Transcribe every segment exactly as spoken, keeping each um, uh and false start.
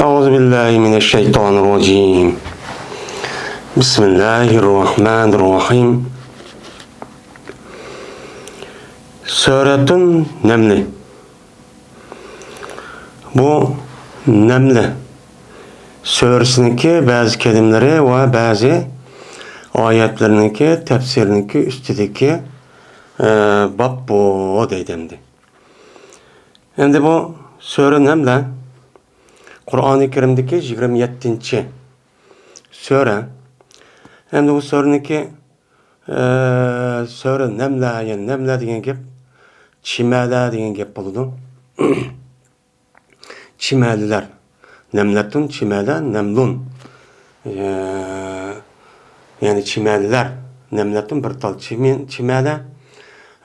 أعوذ بالله من الشيطان الرجيم. بسم الله الرحمن الرحيم. سۈرەتۇن نەملى. بۇ نەملى سۈرىسىنىڭكى بەزى كەلىمىلىرى ۋە بەزى ئايەتلىرىنىڭكى تەپسىرىنىڭكى ئۈستىدىكى، ئە، باب بۇ دەيدۇ ئەمدى. ئەمدى بۇ سۈرە نەملە قۇرئانى كەرىمدىكى يىگىرمە يەتتىنچى سۈرە. ئەمدى بۇ سۈرىنىڭكى، ئە، سۈرە نەملە، يەنى نەملە دېگەن گەپ چىمەلە دېگەن گەپ بولىدۇ. چىمەلىلەر. نەملەتۇن، چىمەلە، نەملۇن. ئە، يەنى چىمەلىلەر. نەملەتۇن بىر تال چىمى-، چىمەلە.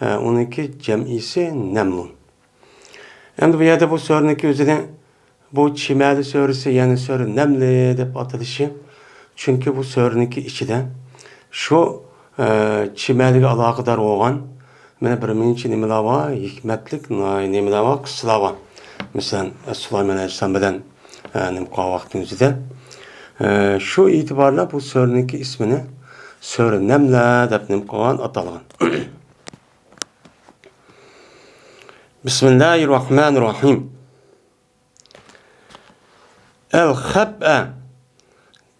ئە، ئۇنىڭكى جەمئىيسى نەملۇن. ئەمدى بۇ يەردە بۇ سۈرىنىڭكى ئۆزىنى بۇ چىمەلە سۈرىسى، يەنى سۈرە نەملى دەپ ئاتىلىشى. چۈنكى بۇ سۈرىنىڭكى ئىچىدە شۇ، ئە، چىمەلىگە ئالاقىدار بولغان مانا بىر مۇنچە نېمىلەر بار، ھېكمەتلىك نېمىلەر بار، قىسسىلار بار. مەسىلەن، سۇلايمان ئەلەيھىسسالام بىلەن، ئە، نېمە قىلغان ۋاقتىمىزدا، ئە، شۇ ئېتىبارلا بۇ سۈرىنىڭكى ئىسمىنى سۈرە نەملە دەپ نېمە قىلغان، ئاتالغان. بىسمىللاھىررەھمانىررەھىم. ئەل خەبئە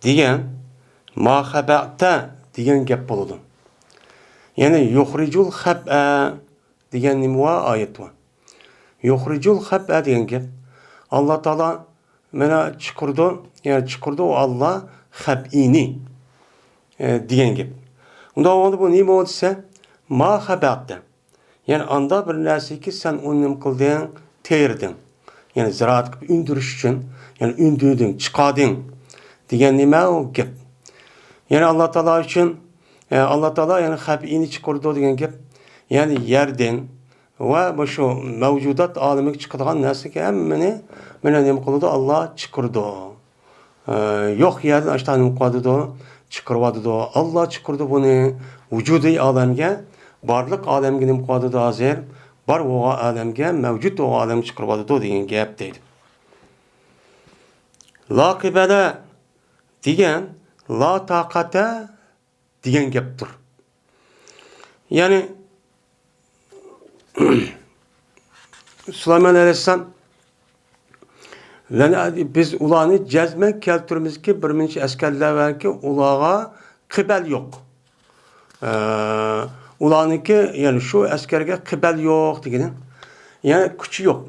دېگەن ما خەبەتە دېگەن گەپ بولىدۇ. يەنى يۇخرىجۇل خەبئە دېگەن نېمە بار؟ ئايەت بار. يۇخرىجۇل خەبئە دېگەن گەپ. ئاللا تائالا مانا چىقىرىدۇ، يەنى چىقىرىدۇ ئاللا خەبئىنى، ئە، دېگەن گەپ. ئۇنداق بولغاندا بۇ نېمە بولدى دېسە، ما خەبەتە. يەنى ئاندا بىر نەرسىكى سەن ئۇنى نېمە قىلدىڭ؟ تېرىدىڭ. يەنى زىرائەت قىلىپ ئۈندۈرۈش ئۈچۈن، يەنى ئۈندۈردۈڭ، چىقاردىڭ دېگەن نېمە ئۇ گەپ. يەنى ئاللا تائالا ئۈچۈن، ئە، ئاللا تائالا يەنى خەبئىنى چىقىرىدۇ دېگەن گەپ. يەنى يەردىن ۋە مۇشۇ مەۋجۇدات ئالىمىگە چىقىدىغان نەرسىگە ھەممىنى مانا نېمە قىلىدۇ؟ ئاللا چىقىرىدۇ. ئە، يوق يەردىن ئاشۇنداق نېمە قىلىۋاتىدۇ؟ چىقىرىۋاتىدۇ. ئاللا چىقىرىدۇ بۇنى ۋۇجۇدىي ئالەمگە، بارلىق ئالەمگە نېمە قىلىۋاتىدۇ ھازىر؟ بار بولغان ئالەمگە، مەۋجۇت بولغان ئالەمگە چىقىرىۋاتىدۇ دېگەن گەپ دەيدۇ. لا قىبەلە دېگەن لا تاقەتە دېگەن گەپتۇر. يەنى سۇلايمان ئەلەيھىسسالام، بىز ئۇلارنى جەزمەن كەلتۈرىمىزكى، بىر مۇنچە ئەسكەرلەر باركى، ئۇلارغا قىبەل يوق. ئە، ئۇلارنىڭكى، يەنى شۇ ئەسكەرگە قىبەل يوق دېگىنى، يەنى كۈچى يوق.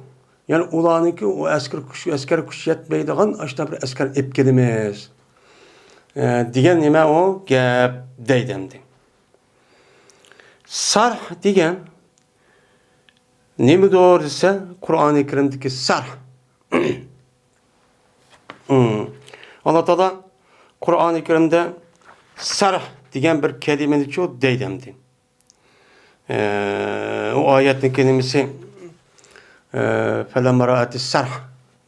يەنى ئۇلارنىڭكى ئۇ ئەسكەر كۈچ، ئەسكەر كۈچ يەتمەيدىغان ئاشۇنداق بىر ئەسكەر ئېلىپ كېلىمىز، ئە، دېگەن نېمە ئۇ گەپ دەيدۇ ئەمدى. سەرھ دېگەن نېمىدۇر دېسە، قۇرئانى كەرىمدىكى سەرھ. ئاللا تائالا قۇرئانى كەرىمدە سەرھ دېگەن بىر كەلىمىنىچۇ دەيدۇ ئەمدى. ئە، ئۇ ئايەتنىڭكى نېمىسى، ئە، فەلەمما رەئەتىس سەرھ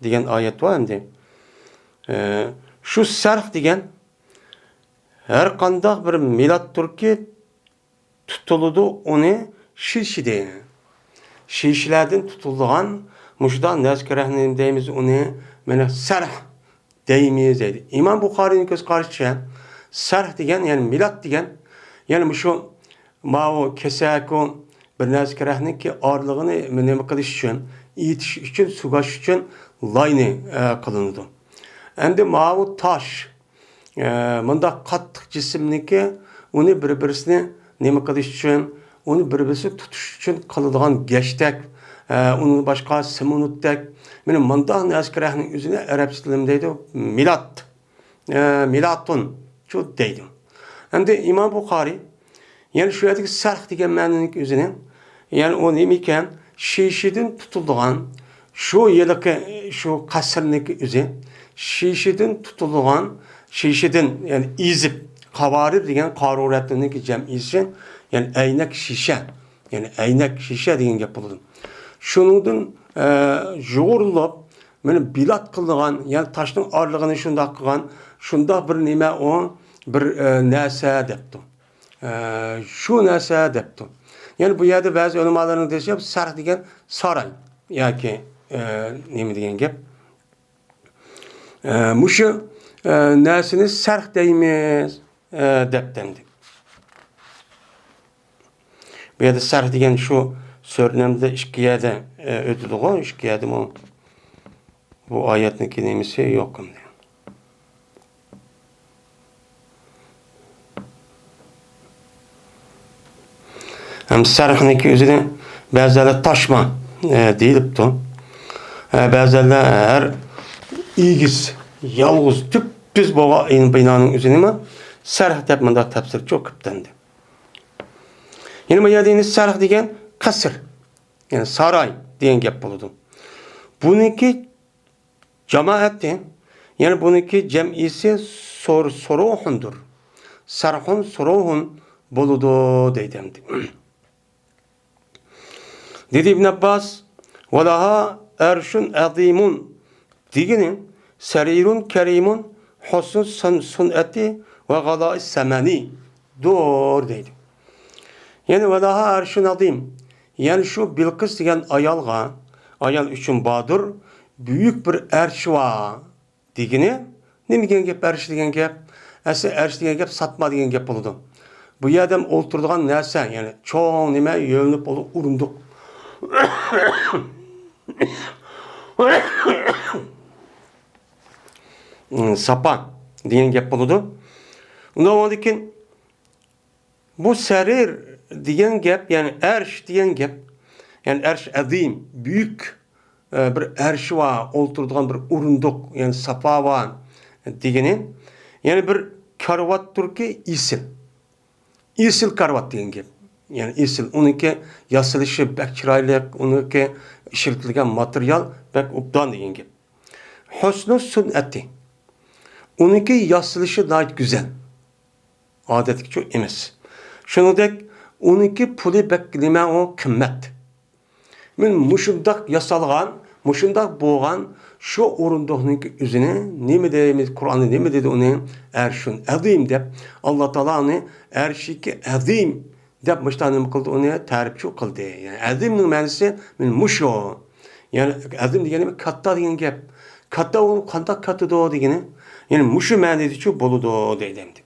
دېگەن ئايەت بار ئەمدى. ئە، شۇ سەرھ دېگەن ھەر قانداق بىر مىلاتتۇركى تۇتۇلىدۇ ئۇنى شىشىدىن. شىشىلەردىن تۇتۇلىدىغان مۇشۇنداق نەرسە كېرەكنى نېمە دەيمىز ئۇنى، مانا سەرھ دەيمىز دەيدۇ. ئىمام بۇخارىينىڭ كۆز قارىشىچە سەرھ دېگەن، يەنى مىلات دېگەن، يەنى مۇشۇ ماۋۇ كېسەكۇ بىر نەرسە كېرەكنىڭكى ئارىلىقىنى نېمە قىلىش ئۈچۈن، ئېتىش ئۈچۈن، سۇغاش ئۈچۈن لاينى، ئە، قىلىنىدۇ. ئەمدى ماۋۇ تاش، ئە، مۇنداق قاتتىق جىسىمنىكى ئۇنى بىر-بىرسىنى نېمە قىلىش ئۈچۈن، ئۇنى بىر-بىرسىگە تۇتۇش ئۈچۈن قىلىدىغان گەشتەك، ئە، ئۇندىن باشقا سېمونتتەك، مانا مۇنداق نەرسە كېرەكنىڭ ئۆزىنى ئەرەبچە تىلىم دەيدۇ، مىلات. ئە، مىلاتۇن شۇ دەيدۇ. ئەمدى ئىمام بۇخارىي يەنى شۇ يەردىكى سەرھ دېگەن مەنىنىڭ ئۆزىنى، يەنى ئۇ نېمە ئىكەن؟ شىشىدىن تۇتۇلىدىغان، شۇ ھېلىقى، شۇ قەسىرنىڭكى ئۆزى، شىشىدىن تۇتۇلىدىغان، شىشىدىن، يەنى ئېزىپ، قاۋارىر دېگەن قارۇرەتنىڭكى جەمئىيسى، يەنى ئەينەك شىشە، يەنى ئەينەك شىشە دېگەن گەپ بولىدۇ. شۇنىڭدىن، ئە، يۇغۇرۇلۇپ، مانا بىلات قىلىدىغان، يەنى تاشنىڭ ئارىلىقىنى شۇنداق قىلغان، شۇنداق بىر نېمە ئۇ، بىر، ئە، نەرسە دەپتۇ. ئە، شۇ نەرسە دەپتۇ. يەنى بۇ يەردە بەزى ئۆلىمالارنىڭ دېيىشىچە، سەرھ دېگەن ساراي ياكى، ئە، نېمە دېگەن گەپ. ئە، مۇشۇ، ئە، نەرسىنى سەرخ دەيمىز، ئە، دەپتىمدى. بۇ يەردە سەرخ دېگەن شۇ سۆرىنەمدە ئىككى يەردە، ئە، ئۆتىدىغۇ، ئىككى يەردىمۇ بۇ ئايەتنىڭكى نېمىسى يوق ئەمدى. ھەم سەرخنىڭكى ئۆزىنى بەزىلەر تاشما، ئە، دېيىلىپتۇ. ئە، بەزىلەر ھەر ئېگىز، يالغۇز، تۈپتۈز بولغان بىنانىڭ ئۆزىنىمۇ سەرخ دەپ مۇنداق تەپسىرچۇ قىپتەندى. يەنە بۇ يەردە ئەمدى سەرخ دېگەن قەسىر، يەنى ساراي دېگەن گەپ بولىدۇ. بۇنىڭكى جامائەتى، يەنى بۇنىڭكى جەمئىيسى سور-، سوروھۇندۇر. سەرخۇن سوروھۇن بولىدۇ دەيدۇ ئەمدى. دېدى ئىبن ئابباس، ۋەلەھا ئەرشۇن ئەزىمۇن دېگىنى سەرىرۇن كەرىمۇن ھۇسنۇ سۇن-، سۇنئەتى ۋە غالائىس سەمەنى دۇر دەيدۇ. يەنى ۋەلەھا ئەرشۇن ئەزىم، يەنى شۇ بىلقىس دېگەن ئايالغا، ئايال ئۈچۈن باردۇر، بۈيۈك بىر ئەرشى بار. دېگىنى، نېمە دېگەن گەپ، ئەرش دېگەن گەپ؟ ئەسلى ئەرش دېگەن گەپ ساتما دېگەن گەپ بولىدۇ. بۇ يەردە ئولتۇرىدىغان نەرسە، يەنى چوڭ نېمە، يۆلىنىپ بولۇپ ئورۇندۇق. ساپا دېگەن گەپ بولىدۇ. ئۇنىڭدىن كېيىن بۇ سەرىر دېگەن گەپ، يەنى ئەرش دېگەن گەپ، يەنى ئەرش ئەزىم، بۈيۈك، ئە، بىر ئەرشى بار، ئولتۇرىدىغان بىر ئورۇندۇق، يەنى ساپا بار دېگىنى، يەنى بىر كارىۋاتتۇركى ئېسىل. ئېسىل كارىۋات دېگەن گەپ. يەنى ئېسىل، ئۇنىڭكى ياسىلىشى بەك چىرايلىق، ئۇنىڭكى ئىشلىتىلگەن ماتېرىيال بەك ئوبدان دېگەن گەپ. ھۇسنۇ سۇنئەتى. ئۇنىڭكى ياسىلىشى ناھايىتى گۈزەل. ئادەتتىكىچۇ ئەمەس. شۇنىڭدەك ئۇنىڭكى پۇلى بەك نېمە ئۇ قىممەت. مەن مۇشۇنداق ياسالغان، مۇشۇنداق بولغان شۇ ئورۇندۇقنىڭكى ئۆزىنى نېمە دەيمىز، قۇرئاندا نېمە دېدى ئۇنى؟ ئەرشۇن ئەزىم دەپ، ئاللا تائالا ئۇنى ئەرشىكى ئەزىم دەپ مۇشۇنداق نېمە قىلدى، ئۇنى تەرىپچۇ قىلدى. يەنى ئەزىمنىڭ مەنىسى مەن مۇشۇ. يەنى ئەزىم دېگەن نېمە؟ كاتتا دېگەن گەپ. كاتتا ئۇ قانداق كاتتىدۇ دېگىنى. يەنى مۇشۇ مەنىدىچۇ بولىدۇ دەيدۇ ئەمدى.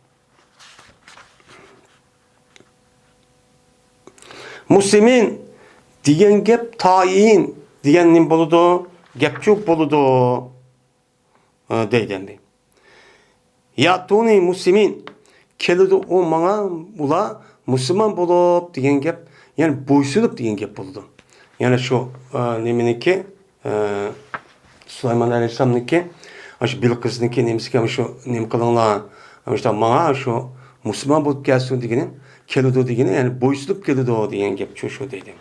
مۇسلىمىن دېگەن گەپ تائىن دېگەن نېمە بولىدۇ؟ گەپچۇ بولىدۇ، ئە، دەيدۇ ئەمدى. يەئتۇنى مۇسلىمىن، كېلىدۇ ئۇ ماڭا، ئۇلار مۇسۇلمان بولۇپ دېگەن گەپ، يەنى بويسۇنۇپ دېگەن گەپ بولىدۇ. يەنى شۇ، ئە، نېمىنىڭكى، ئە، سۇلايمان ئەلەيھىسسالامنىڭكى ئاشۇ بىلقىسنىڭكى نېمىسىگە شۇ نېمە قىلىڭلار، شۇ ماڭا شۇ مۇسۇلمان بولۇپ كەلسۇن دېگىنى، كېلىدۇ دېگىنى، يەنى بويسۇنۇپ كېلىدۇ دېگەن گەپ شۇ، شۇ دەيدۇ.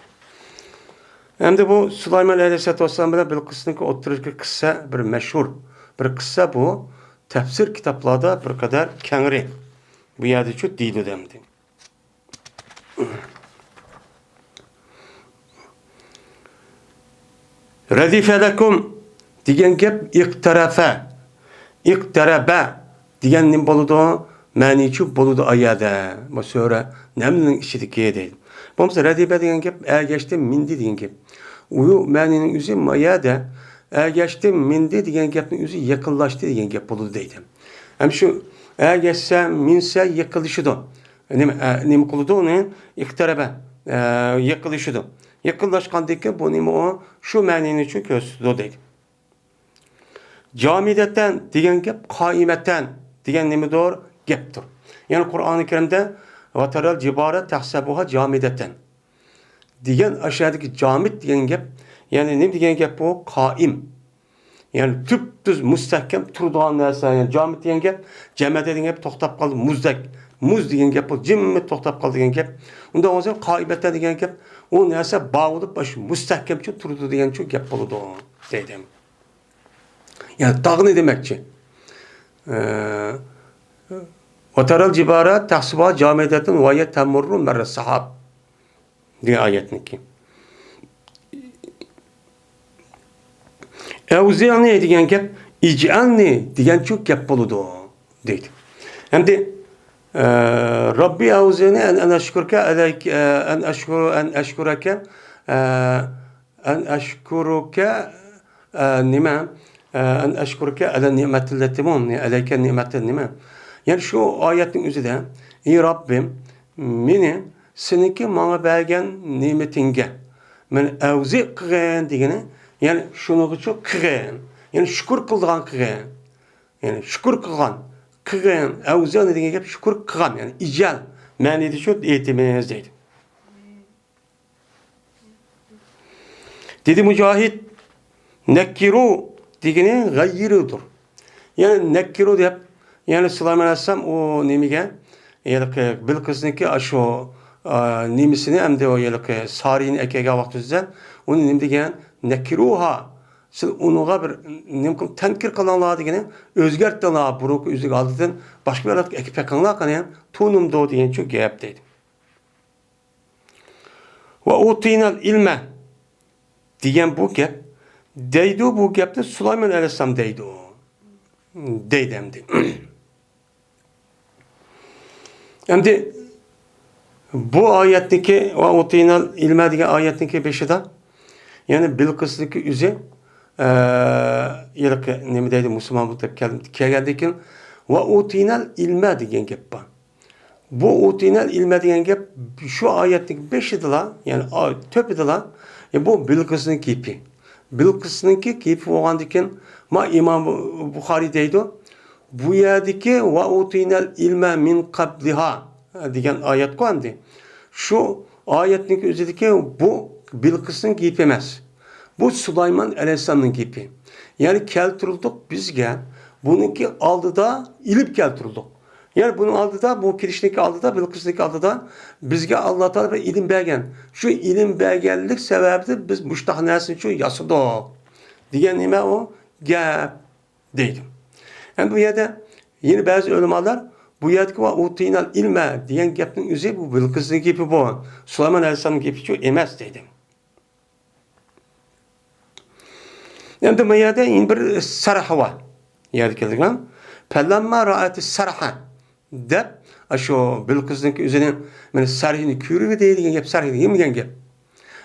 ئەمدى بۇ سۇلايمان ئەلەيھىسسالاتۇ ۋەسسالام بىلەن بىلقىسنىڭكى ئوتتۇرىسىدىكى قىسسە بىر مەشھۇر بىر قىسسە بۇ. تەپسىر كىتابلاردا بىر قەدەر كەڭرى بۇ يەردىچۇ دېيىلىدۇ ئەمدى. رەدىفە لەكۇم دېگەن گەپ ئىقتەرەفە، ئىقتەرەبە دېگەن نېمە بولىدۇ؟ مەنىچۇ بولىدۇ ئايەدە. بۇ سۈرە نەملنىڭ ئىچىدىكى دەيدۇ. بولمىسا رەدىفە دېگەن گەپ ئەگەشتى، مىندى دېگەن گەپ. ئۇ مەنىنىڭ ئۆزى مايەدە ئەگەشتى، مىندى دېگەن گەپنىڭ ئۆزى يېقىنلاشتى دېگەن گەپ بولىدۇ دەيدۇ. ھەم شۇ ئەگەشسە، مىنسە يېقىنلىشىدۇ. نېمە، ئە، نېمە قىلىدۇ ئۇنى؟ ئىقتەرەبە، ئە، يېقىنلىشىدۇ. يېقىنلاشقاندىكىن بۇ نېمە ئۇ؟ شۇ مەنىنى شۇ كۆرسىتىدۇ دەيدۇ. جامىدەتەن دېگەن گەپ قائىمەتەن دېگەن نېمىدۇر؟ گەپتۇر. يەنى قۇرئانى كەرىمدە ۋەتەرەل جىبالە تەھسەبۇھا جامىدەتەن دېگەن ئاشۇ يەردىكى جامىد دېگەن گەپ، يەنى نېمە دېگەن گەپ بۇ؟ قائىم. يەنى تۈپتۈز مۇستەھكەم تۇرىدىغان نەرسە. يەنى جامىد دېگەن گەپ، جەمەدە دېگەن گەپ توختاپ قالدى، مۇزدەك. مۇز دېگەن گەپ بۇ، جىممىت توختاپ قالدى دېگەن گەپ. ئۇنداق بولسا قائىمەتەن دېگەن گەپ، ئۇ نەرسە باغلىنىپ، ئاشۇ مۇستەھكەمچە تۇرىدۇ دېگەنچۇ گەپ بولىدۇ دەيدۇ. يەنى تاغنى دېمەكچى. ئە، ۋەتەرەل جىبالە تەھسەبۇھا جامىدەتەن ۋە ھىيە تەمۇررۇ مەررەس سەھاب دېگەن ئايەتنىڭكى. ئەۋزىئنى دېگەن گەپ ئىجئەلنى دېگەنچۇ گەپ بولىدۇ دەيدۇ. ئەمدى، ئە، رەببى ئەۋزىئنى ئەن، ئەن ئەشكۇركە ئەلەيك، ئە، ئەن ئەشكۇر، ئەن ئەشكۇرەكە، ئە، ئەن ئەشكۇرۇكە، ئە، نېمە؟ ئەن ئەشكۇركە ئەلە نىئمەتىللەتىمۇ، ئەلەيكە نىئمەتىل نېمە؟ يەنى شۇ ئايەتنىڭ ئۆزىدە، ئى رەببىم، مېنى سېنىڭكى ماڭا بەرگەن نېمىتىڭگە مېنى ئەۋزى قىلغىن دېگىنى، يەنى شۇنىڭغىچۇ قىلغىن، يەنى شۈكۈر قىلىدىغان قىلغىن، يەنى شۈكۈر قىلغان، قىلغىن، ئەۋزى دېگەن گەپ شۈكۈر قىلغان، يەنى ئىجەل مەنىدە شۇ ئېيتىمىز دەيدۇ. دېدى مۇجاھىد، نەككىرۇ دېگىنى غەييىرۇدۇر. يەنى نەككىرۇ دەپ، يەنى سۇلايمان ئەلەيھىسسالام ئۇ نېمىگە، ھېلىقى بىلقىسنىڭكى ئاشۇ، ئا، نېمىسىنى ئەمدى ئۇ ھېلىقى سارىيىنى ئەكەلگەن ۋاقتىمىزدا ئۇنى نېمە دېگەن؟ نەككىرۇھا. سىز ئۇنىڭغا بىر نېمە قىلىپ تەنكىر قىلىڭلار دېگىنى، ئۆزگەرتىڭلار، بۇرۇنقى ئۆزىگە ئالدىدىن باشقا بىر ئەكىپ بېقىڭلار قېنى، تونۇمدۇ دېگەنچۇ گەپ دەيدۇ. ۋە ئۇتىنەل ئىلمە دېگەن بۇ گەپ دەيدۇ، بۇ گەپنى سۇلايمان ئەلەيھىسسالام دەيدۇ. دەيدۇ ئەمدى. ئەمدى بۇ ئايەتنىكى ۋە ئۇتىنەل ئىلمە دېگەن ئايەتنىكى بېشىدا، يەنى بىلقىسنىڭكى ئۆزى، ئە، ھېلىقى نېمە دەيدۇ، مۇسۇلمان بولۇپ كەل-، كەلگەندىن كېيىن، ۋە ئۇتىنەل ئىلمە دېگەن گەپ بار. بۇ ئۇتىنەل ئىلمە دېگەن گەپ شۇ ئايەتنىڭ بېشىدىلا، يەنى ئا-، تۆپىدىلا، ئە، بۇ بىلقىسنىڭ گېپى. بىلقىسنىڭكى گېپى بولغاندىكىن، ما ئىمام بۇخارىي دەيدۇ، بۇ يەردىكى ۋە ئۇتىنەل ئىلمە مىن قەبلىھا دېگەن ئايەتقۇ ئەمدى. شۇ ئايەتنىڭ ئۆزىدىكى بۇ بىلقىسنىڭ گېپى ئەمەس. بۇ سۇلايمان ئەلەيھىسسالامنىڭ گېپى. يەنى كەلتۈرۈلدۇق بىزگە، بۇنىڭكى ئالدىدا ئېلىپ كەلتۈرۈلدۇق. يەنى بۇنىڭ ئالدىدا، بۇ كېلىشنىڭكى ئالدىدا، بىلقىسنىڭكى ئالدىدا بىزگە ئاللا تائالا بىر ئىلىم بەرگەن. شۇ ئىلىم بەرگەنلىك سەۋەبىدىن بىز مۇشتاق نەرسىنى شۇ ياسىدۇق دېگەن نېمە ئۇ؟ گەپ دەيدۇ. ئەمدى بۇ يەردە يەنە بەزى ئۆلىمالار بۇ يەردىكى ۋە ئۇتىنەل ئىلمە دېگەن گەپنىڭ ئۆزى بۇ بىلقىسنىڭ گېپى بۇ. سۇلايمان ئەلەيھىسسالامنىڭ گېپىچۇ ئەمەس دەيدۇ. ئەمدى بۇ يەردە يەنە بىر سەرھ بار. يەردە كەلگەن. پەلەمما رائەتى سەرھە دەپ، ئاشۇ بىلقىسنىڭكى ئۆزىنىڭ مانا سەرھىنى كۆرۈۋىدى دېگەن گەپ، سەرھىنى يېمىگەن گەپ.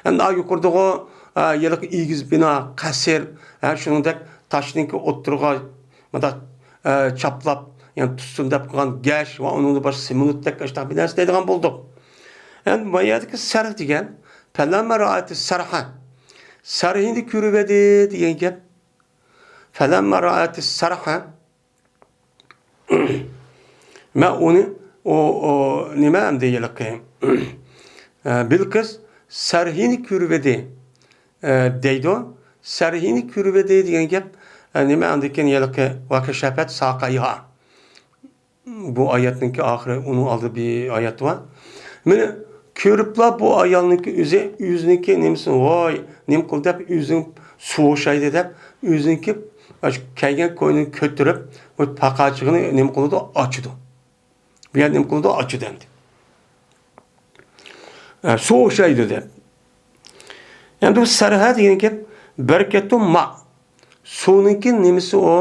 ئەمدى ئا يۇقىرىدىغۇ، ئا، ھېلىقى ئېگىز بىنا، قەسىر، ھە، شۇنىڭدەك تاشنىڭكى ئوتتۇرىغا مۇنداق، ئا، چاپلاپ، يەنى تۇتسۇن دەپ قىلغان گەش ۋە ئۇنىڭدىن باشقا سېمونتتەك ئاشۇنداق بىر نەرسە دەيدىغان بولدۇق. ئەمدى ما يەردىكى سەرھ دېگەن، پەلەمما رائەتى سەرھە. سەرھىنى كۆرۈۋىدى دېگەن گەپ. فەلەمما رائەتى سەرھە. مەن ئۇنى، ئۇ، ئۇ، نېمە ئەمدى ھېلىقى، ئە، بىلقىس سەرھىنى كۆرۈۋىدى، ئە، دەيدۇ. سەرھىنى كۆرۈۋىدى دېگەن گەپ، ئە، نېمە ئاندىن كېيىن ھېلىقى ۋەكەشەفەت ساقەيھا. بۇ ئايەتنىڭكى ئاخىرى، ئۇنىڭ ئالدىدا بىر ئايەت بار. مانا كۆرۈپلا بۇ ئايالنىڭكى ئۆزى، ئۆزىنىڭكى نېمىسىنى، ۋاي، نېمە قىلدى دەپ، ئۆزىنىڭ سۇ ئوخشايدۇ دەپ، ئۆزىنىڭكى ئاشۇ كىيگەن كوينىنى كۆتۈرۈپ، بۇ پاقاچىقىنى نېمە قىلىدۇ، ئاچىدۇ. بۇ يەردە نېمە قىلىدۇ، ئاچىدۇ ئەمدى. ئە، سۇ ئوخشايدۇ دەپ. ئەمدى بۇ سەرھە دېگەن گەپ بەرىكەتۇ ما. سۇنىڭكى نېمىسى ئۇ؟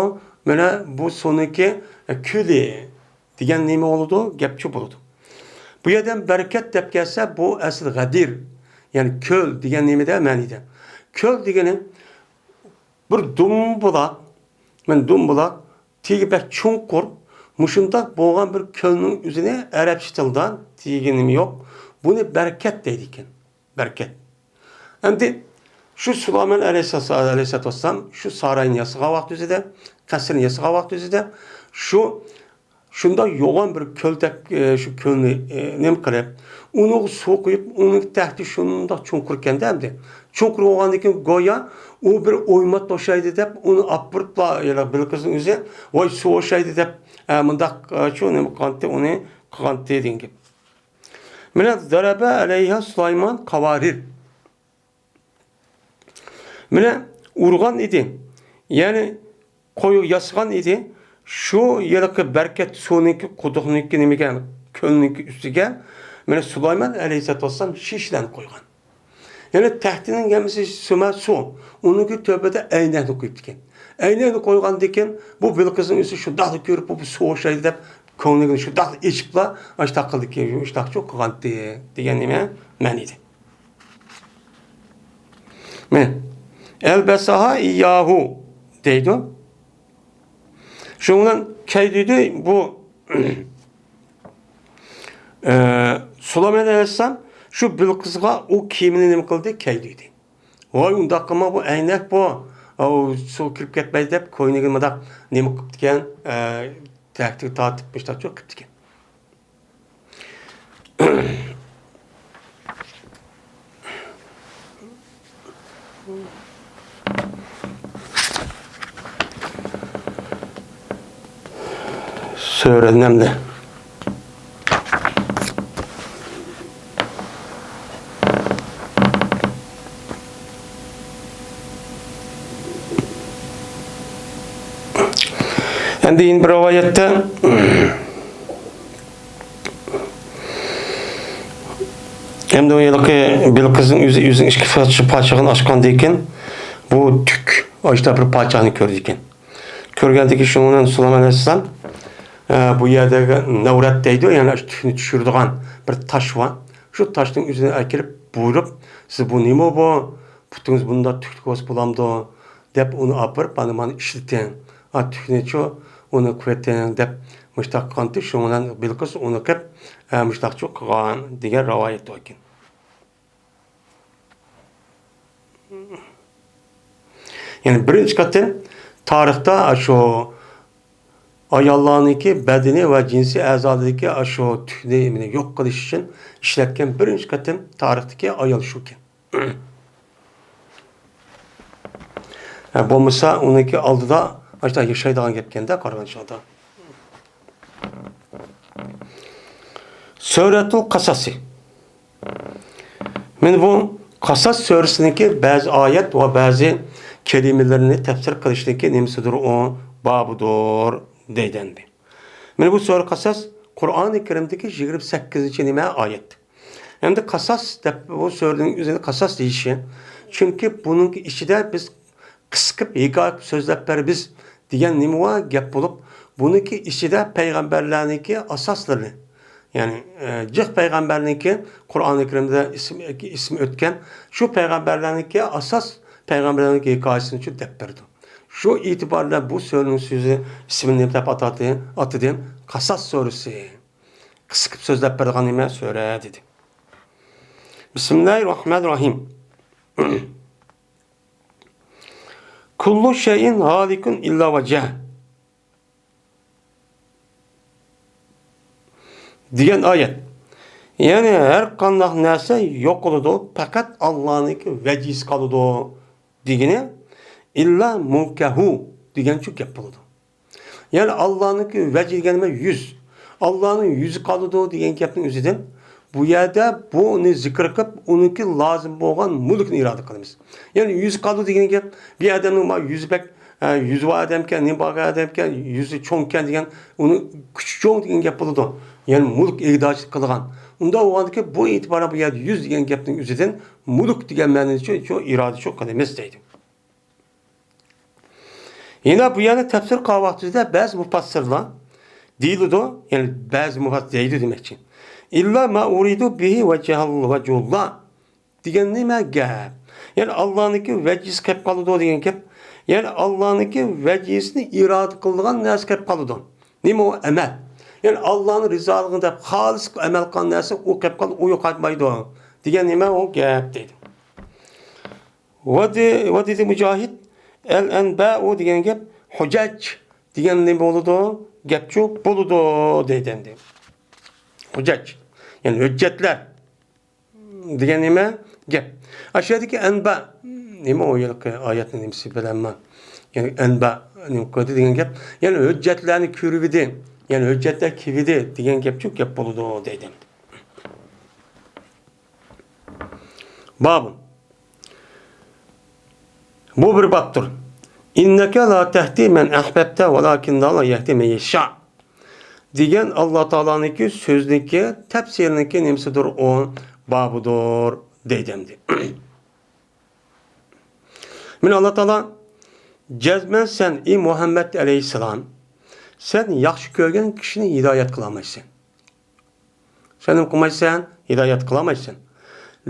مانا بۇ سۇنىڭكى، ئە، كۆلى دېگەن نېمە بولىدۇ؟ گەپچۇ بولىدۇ. بۇ يەردە بەرىكەت دەپ كەلسە، بۇ ئەسلى غەدىر، يەنى كۆل دېگەن نېمىدە مەنىدە. كۆل دېگىنى بىر دومبۇلاق، مانا دومبۇلاق، تېگى بەك چوڭقۇر، مۇشۇنداق بولغان بىر كۆلنىڭ ئۆزىنى ئەرەبچە تىلدا دېگىنىم يوق. بۇنى بەركەت دەيدىكەن. بەركەت. ئەمدى شۇ سۇلايمان ئەلەيھىسسالام، ئەلەيھىسسالاتۇ ۋەسسالام شۇ ساراينى ياسىغان ۋاقتى ئۆزىدە، قەسرىنى ياسىغان ۋاقتى ئۆزىدە شۇ شۇنداق يوغان بىر كۆلدەك، ئى، شۇ كۆلنى، ئى، نېمە قىلىپ، ئۇنىڭغا سۇ قۇيۇپ، ئۇنىڭ تەكتى شۇنداق چوڭقۇر ئىكەن-دە ئەمدى. چوڭقۇر بولغاندىن كېيىن گويا ئۇ بىر ئويمات ئوخشايدۇ دەپ، ئۇنى ئاپىرىپلا، يەنە بىلقىسنىڭ ئۆزى، ۋاي، سۇ ئوخشايدۇ دەپ، ئە، مۇنداق، ئە، شۇ نېمە قىلغانتى، ئۇنى قىلغانتى دېگەن گەپ. مانا، زەرەبە ئەلەيھا سۇلايمان قاۋارىر. مانا ئۇرغان ئىدى. يەنى قويۇ ياسىغان ئىدى. شۇ ھېلىقى بەركەت سۇنىڭكى، قۇدۇقنىڭكى نېمىگە، كۆلنىڭكى ئۈستىگە مانا سۇلايمان ئەلەيھىسسالاتۇ ۋەسسالام شىشىلەرنى قويغان. يەنى تەختىنىڭ ھەممىسى سۈمە سۇ. ئۇنىڭكى تۆپىدە ئەينەكنى قويۇپتىكەن. ئەينەكنى قويغاندىكىن بۇ بىلقىسنىڭ ئۆزى شۇنداقلا كۆرۈپ، بۇ، بۇ سۇ ئوخشايدۇ دەپ، كۆڭلىنى شۇنداقلا ئېچىپلا، ئاشتاق قىلدىكى، شۇ ئىشتاقچۇ قىلغانتى دېگەن نېمە مەنىدە. مانا، ئەلبەسەھا ئىياھۇ دەيدۇ. شۇنىڭ بىلەن كەيدىدى بۇ، ئە، سۇلايمان ئەلەيھىسسالام شۇ بىلقىسقا ئۇ كىيىمنى نېمە قىلدى؟ كەيدىدى. ۋاي، ئۇنداق قىلما، بۇ ئەينەك بۇ. ئاۋۇ سۇ كىرىپ كەتمەيدۇ دەپ كوينىگىنى مۇنداق نېمە قىپتىكەن؟ ئە، تەكتىگە تارتىپ مۇشتاقچۇ قىپتىكەن. سۈرە نەملى. ئەمدى يەنە بىر رىۋايەتتە، ئەمدى ئۇ ھېلىقى بىلقىسنىڭ ئۆزى ئۆزىنىڭ ئىچكى پاچ-، پاچىقىنى ئاچقاندىن كېيىن، بۇ تۈك ئاشتا بىر پاچاقنى كۆردىكەن. كۆرگەندىكىن شۇنىڭ بىلەن سۇلايمان ئەلەيھىسسالام، ئە، بۇ يەردىكى نەۋرەت دەيدۇ، يەنى شۇ تۈكنى چۈشۈرىدىغان بىر تاش بار. شۇ تاشنىڭ ئۆزىنى ئەكىرىپ بۇيرۇپ، سىز بۇ نېمە بۇ؟ پۇتىڭىز بۇنداق تۈكلۈك بولسا بولامدۇ؟ دەپ ئۇنى ئاپىرىپ، مانا، مانا ئىشلىتىڭ. ئا، تۈكنىچۇ، ئۇنى قۇيۇۋېتىڭ دەپ مۇشتاق قىلغانتى. شۇنىڭ بىلەن بىلقىس ئۇنى قىلىپ، ئە، مۇشتاقچۇ قىلغان دېگەن رىۋايەت بار ئىكەن. يەنى بىرىنچى قېتىم تارىختا ئاشۇ ئاياللارنىڭكى بەدىنى ۋە جىنسىي ئەزالىرىدىكى ئاشۇ تۈكنى، مېنى يوق قىلىش ئۈچۈن ئىشلەتكەن بىرىنچى قېتىم تارىختىكى ئايال شۇكەن. ھە، بولمىسا ئۇنىڭكى ئالدىدا ئاشۇنداق ياشايدىغان گەپكەندە قارىغان چاغدا. سۈرەتۇل قەسەسى. مانا بۇ قەسەس سۈرىسىنىڭكى بەزى ئايەت ۋە بەزى كەلىمىلىرىنى تەپسىر قىلىشنىڭكى نېمىسىدۇر ئۇ؟ بابىدۇر دەيدۇ ئەمدى. مانا بۇ سۈرە قەسەس قۇرئانى كەرىمدىكى يىگىرمە سەككىزىنچى نېمە ئايەت. ئەمدى قەسەس دەپ بۇ سۈرىنىڭ ئۆزىنى قەسەس دېيىشى، چۈنكى بۇنىڭكى ئىچىدە بىز قىسقىپ ھېكايە قىلىپ سۆزلەپ بېرىمىز دېگەن نېمە بار گەپ بولۇپ، بۇنىڭكى ئىچىدە پەيغەمبەرلەرنىڭكى ئاساسلىرى، يەنى، ئە، جىق پەيغەمبەرنىڭكى قۇرئانى كەرىمدە ئىسمى، ئىسمى ئۆتكەن شۇ پەيغەمبەرلەرنىڭكى ئاساس پەيغەمبەرلەرنىڭكى ھېكايىسىنى شۇ دەپ بېرىدۇ. شۇ ئېتىبار بىلەن بۇ سۈرىنىڭ سۆزى، ئىسمىنى نېمە دەپ ئاتىدى؟ قەسەس سۈرىسى. قىسقىپ سۆزلەپ بېرىدىغان نېمە؟ سۈرە دېدى. بىسمىللاھىر راھمانىر راھىم. كۇللۇ شەيئىن ھالىكۇن ئىللا ۋەجھە دېگەن ئايەت. يەنى ھەر قانداق نەرسە يوقىلىدۇ، پەقەت ئاللانىڭكى ۋەجھىسى قالىدۇ دېگىنى، ئىللا مۇلكەھۇ دېگەنچۇ گەپ بولىدۇ. يەنى ئاللانىڭكى ۋەجھى دېگەن نېمە؟ يۈز. ئاللانىڭ يۈزى قالىدۇ دېگەن گەپنىڭ ئۆزىدىن بۇ يەردە بۇنى زىكىر قىلىپ، ئۇنىڭكى لازىم بولغان مۈلكىنى ئىرادە قىلىمىز. يەنى يۈزى قالىدۇ دېگەن گەپ، بىر ئادەمنىڭ ما يۈزى بەك، ئە، يۈزى بار ئادەمكەن، نېمە بار ئادەمكەن، يۈزى چوڭكەن دېگەن، ئۇنىڭ كۈچى چوڭ دېگەن گەپ بولىدۇ. يەنى مۈلۈك ئىگىدارچىلىق قىلىدىغان. ئۇنداق بولغاندىكىن بۇ ئېتىبارەن بۇ يەردە يۈز دېگەن گەپنىڭ ئۆزىدىن مۈلۈك دېگەن مەنىنى شۇ، شۇ ئىرادە شۇ قىلىمىز دەيدۇ. يەنە بۇ يەرنى تەپسىر قىلغان ۋاقتىمىزدا بەزى مۇپەسسىرلار دېيىلىدۇ، يەنى بەزى مۇپەسسىر دەيدۇ دېمەكچى. ئىللا ما ئۇرىدۇ بىھى ۋەجھەللا، ۋەجھۇللا دېگەن نېمە گەپ؟ يەنى ئاللانىڭكى ۋەجھىسى قېلىپ قالىدۇ دېگەن گەپ. يەنى ئاللانىڭكى ۋەجھىسىنى ئىرادە قىلىدىغان نەرسە قېلىپ قالىدۇ. نېمە ئۇ؟ ئەمەل. يەنى ئاللانىڭ رىزالىقىنى دەپ خالىس ئەمەل قىلغان نەرسە ئۇ قېلىپ قالىدۇ، ئۇ يوقالمايدۇ دېگەن نېمە ئۇ گەپ دەيدۇ. ۋە دې-، ۋە دېدى مۇجاھىد، ئەل ئەنبەئۇ دېگەن گەپ، ھۇجەج دېگەن نېمە بولىدۇ؟ گەپچۇ بولىدۇ دەيدۇ ئەمدى. ھۇجەج، يەنى ھۆججەتلەر دېگەن نېمە؟ گەپ. ئاشۇ يەردىكى ئەنبە، نېمە ئۇ ھېلىقى ئايەتنىڭ نېمىسى بىلەنمۇ؟ يەنى ئەنبە نېمە قىلدى دېگەن گەپ. يەنى ھۆججەتلەرنى كۆرۈۋىدى، يەنى ھۆججەتلەر كېلىۋىدى دېگەن گەپچۇ گەپ بولىدۇ دەيدۇ. بابۇن. بۇ بىر بابتۇر. ئىننەكە لا تەھدى مەن ئەھبەبتە ۋەلاكىنناللا يەھدى مەن يەشا دېگەن ئاللا تائالانىڭكى سۆزىنىڭكى تەپسىرىنىڭكى نېمىسىدۇر ئۇ؟ بابىدۇر دەيدۇ ئەمدى. مانا ئاللا تائالا جەزمەن سەن، ئى مۇھەممەد ئەلەيھىسسالام، سەن ياخشى كۆرگەن كىشىنى ھىدايەت قىلالمايسەن. سەن نېمە قىلمايسەن؟ ھىدايەت قىلالمايسەن.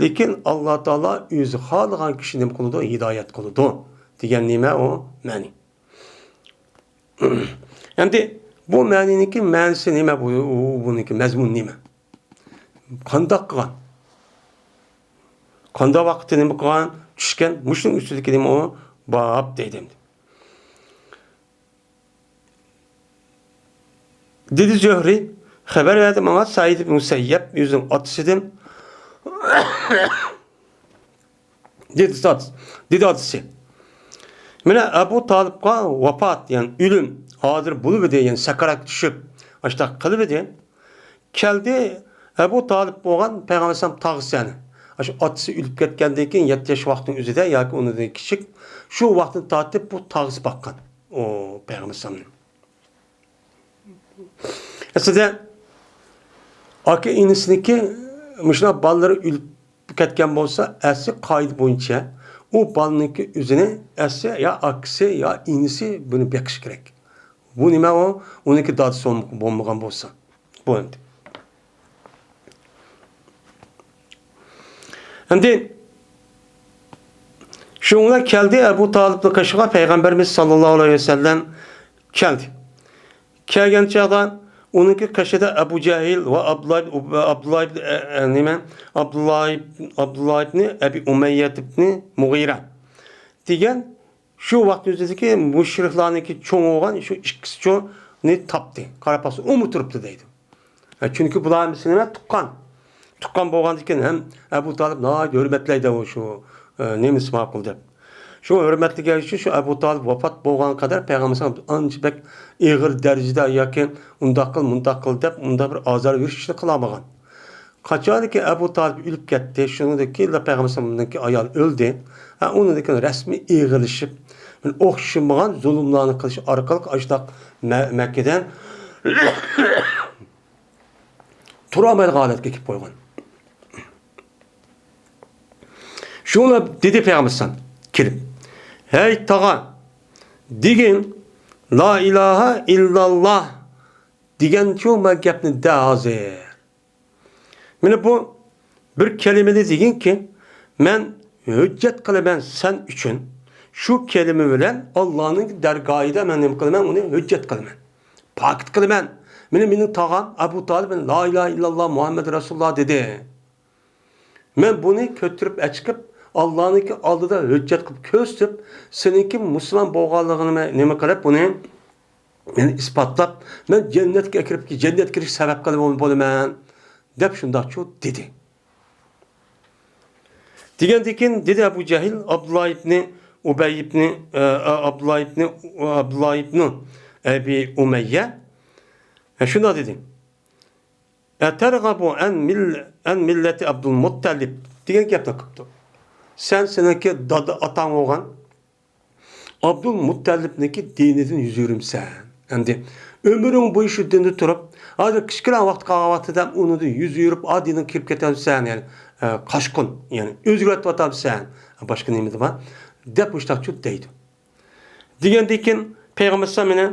لېكىن ئاللا تائالا ئۆزى خالىغان كىشىنى نېمە قىلىدۇ؟ ھىدايەت قىلىدۇ دېگەن نېمە ئۇ؟ مەنى. ئەمدى بۇ مەنىنىڭكى مەنىسى نېمە؟ بۇ، بۇ، بۇنىڭكى مەزمۇنى نېمە؟ قانداق قىلغان؟ قانداق ۋاقىتتا نېمە قىلغان؟ چۈشكەن؟ مۇشۇنىڭ ئۈستىدىكى نېمە ئۇ؟ باب دەيدۇ ئەمدى. دېدى زۆھرى، خەۋەر بەردى ماڭا سەئىد ئىبن مۇسەييەب، ئۆزىنىڭ ئاتىسىدىن. دېدى، دېدى ئاتىسى. مانا ئەبۇ تالىپقا ۋاپات، يەنى ئۆلۈم ھازىر بولۇۋىدى، يەنى سەكراتقا چۈشۈپ، ئاشۇنداق قىلىۋىدى. كەلدى، ئەبۇ تالىپ بولغان پەيغەمبەر ئەلەيھىسسالام تاغىسى، يەنى ئاشۇ ئاتىسى ئۆلۈپ كەتكەندىن كېيىن يەتتە ياش ۋاقتىنىڭ ئۆزىدە ياكى ئۇنىڭدىن كىچىك، شۇ ۋاقىتتىن تارتىپ بۇ تاغىسى باققان ئۇ پەيغەمبەر ئەلەيھىسسالامنى. ئەسلىدە ئاكا ئىنىسىنىڭكى مۇشۇنداق بالىلىرى ئۆلۈپ كەتكەن بولسا، ئەسلى قائىدە بويىچە ئۇ بالىنىڭكى ئۆزىنى ئەسلى يا ئاكىسى يا ئىنىسى بۇنى بېقىشى كېرەك. بۇ نېمە ئۇ؟ ئۇنىڭكى دادىسى بولمىغان بولسا. بۇ ئەمدى. ئەمدى شۇڭلار كەلدى ئەبۇ تالىپنىڭ قېشىغا، پەيغەمبىرىمىز ساللاللاھۇ ئەلەيھى ۋەسەللەم كەلدى. كەلگەن چاغدا ئۇنىڭكى قېشىدا ئەبۇ جەھىل ۋە ئابدۇللا ئىبن، ئابدۇللا ئىبن، ئە، ئە، نېمە؟ ئابدۇللا ئىبن، ئابدۇللا ئىبن ئەبى ئۇمەييە ئىبن مۇغىرە دېگەن شۇ ۋاقىت ئۆزىدىكى مۇشرىكلارنىڭكى چوڭ بولغان شۇ ئىككىسىچۇنى تاپتى. قاراپ باقسا، ئۇمۇ تۇرۇپتۇ دەيدۇ. ئە، چۈنكى بۇلار ھەممىسى نېمە؟ تۇغقان. تۇغقان بولغاندىكىن ھەم ئەبۇ تالىپ ناھايىتى ھۆرمەتلەيدۇ شۇ، ئە، نېمىسى ماقۇل دەپ. شۇ ھۆرمەتلىگەن ئۈچۈن شۇ ئەبۇ تالىپ ۋاپات بولغانغا قەدەر پەيغەمبەر ئانچە بەك ئېغىر دەرىجىدە ياكى ئۇنداق قىل، مۇنداق قىل دەپ، ئۇنداق بىر ئازار بېرىش ئىشىنى قىلالمىغان. قاچانكى ئەبۇ تالىپ ئۆلۈپ كەتتى، شۇنىڭدىن كېيىنلا پەيغەمبەر ئەلەيھىسسالامنىڭكى ئايالى ئۆلدى. ھە، ئۇنىڭدىن كېيىن رەسمىي ئېغىرلىشىپ، ئوخشىمىغان زۇلۇملارنى قىلىش ئارقىلىق ئاشۇنداق مە-، مەككىدە تۇرالمايدىغان ھالەتكە كېلىپ قويغان. شۇڭا دېدى پەيغەمبەر ئەلەيھىسسالام كېلىپ، ھەي تاغا، دېگىن، لا ئىلاھە ئىللاللا دېگەنچۇ ما گەپنى دە ھازىر. مانا بۇ بىر كەلىمىنى دېگىنكى، مەن ھۆججەت قىلىمەن سەن ئۈچۈن. شۇ كەلىمە بىلەن ئاللانىڭ دەرگاھىدا مەن نېمە قىلىمەن؟ ئۇنى ھۆججەت قىلىمەن. پاكىت قىلىمەن. مانا مېنىڭ تاغام ئەبۇ تالىپ لا ئىلاھە ئىللاللا مۇھەممەد رەسۇلۇللا دېدى. مەن بۇنى كۆتۈرۈپ ئەچىقىپ، ئاللانىڭكى ئالدىدا ھۆججەت قىلىپ كۆرسىتىپ، سېنىڭكى مۇسۇلمان بولغانلىقىنى نېمە قىلىپ، بۇنى مەن ئىسپاتلاپ، مەن جەننەتكە كىرىپ، جەننەتكە كىرىش سەۋەب قىلىپ بولىمەن، دەپ شۇنداقچۇ دېدى. دېگەندىن كېيىن دېدى ئەبۇ جەھىل، ئابدۇللا ئىبنى ئۇبەي ئىبنى، ئە، ئابدۇللا ئىبنى، ئابدۇللا ئىبنى ئەبى ئۇمەييە، ئە، شۇنداق دېدى. ئەتەرغەبۇ ئەن مىل-، ئەن مىللەتى ئابدۇل مۇتتەلىب دېگەن گەپنى قىپتۇ. سەن سېنىڭكى دادا ئاتاڭ بولغان ئابدۇل مۇتتەلىبنىڭكى دىنىدىن يۈز ئۆرۈمسەن. ئەمدى ئۆمرۈڭ بويى شۇ دىندا تۇرۇپ، ھازىر كىچىككىنە ۋاقىت قالغان ۋاقتىدا ئۇنىڭدىن يۈز ئۆرۈپ، ئا دىنىڭغا كىرىپ كېتەمسەن، يەنى، ئە، قاچقۇن، يەنى ئۆزگەرتىۋاتامسەن، باشقا نېمىدە بار، دەپ مۇشتاقچۇ دەيدۇ. دېگەندىن كېيىن پەيغەمبەر ئەلەيھىسسالام يەنە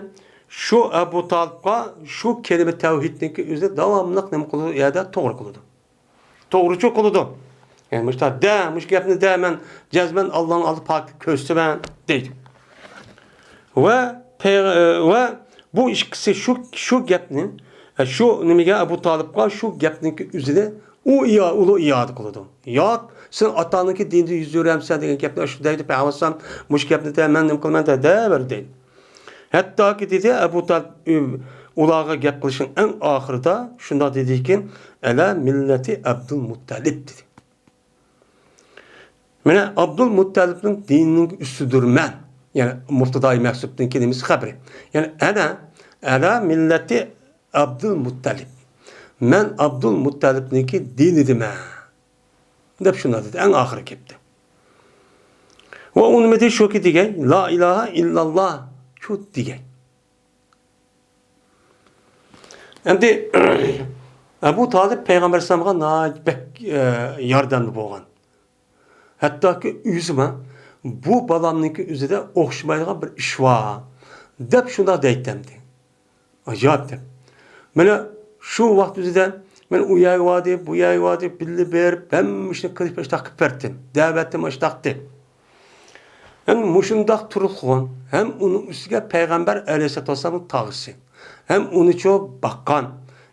شۇ ئەبۇ تالىپقا شۇ كەلىمە تەۋھىدنىڭكى ئۆزى داۋاملىق نېمە قىلىدۇ؟ ئۇ يەردە توغرا قىلىدۇ. توغرىچۇ قىلىدۇ. يەنى مۇشۇنداق دە، مۇشۇ گەپنى دە، مەن جەزمەن ئاللانىڭ ئالدىدا پاكىت كۆرسىتىمەن دەيدۇ. ۋە پەيغ-، ۋە بۇ ئىككىسى شۇ، شۇ گەپنى، شۇ نېمىگە، ئەبۇ تالىپقا شۇ گەپنىڭكى ئۆزىنى ئۇ ئىيا-، ئۇلۇغ ئىئادە قىلىدۇ. ياق، سەن ئاتاڭنىڭكى دىنىدا يۈز ئۆرۈمسەن دېگەن گەپنى ئاشۇ دەيدۇ، پەيغەمبەر ئەلەيھىسسالام مۇشۇ گەپنى دە، مەن نېمە قىلىمەن دە، دەۋەر دەيدۇ. ھەتتاكى دېدى، ئەبۇ تالىپ ئۇلارغا گەپ قىلىشنىڭ ئەڭ ئاخىرىدا شۇنداق دېدىكى، ئەلە مىللەتى ئابدۇل مۇتتەلىب دېدى. مانا ئابدۇل مۇتتەلىبنىڭ دىنىنىڭ ئۈستىدۇرمەن. يەنى مۇبتىدائى مەھزۇپنىڭكى نېمىسى خەبىرى. يەنى ئەنە ئەلە مىللەتى ئابدۇل مۇتتەلىب. مەن ئابدۇل مۇتتەلىبنىڭكى دىنىدىمەن. دەپ شۇنداق دېدى. ئەڭ ئاخىرى كەپتى. ۋە ئۇنىمىدى شۇكى دېگەي، لا ئىلاھە ئىللاللا شۇ دېگەي. ئەمدى ئەبۇ تالىپ پەيغەمبەر ئەلەيھىسسالامغا ناھايىتى بەك، ئە، ياردەمدە بولغان. ھەتتاكى ئۆزىمۇ بۇ بالامنىڭكى ئۆزىدە ئوخشىمايدىغان بىر ئىش بار دەپ شۇنداق دەيتتى ئەمدى. ئاجايىپ دەپ. مانا شۇ ۋاقىت ئۆزىدە مەن ئۇ يەرگە باردى، بۇ يەرگە باردى، بىللە بېرىپ، ھەممە ئىشنى قىلىپ ئاشتاق قىلىپ بەردىم. دەۋەتتىم ئاشتاقتى. ھەم مۇشۇنداق تۇرۇقلۇقۇن، ھەم ئۇنىڭ ئۈستىگە پەيغەمبەر ئەلەيھىسسالاتۇ ۋەسسالامنىڭ تاغىسى، ھەم ئۇنى چۇ باققان،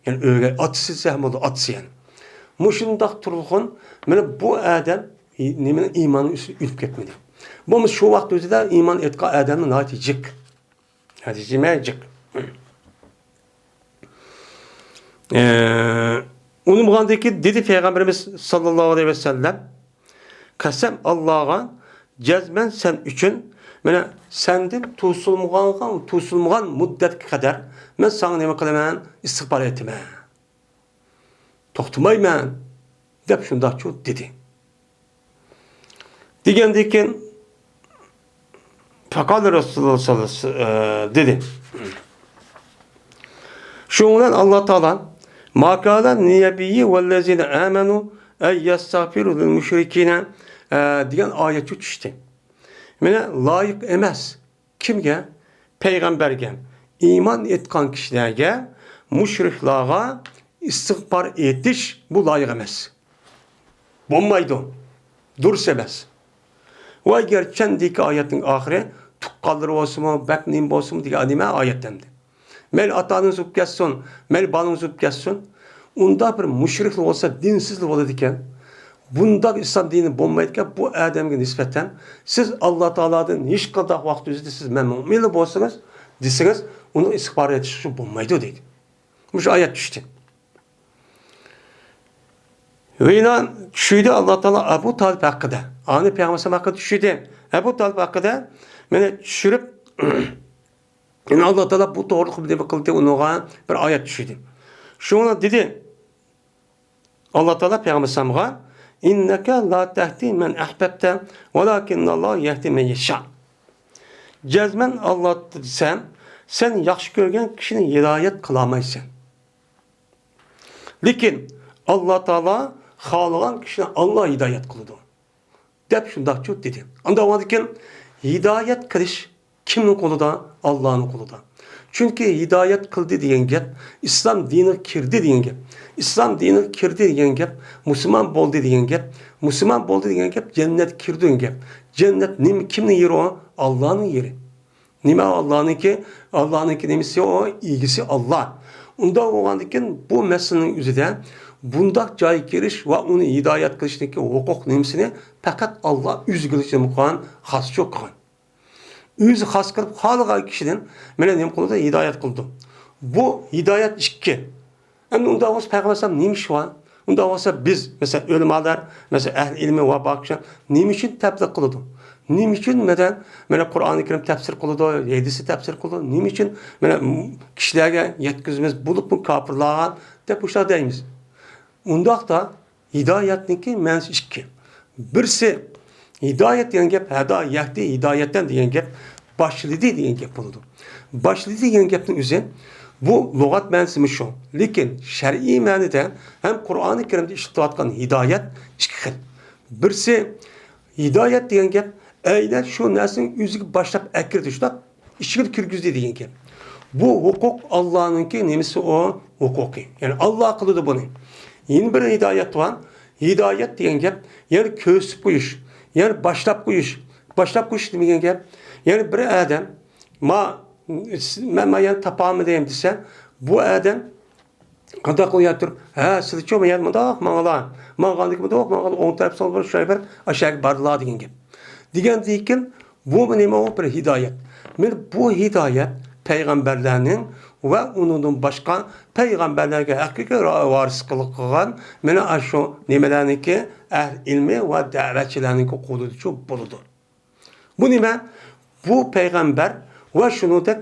يەنى ئۆگەي ئاتىسى دېسە ھەم بولىدۇ، ئاتىسى يەنى. مۇشۇنداق تۇرۇقلۇقۇن، مانا بۇ ئادەم نېمىنى ئىماننىڭ ئۈستىدە ئۆلۈپ كەتمىدى. بولمىسا شۇ ۋاقىت ئۆزىدە ئىمان ئېيتقان ئادەمنىڭ ناھايىتى جىق. ھەدىسى جىق. ئە، ئۇنى بولغاندىن كېيىن دېدى پەيغەمبىرىمىز ساللاللاھۇ ئەلەيھى ۋەسەللەم، قەسەم ئاللاغا، جەزمەن سەن ئۈچۈن، مانا سەندىن توسۇلمىغان، توسۇلمىغان مۇددەتكە قەدەر مەن ساڭا نېمە قىلىمەن؟ ئىستىغپار ئېيتىمەن. توختىمايمەن، دەپ شۇنداقچۇ دېدى. دېگەندىن كېيىن، فەقالە رەسۇلۇللاھ ساللاللاھۇ ئەلەيھى ۋەسەللەم، ئە، دېدى. شۇنىڭ بىلەن ئاللا تائالا، ما كان للنبي والذين آمنوا أن يستغفروا للمشركين، ئە، دېگەن ئايەتچۇ چۈشتى. مانا لايىق ئەمەس. كىمگە؟ پەيغەمبەرگە، ئىمان ئېيتقان كىشىلەرگە، مۇشرىكلارغا ئىستىغپار ئېيتىش بۇ لايىق ئەمەس. بولمايدۇ. دۇرۇس ئەمەس. ۋە گەرچەندىكى ئايەتنىڭ ئاخىرى تۇغقانلىرى بولسىمۇ، بەك نېمە بولسىمۇ دېگەن نېمە ئايەت ئەمدى. مەيلى ئاتا-ئانىڭىز ئۆلۈپ كەتسۇن، مەيلى بالىڭىز ئۆلۈپ كەتسۇن. ئۇنداق بىر مۇشرىكلا بولسا، دىنسىزلا بولىدىكەن. بۇنداق ئىسلام دىنى بولمايدىكەن، بۇ ئادەمگە نىسبەتەن سىز ئاللا تائالادىن ھېچقانداق ۋاقىت ئۆزىدە سىز مەن مۆمىنلا بولسىڭىز دېسىڭىز، ئۇنىڭ ئىستىغپار ئېيتىشى بولمايدۇ دەيدۇ. مۇشۇ ئايەت چۈشتى. ۋە يەنە چۈشۈردى ئاللا تائالا ئەبۇ تالىپ ھەققىدە. ئانى پەيغەمبەر ھەققىدە چۈشۈردى. ئەبۇ تالىپ ھەققىدە مانا چۈشۈرۈپ، يەنە ئاللا تائالا بۇ توغرىلىق نېمە قىلدى، ئۇنىڭغا بىر ئايەت چۈشۈردى. شۇڭا دېدى ئاللا تائالا پەيغەمبەر ئەلەيھىسسالامغا، «إنك لا تهدي من أحببت ولكن الله يهدي من يشاء.» جەزمەن ئاللا دېسەم، سەن ياخشى كۆرگەن كىشىنى ھىدايەت قىلالمايسەن. لېكىن ئاللا تائالا خالىغان كىشىنى ئاللا ھىدايەت قىلىدۇ، دەپ شۇنداقچۇ دېدى. ئاندىن كېيىن ھىدايەت قىلىش كىمنىڭ قولىدا؟ ئاللانىڭ قولىدا. چۈنكى ھىدايەت قىلدى دېگەن گەپ، ئىسلام دىنىغا كىردى دېگەن گەپ. ئىسلام دىنىغا كىردى دېگەن گەپ، مۇسۇلمان بولدى دېگەن گەپ. مۇسۇلمان بولدى دېگەن گەپ، جەننەتكە كىردى دېگەن گەپ. جەننەت نېمە، كىمنىڭ يېرى ئۇ؟ ئاللانىڭ يېرى. نېمە ئاللانىڭكى؟ ئاللانىڭكى نېمىسى ئۇ؟ ئىگىسى ئاللا. ئۇنداق بولغاندىكىن بۇ مەسىلىنىڭ ئۆزىدە بۇنداق جايغا كىرىش ۋە ئۇنى ھىدايەت قىلىشنىڭكى ھوقۇق نېمىسىنى پەقەت ئاللا ئۆزىگىلا نېمە قىلغان؟ خاسچۇ قىلغان. ئۆزى خاس قىلىپ خالىغان كىشىدىن مانا نېمە قىلىدۇ؟ ھىدايەت قىلىدۇ. بۇ ھىدايەت ئىككى. ئەمدى ئۇنداق بولسا پەيغەمبەر ئەلەيھىسسالام نېمە ئىشى بار؟ ئۇنداق بولسا بىز، مەسىلەن، ئۆلىمالار، مەسىلەن، ئەھلى ئىلمى ۋە بار كىشىلەر نېمە ئۈچۈن تەبلىغ قىلىدۇ؟ نېمە ئۈچۈن مەسىلەن، مانا قۇرئانى كەرىم تەپسىر قىلىدۇ، ھەدىسنى تەپسىر قىلىدۇ؟ نېمە ئۈچۈن مانا كىشىلەرگە يەتكۈزىمىز، بولۇپمۇ كاپىرلارغا دەپ مۇشۇنداق دەيمىز؟ ئۇنداقتا ھىدايەتنىڭكى مەنىسى ئىككى. بىرسى، ھىدايەت دېگەن گەپ، ھەدا يەھدى ھىدايەتەن دېگەن گەپ، باشلىدى دېگەن گەپ بولىدۇ. باشلىدى دېگەن گەپنىڭ ئۆزى، بۇ لۇغەت مەنىسى مۇشۇ. لېكىن شەرئىي مەنىدە ھەم قۇرئانى كەرىمدە ئىشلىتىلىۋاتقان ھىدايەت ئىككى خىل. بىرسى، ھىدايەت دېگەن گەپ، ئەينەن شۇ نەرسىنىڭ ئۆزىگە باشلاپ ئەكىردى، شۇنداق ئىچىگە كىرگۈزدى دېگەن گەپ. بۇ ھوقۇق ئاللانىڭكى نېمىسى ئۇ؟ ھوقۇقى. يەنى ئاللا قىلىدۇ بۇنى. يەنە بىر ھىدايەت بار. ھىدايەت دېگەن گەپ، يەنى كۆرسىتىپ قويۇش، يەنى باشلاپ قويۇش. باشلاپ قويۇش دېمىگەن گەپ، يەنى بىر ئادەم، ما، مەن، مەن يەنە تاپالمىدىم دېسە، بۇ ئادەم قانداق قىلىپ ياتۇرۇپ، ھە، سىلىچۇ، مەن يەنە مۇنداق ماڭىلا، ماڭغاندىكىن مۇنداق ماڭغىلا، ئوڭ تەرەپ، سول تەرەپ، شۇ بىر ئاشۇ يەرگە بارلا دېگەن گەپ. دېگەندىن كېيىن، بۇمۇ نېمە ئۇ؟ بىر ھىدايەت. مانا بۇ ھىدايەت پەيغەمبەرلەرنىڭ ۋە ئۇنىڭدىن باشقا پەيغەمبەرلەرگە ھەقىقىي ۋارىسلىق قىلغان مانا ئاشۇ نېمىلەرنىڭكى، ئەھلى ئىلمى ۋە دەۋەتچىلەرنىڭكى قولىدىچۇ بولىدۇ. بۇ نېمە؟ بۇ پەيغەمبەر ۋە شۇنىڭدەك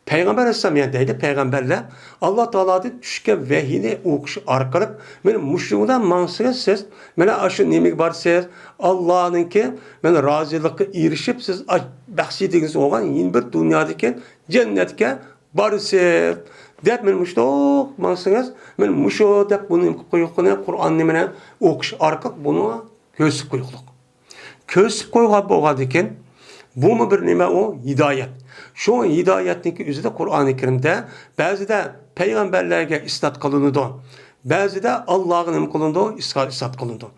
پەيغەمبەر ئەلەيھىسسالام، يەنى دەيدۇ، پەيغەمبەرلەر ئاللا تائالادىن چۈشكەن ۋەھىينى ئوقۇش ئارقىلىق، مانا مۇشۇنىڭ بىلەن ماڭسىڭىز سىز، مانا ئاشۇ نېمىگە بارىسىز؟ ئاللانىڭكى مانا رازىلىقىغا ئېرىشىپ، سىز ئاش-، بەخت دېگىنىڭىز بولغان يەنە بىر دۇنيادىكى جەننەتكە بارىسىز، دەپ، مانا مۇشۇنداق ماڭسىڭىز، مانا مۇشۇ دەپ بۇنى قويۇقىنى قۇرئاننى مانا ئوقۇش ئارقىلىق بۇنى كۆرسىتىپ قويۇقلۇق. كۆرسىتىپ قويغان بولغاندىكىن، بۇمۇ بىر نېمە ئۇ؟ ھىدايەت. شۇ ھىدايەتنىڭكى ئۆزىدە قۇرئانى كەرىمدە بەزىدە پەيغەمبەرلەرگە ئىسناد قىلىنىدۇ، بەزىدە ئاللاغا نېمە قىلىنىدۇ؟ ئىسرا-، ئىسرات قىلىنىدۇ.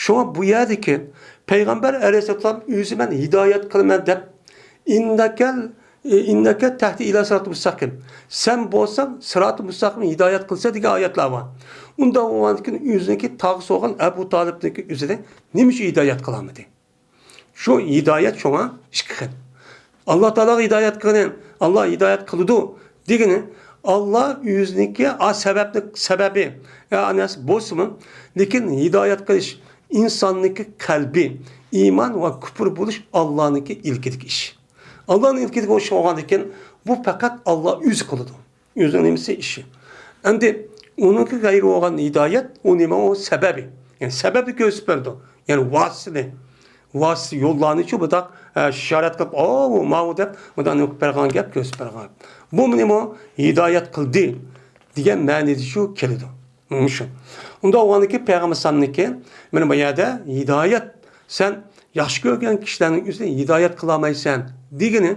شۇڭا بۇ يەردىكى پەيغەمبەر ئەلەيھىسسالام ئۆزى مەن ھىدايەت قىلىمەن دەپ، ئىننەكەل، ئىننەكە تەھدى ئىلە سىراتى مۇستەقىم. سەن بولساڭ سىراتى مۇستەقىم ھىدايەت قىلىسەن دېگەن ئايەتلەر بار. ئۇنداق بولغاندىكىن ئۆزىنىڭكى تاغىسى بولغان ئەبۇ تالىپنىڭكى ئۆزىنى نېمە ئۈچۈن ھىدايەت قىلالمىدى؟ شۇ ھىدايەت شۇڭا ئىككى خىل. ئاللا تائالاغا ھىدايەت قىلغىنى، ئاللا ھىدايەت قىلىدۇ دېگىنى، ئاللا ئۆزىنىڭكى ئا سەۋەبنى، سەۋەبى، ئا نەرسە بولسىمۇ، لېكىن ھىدايەت قىلىش ئىنساننىڭكى قەلبى، ئىمان ۋە كۇپۇر بولۇش ئاللانىڭكى ئىلكىدىكى ئىش. ئاللانىڭ ئىلكىدىكى ئىش بولغاندىكىن، بۇ پەقەت ئاللا ئۆزى قىلىدۇ. ئۆزىنىڭ نېمىسى، ئىشى. ئەمدى ئۇنىڭكى غەيرى بولغان ھىدايەت، ئۇ نېمە، ئۇ سەۋەبى. يەنى سەۋەبنى كۆرسىتىپ بېرىدۇ. يەنى ۋاسىتىنى. ۋاسىتە يوللارنىچۇ بۇنداق، ئە، ئىشارەت قىلىپ، ئاۋۇ، ماۋۇ دەپ، مۇنداق نېمە قىلىپ بەرغەن گەپ، كۆرسىتىپ بەرغەن. بۇ نېمە، ھىدايەت قىلدى دېگەن مەنىدىچۇ كېلىدۇ. مۇشۇ. ئۇنداق بولغاندىكىن پەيغەمبەر ئەلەيھىسسالامنىڭكى، مانا بۇ يەردە ھىدايەت، سەن ياخشى كۆرگەن كىشىلەرنىڭ ئۆزىنى ھىدايەت قىلالمايسەن دېگىنى،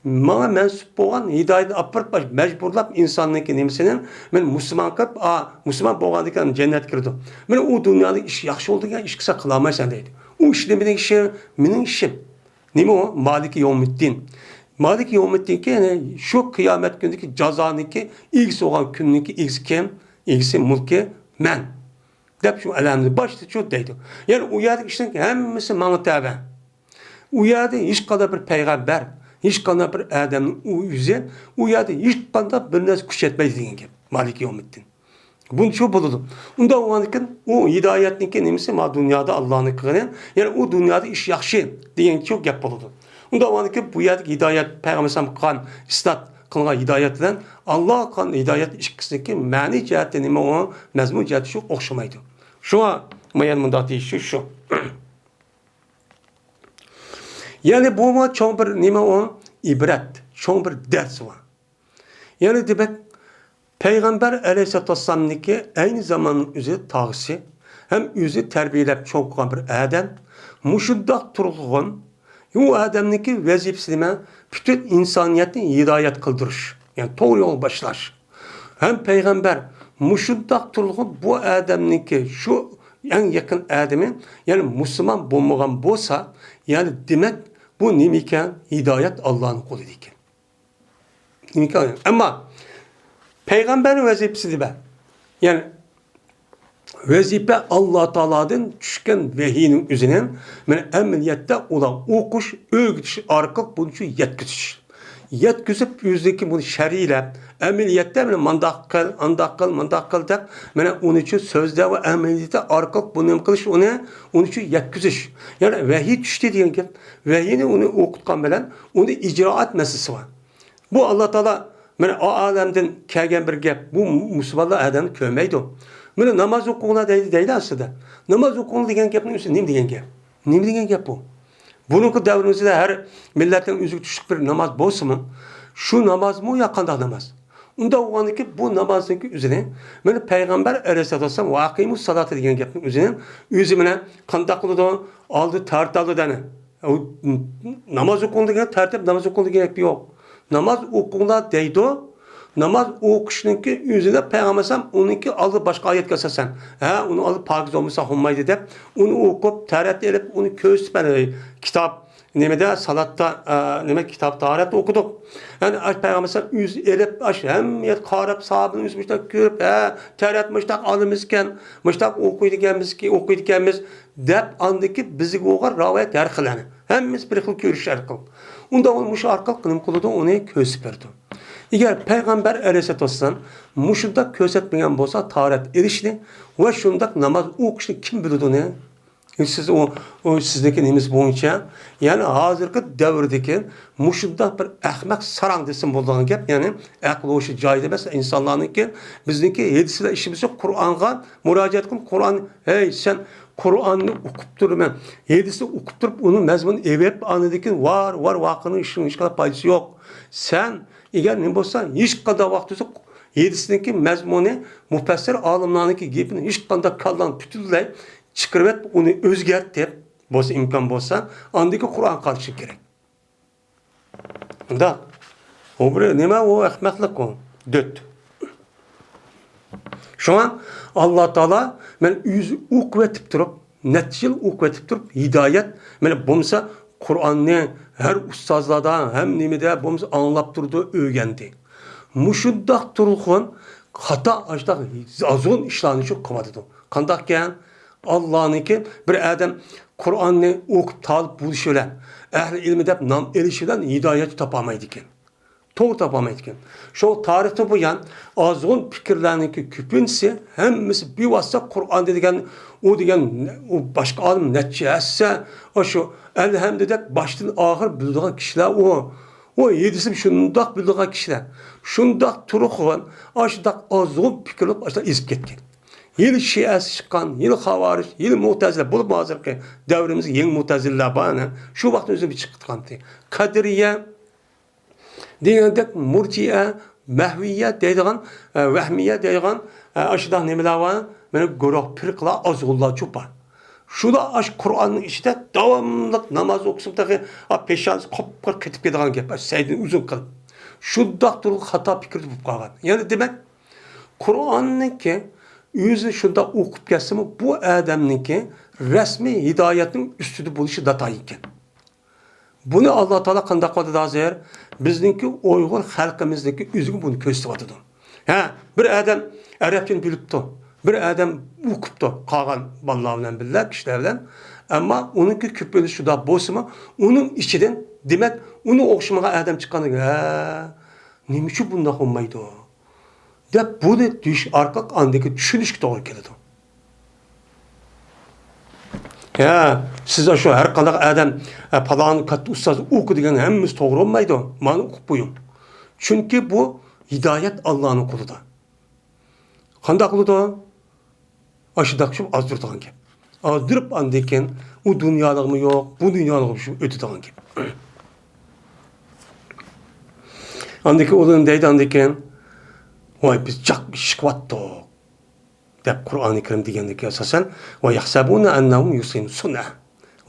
ماڭا مەنسۇپ بولغان ھىدايەتنى ئاپىرىپ، مەجبۇرلاپ ئىنساننىڭكى نېمىسىنى مەن مۇسۇلمان قىلىپ، ئا، مۇسۇلمان بولغاندىكىن جەننەتكە كىرىدۇ. مانا ئۇ دۇنيادا ئىش ياخشى بولىدىغان ئىشقا سەن قىلالمايسەن دەيدۇ. ئۇ ئىش نېمىنىڭ ئىشى؟ مېنىڭ ئىشىم. نېمە ئۇ؟ مالىكى يومىددىن. مالىكى يومىددىنكى، يەنى شۇ قىيامەت كۈنىدىكى جازانىڭكى ئىگىسى بولغان كۈننىڭكى ئىگىسى كىم؟ ئىگىسى، مۈلكى مەن. دەپ شۇ ئەلەمنى باشلىدى شۇ دەيدۇ. يەنى ئۇ يەردىكى ئىشنىڭ ھەممىسى ماڭا تەۋە. ئۇ يەردە ھېچقانداق بىر پەيغەمبەر، ھېچقانداق بىر ئادەمنىڭ ئۆزى، ئۇ يەردە ھېچقانداق بىر نەرسە كۈچ يەتمەيدۇ دېگەن گەپ. مالىكى يومىددىن. بۇنچە بولىدۇ. ئۇنداق بولغاندىكىن ئۇ ھىدايەتنىڭكى نېمىسى؟ ما دۇنيادا ئاللانىڭ قىلغىنى، يەنى ئۇ دۇنيادا ئىش ياخشى دېگەنچۇ گەپ بولىدۇ. ئۇنداق بولغاندىكىن بۇ يەردىكى ھىدايەت، پەيغەمبەر ئەلەيھىسسالام قىلغان ئىسنات قىلغان ھىدايەت بىلەن ئاللا قىلغان ھىدايەت ئىككىسىنىڭكى مەنىي جەھەتتە نېمە ئۇ؟ مەزمۇن جەھەتتە شۇ ئوخشىمايدۇ. شۇڭا مايان مۇنداق دېيىشى شۇ. يەنى بۇمۇ چوڭ بىر نېمە ئۇ؟ ئىبرەت، چوڭ بىر دەرس بار. يەنى دېمەك، پەيغەمبەر ئەلەيھىسسالاتۇ ۋەسسالامنىڭكى ئەينى زاماننىڭ ئۆزى تاغىسى ھەم ئۆزى تەربىيەلەپ چوڭ قىلغان بىر ئادەم مۇشۇنداق تۇرغۇن، ئۇ ئادەمنىڭكى ۋەزىپىسى نېمە؟ پۈتۈن ئىنسانىيەتنى ھىدايەت قىلدۇرۇش، يەنى توغرا يولغا باشلاش. ھەم پەيغەمبەر مۇشۇنداق تۇرغۇن، بۇ ئادەمنىڭكى شۇ ئەڭ يېقىن ئادىمى، يەنى مۇسۇلمان بولمىغان بولسا، يەنى دېمەك، بۇ نېمە ئىكەن؟ ھىدايەت ئاللانىڭ قولىدا ئىكەن. ئەمما پەيغەمبەرنىڭ ۋەزىپىسى نېمە؟ يەنى ۋەزىپە ئاللا تائالادىن چۈشكەن ۋەھىينىڭ ئۆزىنى مانا ئەمەلىيەتتە ئۇلار ئوقۇش، ئۆگىتىش ئارقىلىق بۇنى شۇ يەتكۈزۈش. يەتكۈزۈپ ئۆزىنىڭكى بۇنى شەرھلەپ، ئەمەلىيەتتە مانا مانداق قىل، ئانداق قىل، مانداق قىل دەپ، مانا ئۇنى شۇ سۆزلەپ ۋە ئەمەلىيەتتە ئارقىلىق بۇنى نېمە قىلىش، ئۇنى، ئۇنى شۇ يەتكۈزۈش. يەنى ۋەھىي چۈشتى دېگەن گەپ، ۋەھىينى ئۇنى ئوقۇتقان بىلەن ئۇنى ئىجرائات مەسىلىسى بار. بۇ ئاللا تائالا مانا ئا ئالەمدىن كەلگەن بىر گەپ. بۇ مۇسۇلمانلار ئادەمنى كۆرمەيدۇ. مانا ناماز ئوقۇڭلار دەيدۇ، دەيدۇ ئەسلىدە. ناماز ئوقۇڭلار دېگەن گەپنىڭ ئۆزى نېمە دېگەن گەپ؟ نېمە دېگەن گەپ بۇ؟ بۇرۇنقى دەۋرىمىزدە ھەر مىللەتنىڭ ئۆزىگە تۇشلۇق بىر ناماز بولسىمۇ، شۇ نامازمۇ يا قانداق ناماز؟ ئۇنداق بولغاندىكىن بۇ نامازنىڭكى ئۆزىنى مانا پەيغەمبەر ئەلەيھىسسالاتۇ ۋەسسالام ۋە ئەقىمۇس سالاتا دېگەن گەپنىڭ ئۆزىنى، ئۆزى مانا قانداق قىلىدۇ؟ ئالدى تارتالدى دەنى. ئۇ ناماز ئوقۇڭ دېگەن تەرتىپ، ناماز ئوقۇڭ دېگەن گەپ يوق. ناماز ئوقۇڭلار دەيدۇ. ناماز ئوقۇشنىڭكى ئۆزىدە پەيغەمبەر ئەلەيھىسسالام ئۇنىڭكى ئالدى باشقا ئايەتكە ئاساسەن، ھە، ئۇنىڭ ئالدى پاكىز بولمىسا بولمايدۇ دەپ، ئۇنى ئوقۇپ، تەرەت ئېلىپ، ئۇنى كۆرسىتىپ، يەنى كىتاب نېمىدە، سالاتتا، ئە، نېمە، كىتاب تاھارەتتە ئوقۇدۇق. يەنى ئاش پەيغەمبەر ئەلەيھىسسالام ئۆزى ئېلىپ، ئاش ھەممە يەرگە قاراپ، ساھابىنىڭ ئۆزى مۇشۇنداق كۆرۈپ، ھە، تەرەت مۇشۇنداق ئالىمىزكەن، مۇشۇنداق ئوقۇيدىكەنمىزكى، ئوقۇيدىكەنمىز. دەپ ئاندىكى بىزگە بولغان راۋايەت ھەر خىل، يەنى ھەممىسى بىر خىل كۆرۈش ئارقىلىق. ئۇنداق بولغاندا مۇشۇ ئارقىلىق نېمە قىلىدۇ؟ ئۇنى كۆرسىتىپ بېرىدۇ. ئەگەر پەيغەمبەر ئەلەيھىسسالاتۇ ۋەسسالام مۇشۇنداق كۆرسەتمىگەن بولسا، تاھارەت ئېلىشنى ۋە شۇنداق ناماز ئوقۇشنى كىم بىلىدۇ ئۇنى؟ سىز ئۇ، ئۇ سىزنىڭكى نېمىسى بويىچە، يەنى ھازىرقى دەۋردىكى مۇشۇنداق بىر ئەخمەق ساراڭ دېسىم بولىدىغان گەپ، يەنى ئەقلى ھوشى جايىدا ئەمەس ئىنسانلارنىڭكى، بىزنىڭكى ھېدىسلەر ئىشىمىزچە قۇرئانغا مۇراجىئەت قىلىپ، قۇرئان، ھەي، سەن قۇرئاننى ئوقۇپ تۇرىمەن، ھېدىسنى ئوقۇپ تۇرۇپ، ئۇنىڭ مەزمۇنىنى ئېۋىپ، ئاندىن كېيىن ۋار، ۋار، ۋارقىرىنىڭ ئىشىنىڭ ھېچقانداق پايدىسى يوق. سەن ئەگەر نېمە بولسا، ھېچقانداق ۋاقىت بولسا ھېدىسنىڭكى مەزمۇنى، مۇپەسسىر ئالىملارنىڭكى گېپىنى ھېچقانداق كاللاڭ پۈتۈنلەي چىقىرىۋەت، ئۇنى ئۆزگەرتىپ، بولسا ئىمكان بولسا، ئاندىكى قۇرئان قارىشىڭ كېرەك. ئۇنداق. ئۇ بىر نېمە ئۇ؟ ئەخمەقلىق ئۇ. دۆت. شۇڭا ئاللا تائالا مەن ئۆزى ئوقۇۋېتىپ تۇرۇپ، نەچچە يىل ئوقۇۋېتىپ تۇرۇپ، ھىدايەت، مانا بولمىسا قۇرئاننى ھەر ئۇستازلاردا، ھەم نېمىدە بولمىسا ئاڭلاپ تۇرىدۇ، ئۆگەندى. مۇشۇنداق تۇرغۇن خاتا ئاشۇنداق ئازغۇن ئىشلارنى شۇ قىلىۋاتىدۇ. قانداقكەن؟ ئاللانىڭكى بىر ئادەم قۇرئاننى ئوقۇپ تالىپ بولۇشى بىلەن، ئەھلى ئىلمى دەپ نام ئېلىشى بىلەن ھىدايەت تاپالمايدىكەن. توغرا تاپالمايدىكەن. شۇ تارىختىن بۇيان ئازغۇن پىكىرلەرنىڭكى كۆپىنچىسى، ھەممىسى بىۋاسىتە قۇرئاندا دېگەن، ئۇ دېگەن، ئۇ باشقا ئالىم نەچچە ھەسسە، ئاشۇ ئەلھەمدۇدەك باشتىن ئاخىر بىلىدىغان كىشىلەر ئۇ. ئۇ ھەدىسنى شۇنداق بىلىدىغان كىشىلەر. شۇنداق تۇرغۇن، ئاشۇنداق ئازغۇن پىكىرلەپ ئاشۇنداق ئېزىپ كەتكەن. ھېلى شىئەسى چىققان، ھېلى خاۋارىج، ھېلى مۇتەزىلە، بولۇپمۇ ھازىرقى دەۋرىمىزدە يېڭى مۇتەزىلىلەر بار، ئەنە شۇ ۋاقىتتا ئۆزى بىر چىقىپ كەتكەنتى. قەدىرىيە، دېگەندەك مۇرجىئە، مەھۋىيە دەيدىغان، ئە، ۋەھمىيە دەيدىغان، ئە، ئاشۇنداق نېمىلەر بار؟ مانا گۇرۇھ، پىرقىلار، ئازغۇنلارچۇ بار. شۇلار ئاشۇ قۇرئاننىڭ ئىچىدە داۋاملىق ناماز ئوقۇسىمۇ تېخى، ئا، پېشانىسى قۇپقۇرۇ قېتىپ كېتىدىغان گەپ، ئاشۇ سەجدىنى ئۇزۇن قىلىپ. شۇنداق تۇرغۇن خاتا پىكىردە بولۇپ قالغان. يەنى دېمەك، قۇرئاننىڭكى ئۆزى شۇنداق ئوقۇپ كەتسىمۇ، بۇ ئادەمنىڭكى رەسمىي ھىدايەتنىڭ ئۈستىدە بولۇشى ناتايىن ئىكەن. بۇنى ئاللا تائالا قانداق قىلىۋاتىدۇ ھازىر؟ بىزنىڭكى ئۇيغۇر خەلقىمىزنىڭكى ئۆزىگە بۇنى كۆرسىتىۋاتىدۇ. ھە، بىر ئادەم ئەرەبچىنى بىلىپتۇ، بىر ئادەم ئوقۇپتۇ، قالغان بالىلار بىلەن بىللە، كىشىلەر بىلەن. ئەمما ئۇنىڭكى كۆپىيىشى شۇنداق بولسىمۇ، ئۇنىڭ ئىچىدىن، دېمەك، ئۇنىڭ ئوخشىمىغان ئادەم چىققاندىن، ھە، نېمە ئۈچۈن بۇنداق بولمايدۇ؟ دەپ بۇنى دېيىش ئارقىلىق ئاندىن كېيىن چۈشىنىشكە توغرا كېلىدۇ. ھە، سىز ئاشۇ ھەر قانداق ئادەم، ئە، پالان كاتتا ئۇستاز ئوقۇ دېگەن ھەممىسى توغرا بولمايدۇ. مانا ئوقۇپ قويۇڭ. چۈنكى بۇ ھىدايەت ئاللانىڭ قولىدا. قانداق قىلىدۇ؟ ئاشۇنداق شۇ ئازدۇرىدىغان گەپ. ئازدۇرۇپ ئاندىن كېيىن ئۇ دۇنيالىقمۇ يوق، بۇ دۇنيالىقمۇ شۇ ئۆتىدىغان گەپ. ئاندىن كېيىن ئۇلار دەيدۇ، ئاندىن كېيىن، ۋاي، بىز جىق ئىش قىلىۋاتتۇق، دەپ قۇرئانى كەرىم دېگەندىكى ئاساسەن، ۋە يەھسەبۇنە ئەننەھۇم يۇھسىنۇنە سۇنئا.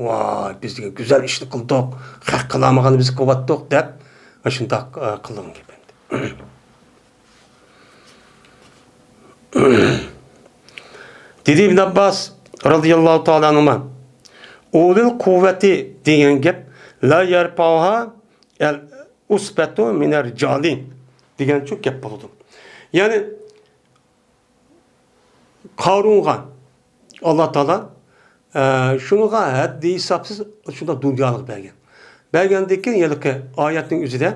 ۋاي، بىز دېگەن گۈزەل ئىشنى قىلدۇق، خەق قىلالمىغاننى بىز قىلىۋاتتۇق، دەپ ئاشۇنداق، ئە، قىلغان گەپ ئەمدى. دېدى ئىبن ئابباس رازىياللاھۇ تائالا ئەنھۇما، ئۇلۇل قۇۋۋەتى دېگەن گەپ، لا يەرپەئۇھا ئەل ئۇسبەتۇ مىنەر رىجالى دېگەنچۇ گەپ بولىدۇ. يەنى قارۇنغا ئاللا تائالا، ئە، شۇنىڭغا ھەددى ھېسابسىز شۇنداق دۇنيالىق بەرگەن. بەرگەندىن كېيىن ھېلىقى ئايەتنىڭ ئۆزىدە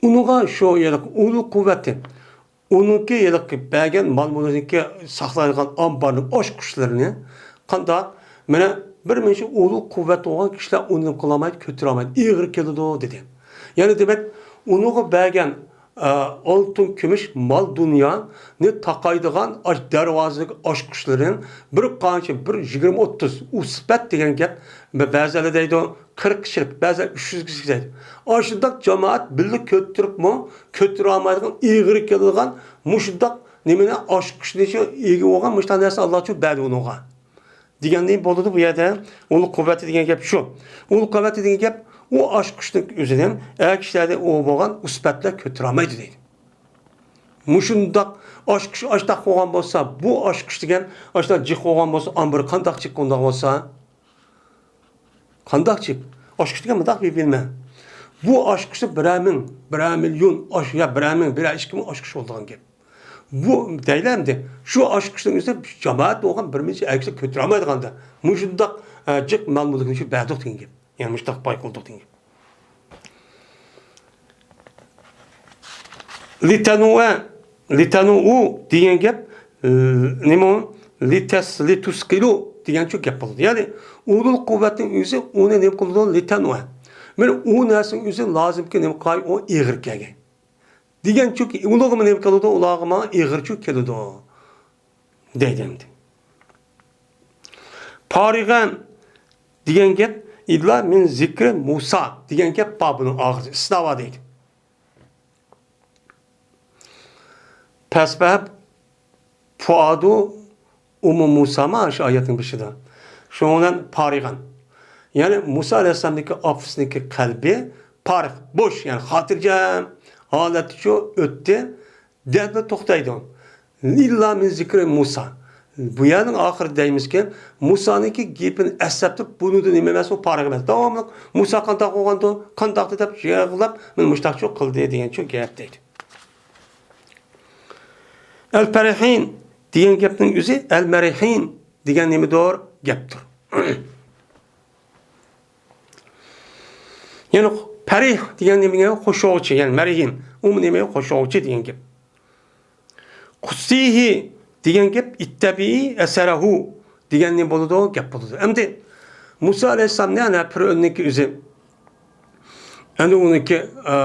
ئۇنىڭغا شۇ ھېلىقى ئۇلۇل قۇۋۋەتى، ئۇنىڭكى ھېلىقى بەرگەن مال-مۈلكىنىڭكى ساقلايدىغان ئامبارنىڭ ئاچقۇچلىرىنى قانداق، مانا، بىر مۇنچە ئۇلۇل قۇۋۋەت بولغان كىشىلەر ئۇنى نېمە قىلالمايدۇ، كۆتۈرەلمەيدۇ، ئېغىر كېلىدۇ، دېدى. يەنى دېمەك، ئۇنىڭغا بەرگەن ئە، ئالتۇن، كۈمۈش، مال-دۇنيانى تاقايدىغان ئاش-، دەرۋازىدىكى ئاچقۇچلىرىنى بىر قانچە، بىر يىگىرمە ئوتتۇز ئۇسبەت دېگەن گەپ، بە-، بەزىلەر دەيدۇ، قىرىق كىشىلىك، بەزىلەر ئۈچ يۈز كىشىلىك دەيدۇ. ئاشۇنداق جامائەت بىللە كۆتۈرۈپمۇ، كۆتۈرەلمەيدىغان، ئېغىر كېلىدىغان مۇشۇنداق نېمىنى، ئاچقۇچنى شۇ ئىگە بولغان مۇشۇنداق نەرسە ئاللا شۇ بەردى ئۇنىڭغا. دېگەندىن بولىدۇ بۇ يەردە. ئۇلۇل قۇۋۋەتى دېگەن گەپ شۇ. ئۇلۇل قۇۋۋەتى دېگەن گەپ ئۇ ئاچقۇچنىڭ ئۆزىنى ئەر كىشىلەردە ئۇ بولغان ئۇسبەتلەر كۆتۈرەلمەيدۇ دەيدۇ. مۇشۇنداق ئاچقۇچ ئاشتاق بولغان بولسا، بۇ ئاچقۇچ دېگەن ئاشتاق جىق بولغان بولسا، ئامبىرى قانداق جىق ئۇنداق بولسا؟ قانداق جىق؟ ئاچقۇچ دېگەن مۇنداق بىر بىلمە. بۇ ئاچقۇچتا بىرەر مىڭ، بىرەر مىليون ئاش-، يا بىرەر مىڭ، بىرەر ئىككى مىڭ ئاچقۇچ بولىدىغان گەپ. بۇ دەيلى ئەمدى، شۇ ئاچقۇچنىڭ ئۆزىدە جامائەت بولغان بىر نەچچە ئەركىشى كۆتۈرەلمەيدىغاندا، مۇشۇنداق، ئە، جىق مال-مۈلۈكنى شۇ بەردۇق دېگەن گەپ. يەنى مۇشۇنداق باي قىلدۇق دېگەن گەپ. لىتەنۇئە، لىتەنۇئۇ دېگەن گەپ، ئە، نېمە ئۇ؟ لىتەس-، لىتۇسقىلۇ دېگەنچۇ گەپ بولىدۇ. يەنى ئۇلۇل قۇۋۋەتنىڭ ئۆزى ئۇنى نېمە قىلىدۇ؟ لىتەنۇئە. مانا ئۇ نەرسىنىڭ ئۆزى لازىمكى نېمە قىلاي؟ ئۇ ئېغىر كەلگەي. دېگەنچۇكى، ئۇلارغىمۇ نېمە قىلىدۇ؟ ئۇلارغىمۇ ئېغىرچۇ كېلىدۇ، دەيدۇ ئەمدى. پارىغەن دېگەن گەپ، ئىللا مىن زىكرى مۇسا دېگەن گەپ بار بۇنىڭ ئاخىرى، ئىستىناۋا دەيدۇ. پەسبەھە پۇئادۇ ئۇممۇ مۇسامۇ شۇ ئايەتنىڭ بېشىدا. شۇنىڭ بىلەن پارىغەن. يەنى مۇسا ئەلەيھىسسالامنىڭكى ئاپىسىنىڭكى قەلبى پارىغ، بوش، يەنى خاتىرجەم ھالەتتىچۇ ئۆتتى. دەپلا توختايدۇ. ئىللا مىن زىكرى مۇسا. بۇ يەرنىڭ ئاخىرىدا دەيمىزكى، مۇسانىڭكى گېپىنى ئەسلەپ تۇرۇپ، بۇنىڭدىن نېمە ئەمەس، ئۇ پارىغا ئەمەس. داۋاملىق مۇسا قانداق بولغاندۇ، قانداقتى دەپ يىغلاپ، مانا مۇشتاقچۇ قىلدى دېگەنچۇ گەپ دەيدۇ. ئەل پەرىھىن دېگەن گەپنىڭ ئۆزى ئەل مەرىھىن دېگەن نېمىدۇر گەپتۇر. يەنى پەرىھ دېگەن نېمىگە؟ خۇشۇچى، يەنى مەرىھىن، ئۇمۇ نېمە؟ خۇشۇچى دېگەن گەپ. قۇسسىھى دېگەن گەپ ئىتتەبىئى ئەسەرەھۇ دېگەن نېمە بولىدۇ؟ گەپ بولىدۇ. ئەمدى مۇسا ئەلەيھىسسالامنى ئەنە پىرئۆننىڭكى ئۆزى، ئەنە ئۇنىڭكى، ئە،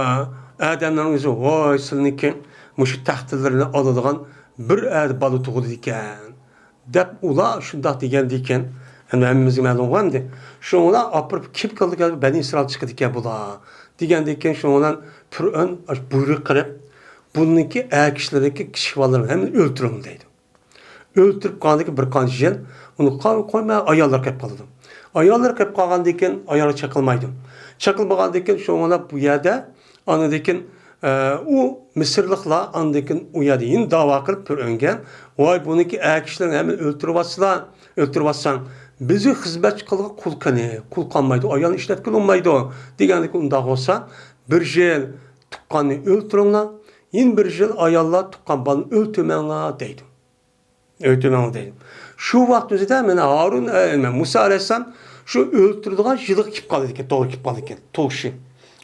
ئادەمنىڭ ئۆزى، ۋاي، سىلىنىڭكى مۇشۇ تەختىلىرىنى ئالىدىغان بىر ئەدە بالا تۇغۇلىدىكەن. دەپ ئۇلار شۇنداق دېگەندىكىن، ئەمدى ھەممىمىزگە مەلۇمغۇ ئەمدى. شۇنىڭ بىلەن ئاپىرىپ كىم كېلىدىكەن، بەنى ئىسرائىل چىقىدىكەن بۇلار دېگەندىكىن، شۇنىڭ بىلەن پىرئۆن بۇيرۇق قىلىپ، بۇنىڭكى ئەر كىشىلىرىنىڭكى كىچىك بالىلىرىنى ھەممىنى ئۆلتۈرۈڭ دەيدۇ. ئۆلتۈرۈپ قالغاندىن كېيىن بىر قانچە يىل ئۇنى قا-، قويماي ئاياللار كېلىپ قالىدۇ. ئاياللار كېلىپ قالغاندىن كېيىن ئايالغا چېقىلمايدۇ. چېقىلمىغاندىن كېيىن شۇنىڭ بىلەن بۇ يەردە ئاندىن كېيىن ئە، ئۇ مىسىرلىقلار ئاندىن كېيىن ئۇ يەردە يەنە داۋا قىلىپ پىرئۆنگە، ۋاي، بۇنىڭكى ئەر كىشىلەرنى ھەممىنى ئۆلتۈرۈۋاتسىلا، ئۆلتۈرۈۋاتساڭ، بىزگە خىزمەتچى قىلغان قۇل قېنى؟ قۇل قالمايدۇ، ئايالنى ئىشلەتكىلى بولمايدۇ دېگەندىكىن، ئۇنداق بولسا، بىر يىل تۇغقاننى ئۆلتۈرۈڭلار، يەنە بىر يىل ئاياللار تۇغقان بالىنى ئۆلتۈرمەڭلار دەيدۇ. ئۆلتۈرمەڭلار دەيدۇ. شۇ ۋاقىت ئۆزىدە مانا ھارۇن، ئە، مۇسا ئەلەيھىسسالام شۇ ئۆلتۈرىدىغان يىلغا كېلىپ قالىدىكەن، توغرا كېلىپ قالىدىكەن، تۇغۇشى.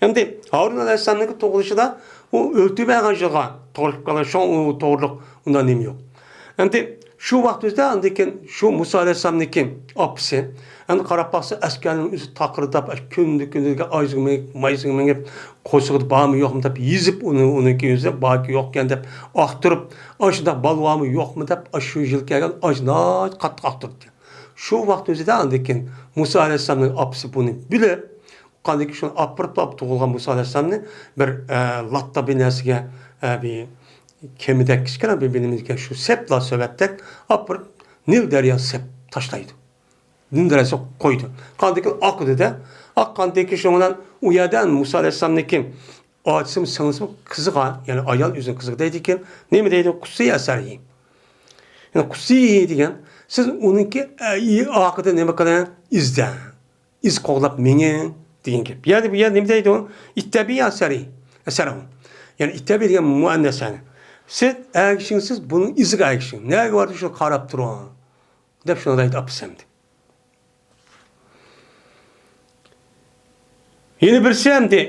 ئەمدى ھارۇن ئەلەيھىسسالامنىڭكى تۇغۇلۇشىدا ئۇ ئۆلتۈرمەيدىغان يىلغا توغرا كېلىپ قالىدۇ، شۇڭا ئۇ توغرىلىق ئۇنداق نېمە يوق. ئەمدى شۇ ۋاقىت ئۆزىدە ئاندىن كېيىن شۇ مۇسا ئەلەيھىسسالامنىڭكى ئاپىسى، ئەمدى قاراپ باقسا، ئەسكەرنىڭ ئۆزى تاقىرىداپ، كۈندە كۈندە ئايىغىغا مىنىپ، مايىسىغا مىنىپ، قورسىقىدا بارمۇ يوقمۇ دەپ يېزىپ، ئۇنى، ئۇنىڭكى ئۆزى باركى يوقكەن دەپ ئاختۇرۇپ، ئاشۇنداق بالا بارمۇ يوقمۇ دەپ، ئاشۇ يىل كەلگەن ئاش ناھايىتى قاتتىق ئاختۇرۇپتۇ. شۇ ۋاقىت ئۆزىدە ئاندىن كېيىن مۇسا ئەلەيھىسسالامنىڭ ئاپىسى بۇنى بىلىپ، ئاندىن كېيىن شۇنى ئاپىرىپ، تۇغۇلغان مۇسا ئەلەيھىسسالامنى بىر، ئە، لاتا بىر نەرسىگە، ئە، بىر كېمىدەك كىچىككىنە بىر بىلىمىزگە شۇ سەپلا سۆۋەتتەك ئاپىرىپ، نىل دەرياسىغا سەپ تاشلايدۇ. نىل دەرياسىغا قويدى. قاندىكىن ئاقىدۇ-دە. ئاققاندىن كېيىن شۇنىڭ بىلەن ئۇ يەردە مۇسا ئەلەيھىسسالامنىڭكى ئاچىسىمۇ سىڭلىسىمۇ قىزىغا، يەنى ئايال ئۆزىنىڭ قىزىغا دەيدىكىن، نېمە دەيدۇ؟ قۇسسى ئەسەرىھى. يەنى قۇسسى دېگەن، سىز ئۇنىڭكى، ئە، ئارقىدىن نېمە قىلىڭ؟ ئىزدەڭ. ئىز قوغلاپ مېڭىڭ دېگەن گەپ. يەنى بۇ يەردە نېمە دەيدۇ؟ ئىتتەبىئى ئەسەرىھى. ئەسەرىھۇ. يەنى ئىتتەبىئى دېگەن مۇئەننەس يەنى. سىز ئەگىشىڭ، سىز بۇنىڭ ئىزىغا ئەگىشىڭ. نەگە باردى شۇنى قاراپ تۇرۇڭ. دەپ شۇنداق دەيدۇ ئاپىسى ئەمدى. يەنە بىرسى ئەمدى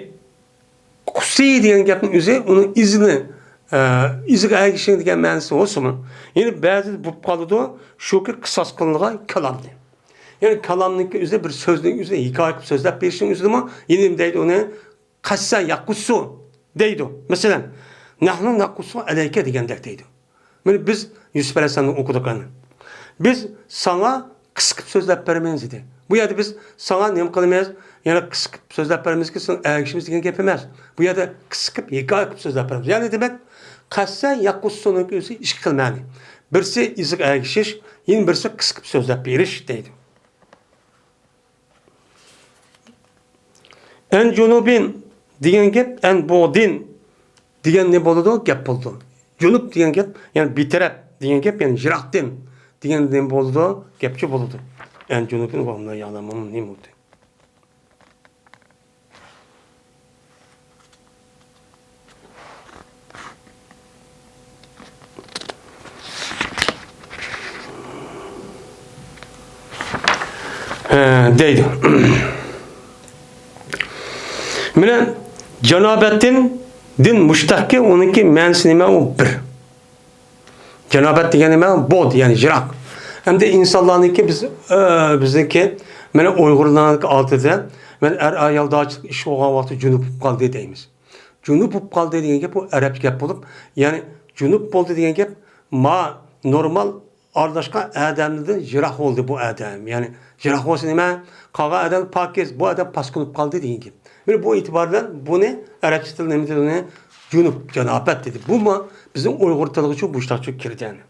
قۇسسى دېگەن گەپنىڭ ئۆزى ئۇنىڭ ئىزىنى، ئە، ئىزىغا ئەگىشىڭ دېگەن مەنىسى بولسىمۇ، يەنە بەزىدە بولۇپ قالىدۇ، شۇكى قىساس قىلىنغان كالامنى. يەنى كالامنىڭكى ئۆزى بىر سۆزنىڭ ئۆزىنى ھېكايە قىلىپ سۆزلەپ بېرىشنىڭ ئۆزىدىمۇ يەنە نېمە دەيدۇ ئۇنى؟ قەسسە يەقۇسسۇ دەيدۇ. مەسىلەن، نەھنۇ نەقۇسسۇ ئەلەيكە دېگەندەك دەيدۇ. مانا بىز يۈسۈپ ئەلەيھىسسالامنى ئوقۇدۇق ئەنە. بىز ساڭا قىسقىپ سۆزلەپ بېرىمىز دېدى. بۇ يەردە بىز ساڭا نېمە قىلىمىز؟ يەنە قىسقىپ سۆزلەپ بېرىمىزكى، سېنىڭ ئەگىشىمىز دېگەن گەپ ئەمەس. بۇ يەردە قىسقىپ ھېكايە قىلىپ سۆزلەپ بېرىمىز. يەنى دېمەك، قەسسە يەقۇسسۇنىڭ ئۆزى ئىككى خىل مەنى. بىرسى ئىزىغا ئەگىشىش، يەنە بىرسى قىسقىپ سۆزلەپ بېرىش دەيدۇ. ئەن جۇنۇبىن دېگەن گەپ، ئەن بۇغدىن دېگەن نېمە بولىدۇ؟ گەپ بولىدۇ. جۇنۇب دېگەن گەپ، يەنى بىتەرەپ دېگەن گەپ، يەنى يىراقتىن دېگەن نېمە بولىدۇ؟ گەپچۇ بولىدۇ. ئەن جۇنۇبىن ۋە ھۇم لا يەئلەمۇن نېمە بولدى؟ ھە، دەيدۇ. مانا جانابەتتىن دىن مۇشتەقكى، ئۇنىڭكى مەنىسى نېمە؟ ئۇ بىر. جانابەت دېگەن نېمە؟ بۇغد، يەنى يىراق. ئەمدى ئىنسانلارنىڭكى بىز، ئە، بىزنىڭكى، مانا ئۇيغۇرلارنىڭكى ئادىتىدە، مانا ئەر ئايال داچىلىق ئىش بولغان ۋاقىتتا جۇنۇپ بولۇپ قالدى دەيمىز. جۇنۇپ بولۇپ قالدى دېگەن گەپ، بۇ ئەرەبچە گەپ بولۇپ، يەنى جۇنۇپ بولدى دېگەن گەپ، ما نورمال ئارىلاشقان ئادەملەردىن يىراق بولدى بۇ ئادەم. يەنى يىراق بولسا نېمە؟ قالغان ئادەم پاكىز، بۇ ئادەم پاسكىنا بولۇپ قالدى دېگەن گەپ. مانا بۇ ئېتىبار بىلەن بۇنى ئەرەبچە تىل نېمە دېدى ئۇنى؟ جۇنۇپ، جانابەت دېدى. بۇمۇ بىزنىڭ ئۇيغۇر تىلىغىچۇ مۇشۇنداقچۇ كىردى يەنى.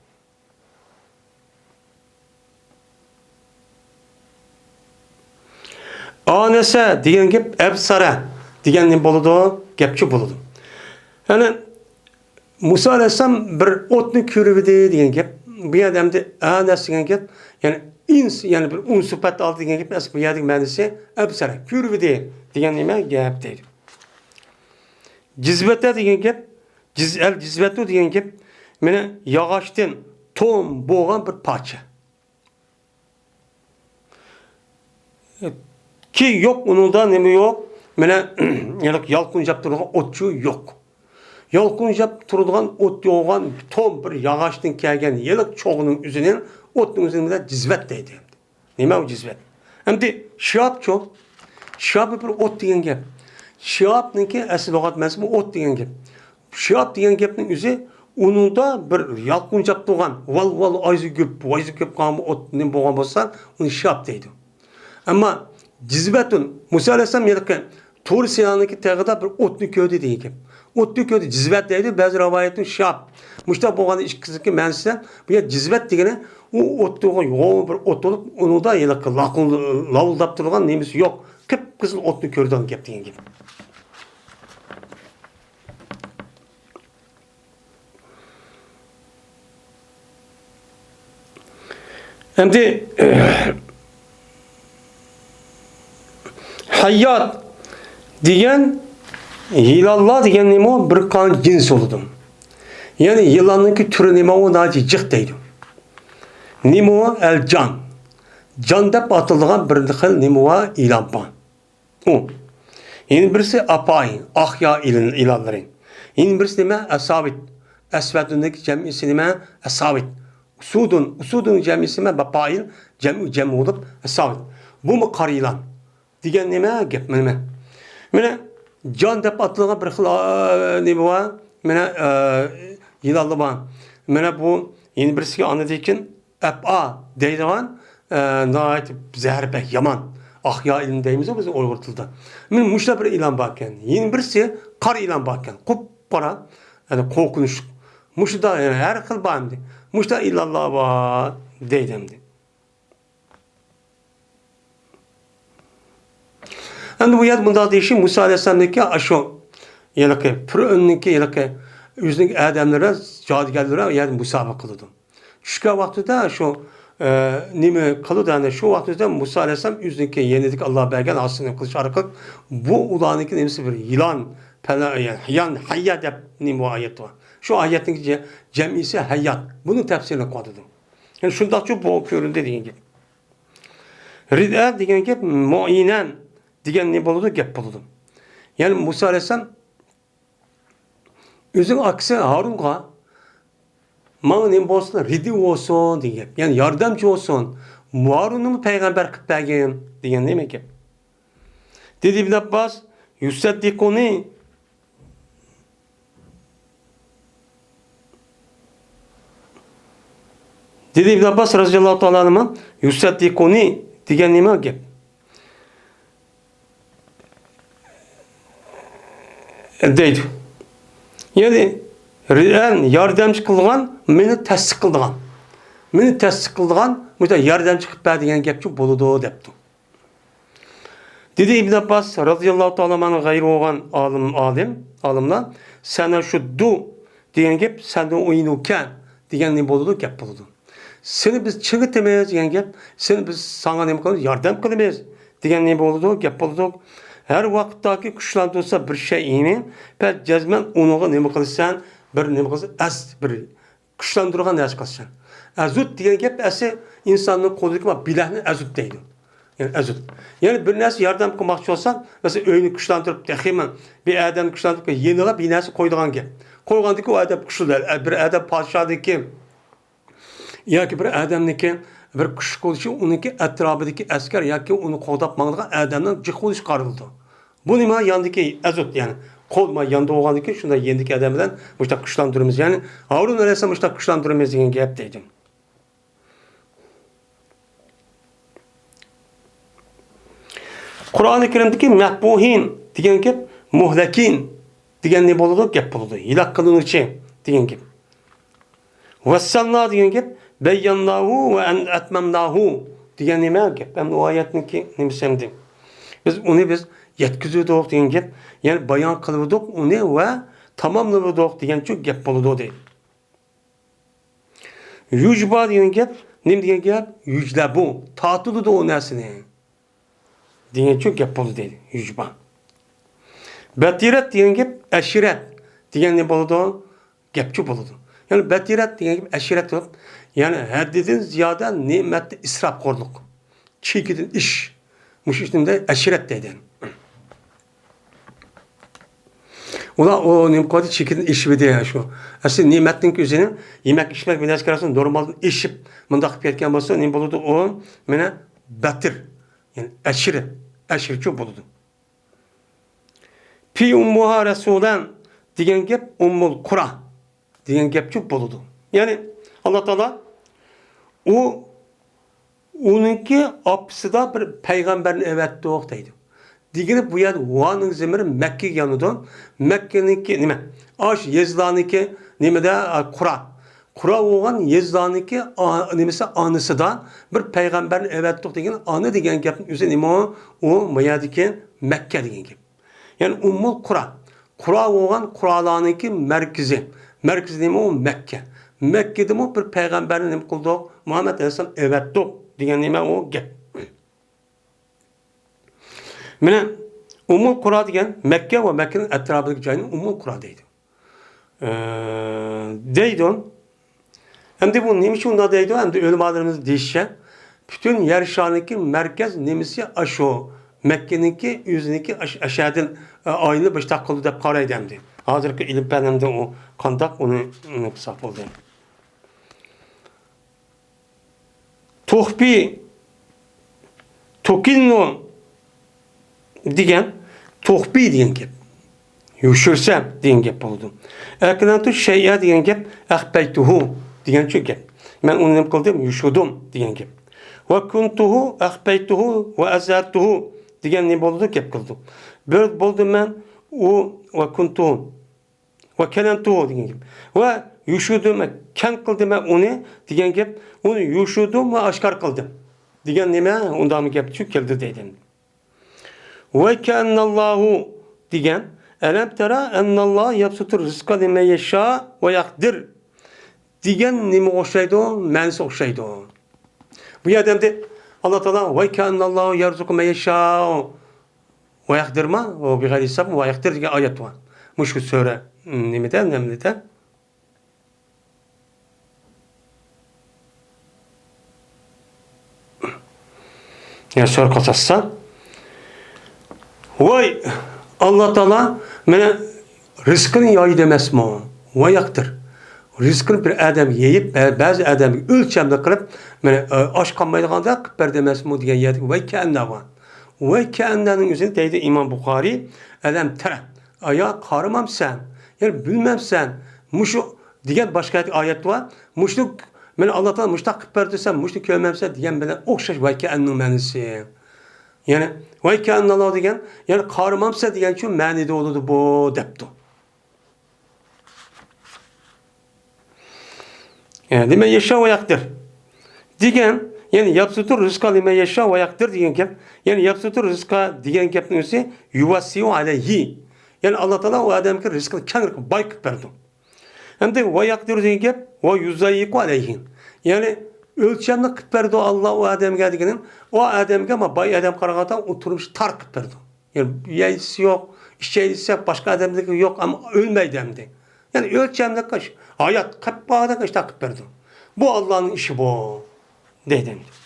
ئانەسە دېگەن گەپ ئەبسارە دېگەن نېمە بولىدۇ؟ گەپچۇ بولىدۇ. يەنى، مۇسا ئەلەيھىسسالام بىر ئوتنى كۆرۈۋىدى دېگەن گەپ. بۇ يەردە ئەمدى ئەنەس دېگەن گەپ، يەنى ئىنس، يەنى بىر ئۇنسۇپەت ئالدى دېگەن گەپ ئەمەس. بۇ يەردىكى مەنىسى ئەبسەرە، كۆرۈۋىدى دېگەن نېمە گەپ دەيدۇ. جىزۋەتە دېگەن گەپ، جىز-، ئەل جىزۋەتۇ دېگەن گەپ، مانا ياغاچتىن توم بولغان بىر پارچە. كى يوق، ئۇنىڭدا نېمە يوق؟ مانا، يالقۇنجاپ تۇرىدىغان ئوتچۇ يوق. يالقۇنجاپ تۇرىدىغان ئوت يوغان توم بىر ياغاچتىن كەلگەن يېلىق چوغنىڭ ئۆزىنى، ئوتنىڭ ئۆزىنى بىلەن جىزۋەت دەيدۇ. نېمە ئۇ جىزۋەت؟ ئەمدى شىھابچۇ؟ شىھاب بىر ئوت دېگەن گەپ. شىھابنىڭكى ئەسلى لۇغەت مەنىسى بۇ ئوت دېگەن گەپ. شىھاب دېگەن گەپنىڭ ئۆزى ئۇنىڭدا بىر يالقۇنجاپ تۇرغان، ۋال، ۋال، ئايزى كۆپ، ۋايزى كۆپ قالغان بىر ئوت نېمە بولغان بولسا، ئۇنى شىھاب دەيدۇ. ئەمما جىزۋەتۇن، مۇسا ئەلەيھىسسالام ھېلىقى تۇر سىنانىڭكى تېغىدا بىر ئوتنى كۆردى دېگەن گەپ. ئوتنى كۆردى، جىزۋەت دەيدۇ، بەزى رىۋايەتتە شىھاب. مۇشۇنداق بولغاندا ئىككىسىنىڭكى مەنىسى، بۇ يەر جىزۋەت دېگىنى ئۇ ئوت تۇرغان يوغان بىر ئوت بولۇپ، ئۇنىڭدا ھېلىقى لاقۇل-، لاۋۇلداپ تۇرغان نېمىسى يوق. قىپقىزىل ئوتنى كۆردى دېگەن گەپ، دېگەن گەپ. ئەمدى ھەييات دېگەن يىلانلار دېگەن نېمە؟ بىر قانچە جىنس بولىدۇ. يەنى يىلاننىڭكى تۈرى نېمە؟ ئۇ ناھايىتى جىق دەيدۇ. نېمە؟ ئەل جان. جان دەپ ئاتىلىدىغان بىر خىل نېمە بار؟ ئىلان بار. ئۇ. يەنە بىرسى ئاپاي، ئاقيا ئىلان-، ئىلانلىرى. يەنە بىرسى نېمە؟ ئەساۋىت. ئەسۋەدۇننىڭكى جەمئىسى نېمە؟ ئەساۋىت. ئۇسۇدۇن، ئۇسۇدۇن جەمئىسى نېمە؟ بەپائىل، جەمئۇ جەم بولۇپ، ئەساۋىت. بۇمۇ قارا يىلان. دېگەن نېمە؟ گەپ نېمە؟ مانا جان دەپ ئاتىلىدىغان بىر خىل، ئا، نېمە بار؟ مانا، ئا، يىلانلار بار. مانا بۇ يەنە بىرسىگە ئاندىن كېيىن ئەپئا دەيدىغان، ئە، ناھايىتى زەھىرى بەك يامان. ئاقيا ئىلان دەيمىزغۇ بىز ئۇيغۇر تىلىدا. مانا مۇشۇنداق بىر ئىلان باركەن. يەنە بىرسى قارا ئىلان باركەن. قۇپقارا، يەنى قورقۇنچلۇق. مۇشۇنداق، يەنى ھەر خىل بار ئەمدى. مۇشۇنداق ئىلانلار بار دەيدۇ ئەمدى. ئەمدى بۇ يەردە مۇنداق دېيىشى، مۇسا ئەلەيھىسسالامنىڭكى ئاشۇ ھېلىقى پىرئۆننىڭكى ھېلىقى ئۆزىنىڭ ئادەملىرى، جادۇگەرلىرى ئۇ يەردە مۇسابىقە قىلىدۇ. چۈشكەن ۋاقتىدا شۇ، ئە، نېمە قىلىدۇ، يەنى شۇ ۋاقتىدا مۇسا ئەلەيھىسسالام ئۆزىنىڭكى يېنىدىكى ئاللا بەرگەن ئاسىنى قىلىش ئارقىلىق بۇ ئۇلارنىڭكى نېمىسى بىر يىلان، پەلە، يەنى ھەييان، ھەييا دەپ نېمە بار ئايەت بار. شۇ ئايەتنىڭكى جە-، جەمئىسى ھەييات. بۇنى تەپسىرلەپ قىلىۋاتىدۇ. يەنى شۇنداقچۇ بۇ كۆرۈندى دېگەن گەپ. رىدئە دېگەن گەپ مۇئىنەن دېگەن نېمە بولىدۇ؟ گەپ بولىدۇ. يەنى مۇسا ئەلەيھىسسالام ئۆزىنىڭ ئاكىسى ھارۇنغا، ماڭا نېمە بولسۇن، رىدى بولسۇن دېگەن گەپ. يەنى ياردەمچى بولسۇن. ھارۇننىمۇ پەيغەمبەر قىلىپ بەرگىن دېگەن نېمە گەپ؟ دېدى ئىبن ئابباس، يۇسەددىقۇنى دېدى ئىبن ئابباس رەزىياللاھۇ تائالا ئەنھۇما، يۇسەددىقۇنى دېگەن نېمە گەپ؟ دەيدۇ. يەنى رىئەن ياردەمچى قىلغان، مېنى تەستىق قىلىدىغان. مېنى تەستىق قىلىدىغان، مۇشۇنداق ياردەمچى قىلىپ بەر دېگەن گەپچۇ بولىدۇ دەپتۇ. دېدى ئىبن ئابباس رەزىياللاھۇ تائالا ئەنھۇ غەيرى بولغان ئالىم، ئالىم، ئالىملار، سەنەشۇددۇ دېگەن گەپ، سەنۇئىنۇكە دېگەن نېمە بولىدۇ؟ گەپ بولىدۇ. سېنى بىز چىڭىتىمىز دېگەن گەپ، سېنى بىز ساڭا نېمە قىلىمىز؟ ياردەم قىلىمىز دېگەن نېمە بولىدۇ؟ گەپ بولىدۇ. ھەر ۋاقىتتاكى كۈچلەندۈرسە بىر شەيئىنى، پەت جەزمەن ئۇنىڭغا نېمە قىلىسەن؟ بىر نېمە قىلىسەن؟ ئەس-، بىر كۈچلەندۈرگەن نەرسە قىلسىن. ئەزۇت دېگەن گەپ ئەسلى ئىنساننىڭ قولىدىكى بار بىلەكنى ئەزۇت دەيدۇ. يەنى ئەزۇت. يەنى بىر نەرسە ياردەم قىلماقچى بولساق، مەسىلەن، ئۆينى كۈچلەندۈرۈپ، تېخىمۇ بىر ئادەمنى كۈچلەندۈرۈپ، يېنىغا بىر نەرسە قويىدىغان گەپ. قويغاندىكى ئۇ ئادەم كۈچلىنىدۇ. بىر ئادەم پادىشاھنىڭكى ياكى بىر ئادەمنىڭكى بىر كۈچلۈك بولۇشى ئۇنىڭكى ئەتراپىدىكى ئەسكەر ياكى ئۇنى قوغداپ ماڭىدىغان ئادەمنىڭ جىق بولۇشىغا قارىلىدۇ. بۇنى مانا ياندىكى ئەزۇت، يەنى قول ما ياندا بولغاندىكىن شۇنداق يېنىدىكى ئادەم بىلەن مۇشۇنداق كۈچلەندۈرىمىز، يەنى ھارۇن ئەلەيھىسسالام مۇشۇنداق كۈچلەندۈرىمىز دېگەن گەپ دەيدۇ. قۇرئانى كەرىمدىكى مەھبۇھىن دېگەن گەپ مۇھلەكىن دېگەن نېمە بولىدۇ؟ گەپ بولىدۇ. ھېلاك قىلىنغۇچى دېگەن گەپ. ۋەسسەلنا دېگەن گەپ بەييەنناھۇ ۋە ئەن-، ئەتمەمناھۇ دېگەن نېمە گەپ؟ ئەمدى ئۇ ئايەتنىڭكى نېمىسى ئەمدى؟ بىز ئۇنى بىز يەتكۈزۈۋېتىۋاتىدۇق دېگەن گەپ. يەنى بايان قىلىۋېتىدۇق ئۇنى ۋە تاماملىۋالدۇق دېگەنچۇ گەپ بولىدۇ دەيدۇ. يۇجبا دېگەن گەپ، نېمە دېگەن گەپ؟ يۇجلەبۇ، تارتىلىدۇ ئۇ نەرسىنى دېگەنچۇ گەپ بولىدۇ دەيدۇ، يۇجبا. بەتىرەت دېگەن گەپ، ئەشىرەت دېگەن نېمە بولىدۇ؟ گەپچۇ بولىدۇ. يەنى بەتىرەت دېگەن گەپ، ئەشىرەت بولۇپ، يەنى ھەددىدىن زىيادە نېمەتتە ئىسراپخورلۇق، چېكىدىن ئېشىش. مۇشۇ ئىشنى ئەشىرەت دەيدۇ. ئۇلار ئۇ نېمە قىلدى؟ چېكىدىن ئېشىۋىدى شۇ. ئەسلى نېمەتنىڭ ئۆزىنى يېمەك ئىچمەك بىلەن كەلسە نورمالدىن ئېشىپ مۇنداق قىلىپ كەتكەن بولسا نېمە بولىدۇ؟ ئۇ مانا بەتىر، يەنى ئەشىرەت، ئەشىرەتچۇ بولىدۇ. پى ئۇممۇھا رەسۇلەن دېگەن گەپ ئۇممۇل قۇرا دېگەن گەپچۇ بولىدۇ. يەنى ئاللا تائالا ئۇ ئۇنىڭكى ئاپىسىدا بىر پەيغەمبەرنى ئەۋەتتۇق دەيدۇ. دېگىنى بۇ يەردە ۋانىڭ زېمىرى مەككىگە يانىدۇ. مەككىنىڭكى نېمە؟ ئاش يېزىلارنىڭكى نېمىدە، ئا، قۇرا. قۇرا بولغان يېزىلارنىڭكى ئا-، نېمىسى ئانىسىدا بىر پەيغەمبەرنى ئەۋەتتۇق دېگەن ئانا دېگەن گەپنىڭ ئۆزى نېمە ئۇ؟ ئۇ ما يەردىكى مەككە دېگەن گەپ. يەنى ئۇممۇل قۇرا. قۇرا بولغان قۇرالارنىڭكى مەركىزى. مەركىزى نېمە ئۇ؟ مەككە. مەككىدىمۇ بىر پەيغەمبەرنى نېمە قىلدۇق؟ مۇھەممەد ئەلەيھىسسالام ئەۋەتتۇق دېگەن نېمە ئۇ گەپ. مانا ئۇممۇل قۇرا دېگەن مەككە ۋە مەككىنىڭ ئەتراپىدىكى جاينى ئۇممۇل قۇرا دەيدۇ. ئە، دەيدۇ. ئەمدى بۇ نېمە ئۈچۈن ئۇنداق دەيدۇ؟ ئەمدى ئۆلىمالىرىمىز دېيىشىچە، پۈتۈن يەر شارىنىڭكى مەركەز نېمىسى ئاشۇ مەككىنىڭكى ئۆزىنىڭكى ئاش-، ئەشەدىن، ئە، ئايلىنىپ مۇشتاق قىلدى دەپ قارايدۇ ئەمدى. ھازىرقى ئىلىم پەن ئەمدى ئۇ قانداق ئۇنى، ئۇنى قىلساق بولدى. تۇخپى، تۇكىننۇ دېگەن تۇخپى دېگەن گەپ. يوشۇرسا دېگەن گەپ بولىدۇ. ئەكلەنتۇ شەيئە دېگەن گەپ ئەخپەيتۇھۇ دېگەنچۇ گەپ. مەن ئۇنى نېمە قىلدىم؟ يوشۇردۇم دېگەن گەپ. ۋە كۇنتۇھۇ ئەخپەيتۇھۇ ۋە ئەزھەرتۇھۇ دېگەن نېمە بولىدۇ؟ گەپ قىلىدۇ. بىر بولدۇم مەن ئۇ ۋە كۇنتۇھۇ. ۋە كەلەنتۇھۇ دېگەن گەپ. ۋە يوشۇردۇم، كەڭ قىلدىم مەن ئۇنى دېگەن گەپ. ئۇنى يوشۇردۇم ۋە ئاشكارا قىلدىم دېگەن نېمە؟ ئۇنداقمۇ گەپ شۇ كەلدى دەيدۇ. ۋە كەئەننەللاھۇ دېگەن، ئەلەم تەرا ئەننەللاھە يەبسۇتۇر رىزقا لىمەن يەشا ۋە يەقدىر دېگەن نېمىگە ئوخشايدۇ؟ مەنىسى ئوخشايدۇ. بۇ يەردە ئەمدى ئاللا تائالا ۋە كەئەننەللاھە يەرزۇقۇ مەن يەشا ۋە يەقدىرما، ئۇ بىغەيرى ھېساب ۋە يەقدىر دېگەن ئايەت بار. مۇشۇ سۈرە، نېمىدە، نەملىدە؟ يا سۈرە قەسەستە. ۋاي، ئاللا تائالا مانا رىزقىنى يايدى ئەمەسمۇ؟ ۋە يەقدىر. رىزقىنى بىر ئادەمگە يېيىپ، بە-، بەزى ئادەمگە ئۆلچەملىك قىلىپ، مانا، ئاچ قالمايدىغاندەك قىلىپ بەردى ئەمەسمۇ دېگەن يەردىكى ۋە كەئەننە بار. ۋە كەئەننەنىڭ ئۆزىنى دەيدۇ ئىمام بۇخارىي، ئەلەم تەرە، ئايا قارىمامسەن؟ يەنى بىلمەمسەن؟ مۇشۇ دېگەن باشقا ئايەت بار. مۇشۇ، مانا ئاللا تائالا مۇشۇنداق قىلىپ بەردى دېسەم، مۇشۇنى كۆرمەمسەن دېگەن بىلەن ئوخشاش ۋە كەئەننىڭ مەنىسى. يەنى ۋە كەئەننەللا دېگەن، يەنى قارىمامسەن دېگەنچۇ مەنىدە بولىدۇ بۇ، دەپتۇ. يەنى لىمەن يەشا ۋە يەقدىر دېگەن، يەنى يەبسۇتۇر رىزقا لىمەن يەشا ۋە يەقدىر دېگەن گەپ. يەنى يەبسۇتۇر رىزقا دېگەن گەپنىڭ ئۆزى يۇۋەسسىئۇ ئەلەيھى. يەنى ئاللا تائالا ئۇ ئادەمگە رىزقىنى كەڭرى باي قىلىپ بەردى. ئەمدى ۋە يەقدىر دېگەن گەپ ۋە يۇزەييىقۇ ئەلەيھى. يەنى ئۆلچەملىك قىلىپ بەردى ئاللا ئۇ ئادەمگە دېگىنىم، ئۇ ئادەمگە ما باي ئادەم قارىغاندا ئۇ تۇرمۇشى تار قىلىپ بەردى. يەنى يەيلىسى يوق، ئىچەيلىسە باشقا ئادەملىكى يوق، ئەمما ئۆلمەيدۇ ئەمدى. يەنى ئۆلچەملىك قىلىش، ھايات قېلىپ بارغۇدەك ئىشلار قىلىپ بەردى. بۇ ئاللانىڭ ئىشى بۇ، دەيدۇ ئەمدى.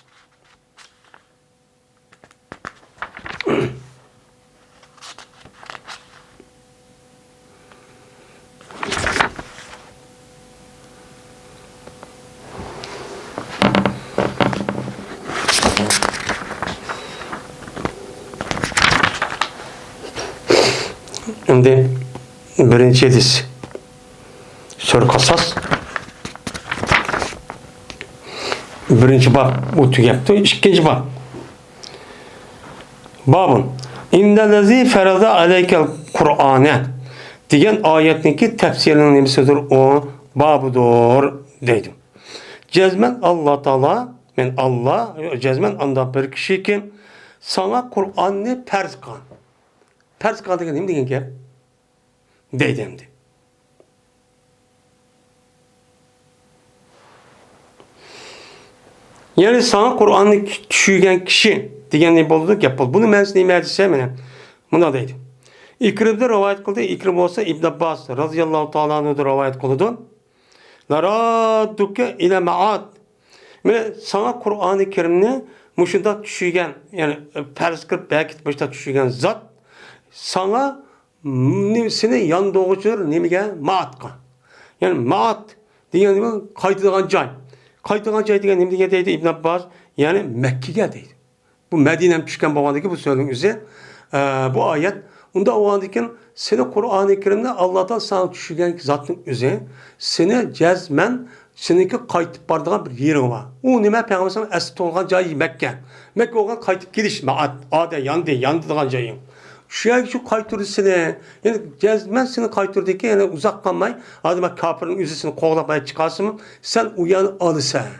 ئەمدى بىرىنچى ھەدىس. سۈرە قەسەس. بىرىنچى باب بۇ تۈگەپتۇ. ئىككىنچى باب. بابۇن. ئىننەللەزى فەرەزە ئەلەيكەل قۇرئانە دېگەن ئايەتنىڭكى تەپسىرىنىڭ نېمىسىدۇر؟ ئۇ بابىدۇر دەيدۇ. جەزمەن ئاللا تائالا، مەن ئاللا، جەزمەن ئانداق بىر كىشىكى ساڭا قۇرئاننى پەرز قىلغان. پەرز قىلغان دېگەن نېمە دېگەن گەپ؟ دەيدۇ ئەمدى. يەنى ساڭا قۇرئاننى چۈشۈرگەن كىشى دېگەن نېمە بولىدۇ؟ گەپ بولىدۇ. بۇنىڭ مەنىسى نېمە دېسە، مانا مۇنداق دەيدۇ. ئىكرىمدىن رىۋايەت قىلدى. ئىكرىم بولسا ئىبن ئابباس رازىياللاھۇ تائالا ئەنھۇدىن رىۋايەت قىلىدۇ. لاراددۇكە ئىلە مەئاد. مانا ساڭا قۇرئانى كەرىمنى مۇشۇنداق چۈشۈرگەن، يەنى پەرز قىلىپ بەكىت مۇشۇنداق چۈشۈرگەن زات ساڭا نېمە، سېنى ياندۇرغۇچىدۇر نېمىگە؟ مائاتقا. يەنى مائات دېگەن نېمە؟ قايتىدىغان جاي. قايتىدىغان جاي دېگەن نېمە دېگەن دەيدۇ ئىبن ئابباس؟ يەنى مەككىگە دەيدۇ. بۇ مەدىنەم چۈشكەن بولغاندىكىن بۇ سۆزنىڭ ئۆزى، ئە، بۇ ئايەت. ئۇنداق بولغاندىكىن سېنى قۇرئانى كەرىمنى ئاللا تائالا ساڭا چۈشۈرگەن زاتنىڭ ئۆزى سېنى جەزمەن سېنىڭكى قايتىپ بارىدىغان بىر يېرىڭ بار. ئۇ نېمە؟ پەيغەمبەر ئەسلى تۇغۇلغان جايى مەككە. مەككە بولغان قايتىپ كېلىش، مائاد، ئادە، ياندى، ياندىدىغان جايىڭ. شۇ يەرگە شۇ قايتۇردى سېنى. يەنى جەزمەن سېنى قايتۇردىكى، يەنى ئۇزاق قالماي، ئادەم كاپىرنىڭ ئۆزى سېنى قوغلاپ چىقارسىمۇ، سەن ئۇ يەرنى ئالىسەن.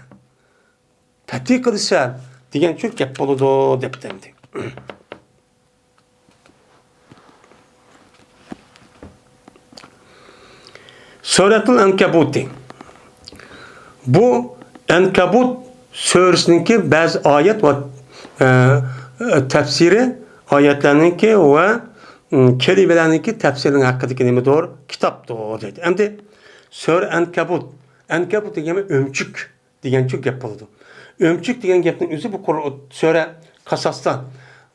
پەتھى قىلىسەن دېگەن شۇ گەپ بولىدۇ دەپتۇ ئەمدى. سۈرەتۇل ئەنكەبۇتى. بۇ ئەنكەبۇت سۈرىسىنىڭكى بەزى ئايەت ۋە، ئە، تەپسىرى، ئايەتلەرنىڭكى ۋە، ئىم، كەلىمىلەرنىڭكى تەپسىرىنىڭ ھەققىدىكى نېمىدۇر؟ كىتابتۇر دەيدۇ. ئەمدى سۈرە ئەنكەبۇت. ئەنكەبۇت دېگەن ئۆمۈچۈك دېگەنچۇ گەپ بولىدۇ. ئۆمۈچۈك دېگەن گەپنىڭ ئۆزى بۇ قۇر-، سۈرە قەسەستە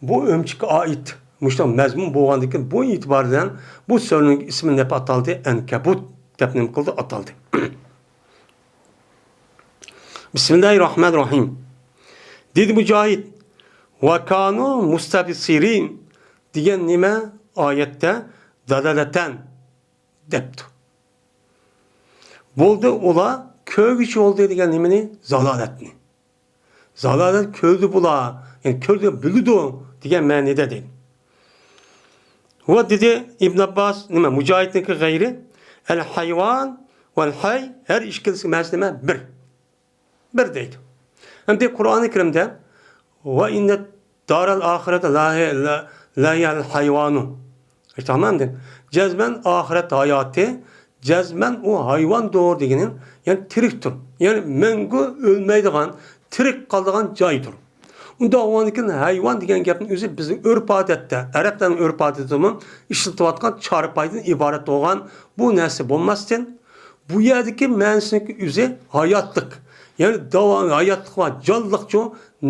بۇ ئۆمۈچۈككە ئائىت مۇشۇنداق مەزمۇن بولغاندىكىن بۇ ئېتىبار بىلەن بۇ سۈرىنىڭ ئىسمى دەپ ئاتالدى، ئەنكەبۇت دەپ نېمە قىلدى؟ ئاتالدى. بىسمىللاھىرراھمانىرراھىم. دېدى مۇجاھىد، ۋە كانۇ مۇستەبسىرىن دېگەن نېمە ئايەتتە دالالەتەن دەپتۇ. بولدى، ئۇلار كۆرگۈچى بولدى دېگەن نېمىنى؟ زالالەتنى. زالالەت كۆردى بۇلار، يەنى كۆردى، بىلىدۇ دېگەن مەنىدە دەيدۇ. ۋە دېدى ئىبن ئابباس، نېمە، مۇجاھىدنىڭكى غەيرى، ئەل ھايۋان ۋەل ھەي، ھەر ئىككىلىسى مەنىسى نېمە؟ بىر. بىر دەيدۇ. ئەمدى قۇرئانى كەرىمدە، ۋە ئىننە دارەل ئاخىرەتە لاھىيە، لا-، لاھىيەل ھايۋانۇ. ئېيتامەن ئەمدى، جەزمەن ئاخىرەت ھاياتى، جەزمەن ئۇ ھايۋاندۇر دېگىنى، يەنى تىرىكتۇر. يەنى مەڭگۈ ئۆلمەيدىغان، تىرىك قالىدىغان جايدۇر. ئۇنداق بولغاندىكىن ھايۋان دېگەن گەپنىڭ ئۆزى بىزنىڭ ئۆرپ-ئادەتتە، ئەرەبلەرنىڭ ئۆرپ-ئادىتىدىمۇ ئىشلىتىۋاتقان چارپايدىن ئىبارەت بولغان بۇ نەرسە بولماستىن، بۇ يەردىكى مەنىسىنىڭ ئۆزى ھاياتلىق، يەنى داۋا-، ھاياتلىق بار، جانلىقچۇ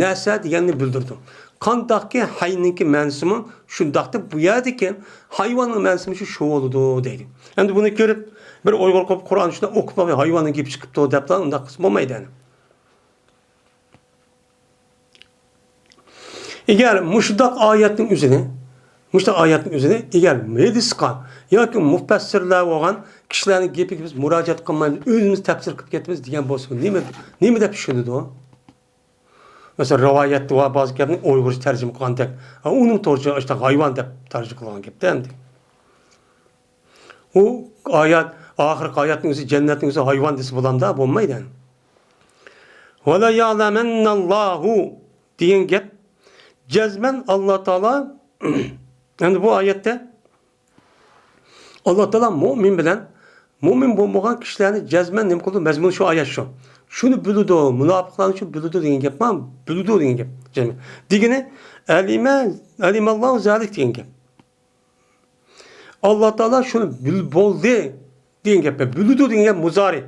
نەرسە دېگەننى بىلدۈرىدۇ. قانداقكى ھەينىڭكى مەنىسىمۇ شۇنداقتى، بۇ يەردىكى ھايۋاننىڭ مەنىسىمۇ شۇ، شۇ بولىدۇ دەيدۇ. ئەمدى بۇنى كۆرۈپ، بىر ئۇيغۇر قوپۇپ قۇرئان ئۈستىدە ئوقۇپ، ھايۋاننىڭ گېپى چىقىپتۇ دەپلا ئۇنداق قىلسا بولمايدۇ يەنى. ئەگەر مۇشۇنداق ئايەتنىڭ ئۆزىنى، مۇشۇنداق ئايەتنىڭ ئۆزىنى ئەگەر ھەدىسقا ياكى مۇپەسسىرلەر بولغان كىشىلەرنىڭ گېپىگە بىز مۇراجىئەت قىلمايمىز، ئۆزىمىز تەپسىر قىلىپ كېتىمىز دېگەن بولسا نېمە، نېمە دەپ چۈشىنىدۇ؟ مەسىلەن، رىۋايەتتە بار بازى گەپنى ئۇيغۇرچە تەرجىمە قىلغاندەك، ئۇنىڭ تورىچە ئاشۇنداق ھايۋان دەپ تەرجىمە قىلغان گەپتە ئەمدى. ئۇ ئايەت، ئاخىرقى ئايەتنىڭ ئۆزى، جەننەتنىڭ ئۆزى ھايۋان دېسە بولامدا؟ بولمايدۇ. ۋەلە يەلەمەننەللاھۇ دېگەن گەپ جەزمەن ئاللا تائالا، ئەمدى بۇ ئايەتتە ئاللا تائالا مۇئمىن بىلەن، مۇئمىن بولمىغان كىشىلەرنى جەزمەن نېمە قىلىدۇ؟ مەزمۇن شۇ ئايەت شۇ. شۇنى بىلىدۇ، مۇناپىقلارنى شۇ بىلىدۇ دېگەن گەپ ما؟ بىلىدۇ دېگەن گەپ. جەزمەن. دېگىنى، ئەلىمە، ئەلىمەللاھۇ زالىك دېگەن گەپ. ئاللا تائالا شۇنى بىل-، بولدى دېگەن گەپ. بىلىدۇ دېگەن گەپ مۇزارى.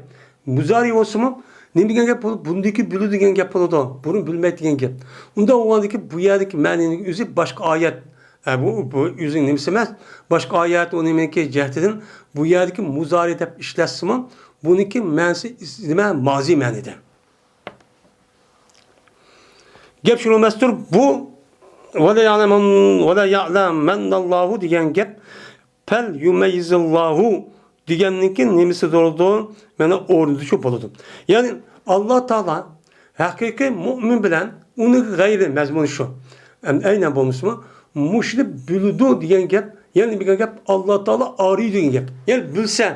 مۇزارى بولسىمۇ نېمە دېگەن گەپ بولىدۇ؟ بۇندىكى بىلىدۇ دېگەن گەپ بولىدۇ. بۇرۇن بىلمەيدۇ دېگەن گەپ. ئۇنداق بولغاندىكىن بۇ يەردىكى مەنىنىڭ ئۆزى باشقا ئايەت. ئە، بۇ، بۇ ئۆزىنىڭ نېمىسى ئەمەس. باشقا ئايەت ئۇ نېمىنىڭكى جەھىتىدىن بۇ يەردىكى مۇزارى دەپ ئىشلەتسىمۇ بۇنىڭكى مەنىسى نېمە؟ مازى مەنىدە. گەپ شۇ ئەمەستۇر، بۇ ۋەلە يەلەمەن-، ۋەلە يەلەمەننەللاھۇ دېگەن گەپ پەل يۇمەييىزىللاھۇ دېگەننىڭكى نېمىسى بولىدۇ؟ مانا ئورنىدا شۇ بولىدۇ. يەنى ئاللا تائالا ھەقىقىي مۇئمىن بىلەن ئۇنىڭ غەيرى مەزمۇنى شۇ. ئەم-، ئەينەن بولمىسىمۇ، مۇشۇنى بىلىدۇ دېگەن گەپ، يەنى دېگەن گەپ، ئاللا تائالا ئارىيدۇ دېگەن گەپ. يەنى بىلسە،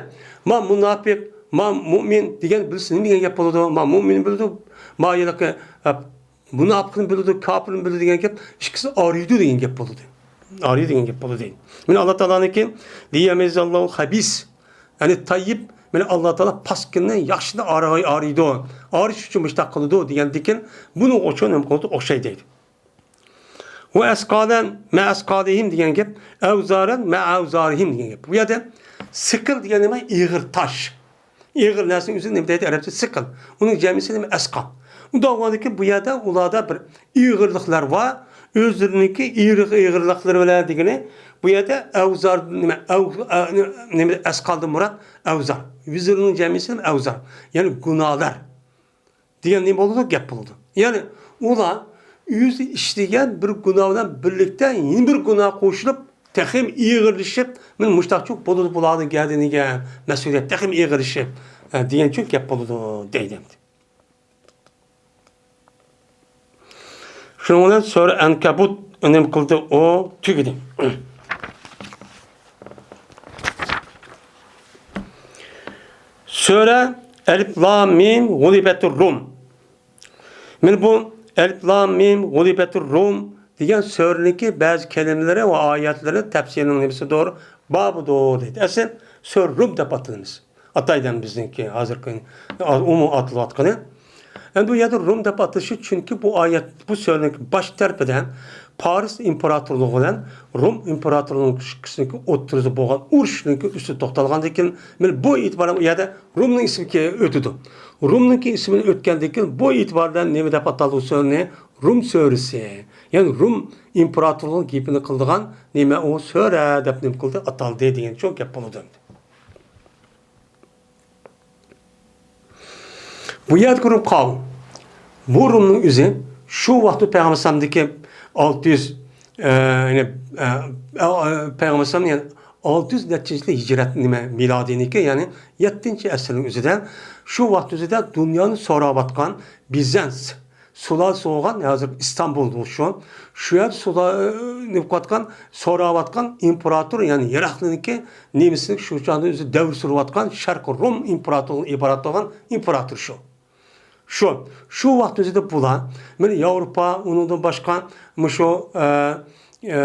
ما مۇناپىق، ما مۇئمىن دېگەن بىلسە نېمە دېگەن گەپ بولىدۇ؟ ما مۇئمىن بىلىدۇ، ما ھېلىقى، ئە، مۇناپىقنى بىلىدۇ، كاپىرنى بىلىدۇ دېگەن گەپ، ئىككىسى ئارىيدۇ دېگەن گەپ بولىدۇ. ئارىيدۇ دېگەن گەپ بولىدۇ. مانا ئاللا تائالانىڭكى لىيەمىزەللاھۇ خەبىس، يەنى تەييىب مانا ئاللا تائالا پاسكىنىنى ياخشىنى ئارىغا ئايرىيدۇ. ئايرىش ئۈچۈن مۇشۇنداق قىلىدۇ دېگەندىكىن، بۇنىڭغا ئوخشاش نېمە قىلىدۇ؟ ئوخشاي دەيدۇ. ۋە ئەسقالەن مە ئەسقالىھىم دېگەن گەپ، ئەۋزارەن مە ئەۋزارىھىم دېگەن گەپ. بۇ يەردە سىقىل دېگەن نېمە؟ ئېغىر تاش. ئېغىر نەرسىنىڭ ئۆزىنى نېمە دەيدۇ ئەرەبچە؟ سىقىل. ئۇنىڭ جەمئىسى نېمە؟ ئەسقال. ئۇنداق بولغاندىكىن بۇ يەردە ئۇلاردا بىر ئېغىرلىقلار بار. ئۆزلىرىنىڭكى ئېغىر-، ئېغىرلىقلىرى بىلەن دېگىنى، بۇ يەردە ئەۋزار نېمە؟ ئەۋ-، ئە-، نېمە؟ ئەسقالدىن مۇراد ئەۋزار. ۋىزىرنىڭ جەمئىسى نېمە؟ ئەۋزار. يەنى گۇناھلار. دېگەن نېمە بولىدۇ؟ گەپ بولىدۇ. يەنى ئۇلار ئۆزى ئىشلىگەن بىر گۇناھ بىلەن بىرلىكتە يەنە بىر گۇناھ قوشۇلۇپ، تېخىمۇ ئېغىرلىشىپ، مانا مۇشۇنداقچۇ بولىدۇ، بۇلارنىڭ گەدىنىگە مەسئۇلىيەت تېخىمۇ ئېغىرلىشىپ، ئە، دېگەنچۇ گەپ بولىدۇ دەيدۇ ئەمدى. شۇنىڭ بىلەن سۈرە ئەنكەبۇت نېمە قىلدى؟ ئۇ تۈگىدى. سۈرە ئەلىف لام مىم غۇلىبەتۇر رۇم. مانا بۇ ئەلىف لام مىم غۇلىبەتۇر رۇم دېگەن سۈرىنىڭكى بەزى كەلىمىلىرى ۋە ئايەتلىرى تەپسىرىنىڭ نېمىسىدۇر؟ بابىدۇر دەيدۇ. ئەسلى سۈرە رۇم دەپ ئاتىلىمىز. ئاتايدۇ بىزنىڭكى ھازىرقى ئومۇم ئاتىلىۋاتقىنى. ئەمدى بۇ يەردە رۇم دەپ ئاتىلىشى، چۈنكى بۇ ئايەت، بۇ سۈرىنىڭ باش تەرىپىدە پارس ئىمپېراتورلۇقى بىلەن رۇم ئىمپېراتورلۇقىنىڭ ئوتتۇرىسىدا بولغان ئۇرۇشنىڭ ئۈستىدە توختالغاندىن كېيىن، مانا بۇ ئېتىبار بىلەن ئۇ يەردە رۇمنىڭ ئىسمى كە-، ئۆتىدۇ. رۇمنىڭكى ئىسمىنى ئۆتكەندىن كېيىن، بۇ ئېتىبار بىلەن نېمە دەپ ئاتالدى بۇ سۈرىنى؟ رۇم سۈرىسى. يەنى رۇم ئىمپېراتورلۇقىنىڭ گېپىنى قىلىدىغان نېمە ئۇ سۈرە دەپ نېمە قىلدى؟ ئاتالدى دېگەن شۇ گەپ بولىدۇ ئەمدى. بۇ يەردىكى رۇم قاۋۇم. بۇ رۇمنىڭ ئۆزى شۇ ۋاقىتتا پەيغەمبەر ئەلەيھىسسالامدىكى ئالتە يۈز، ئە، يەنى، ئە، ئە، پەيغەمبەر ئەلەيھىسسالام، يەنى ئالتە يۈز نەچچىنچى يىل ھىجرەت، نېمە، مىلادىينىڭكى، يەنى يەتتىنچى ئەسىرنىڭ ئۆزىدە، شۇ ۋاقىت ئۆزىدە دۇنيانى سوراۋاتقان بىزەنس سۇلالىسى بولغان، ھازىر ئىستانبۇل شۇ. شۇ يەر سۇلا-، نېمە قىلىۋاتقان، سوراۋاتقان ئىمپېراتور، يەنى يىراقنىڭكى نېمىسىنىڭ شۇ چاغدا ئۆزى دەۋر سۈرۈۋاتقان شەرقىي رۇم ئىمپېراتورىدىن ئىبارەت بولغان ئىمپېراتور شۇ. شۇ، شۇ ۋاقىت ئۆزىدە بۇلار، مانا ياۋروپا، ئۇنىڭدىن باشقا مۇشۇ، ئە، ئە،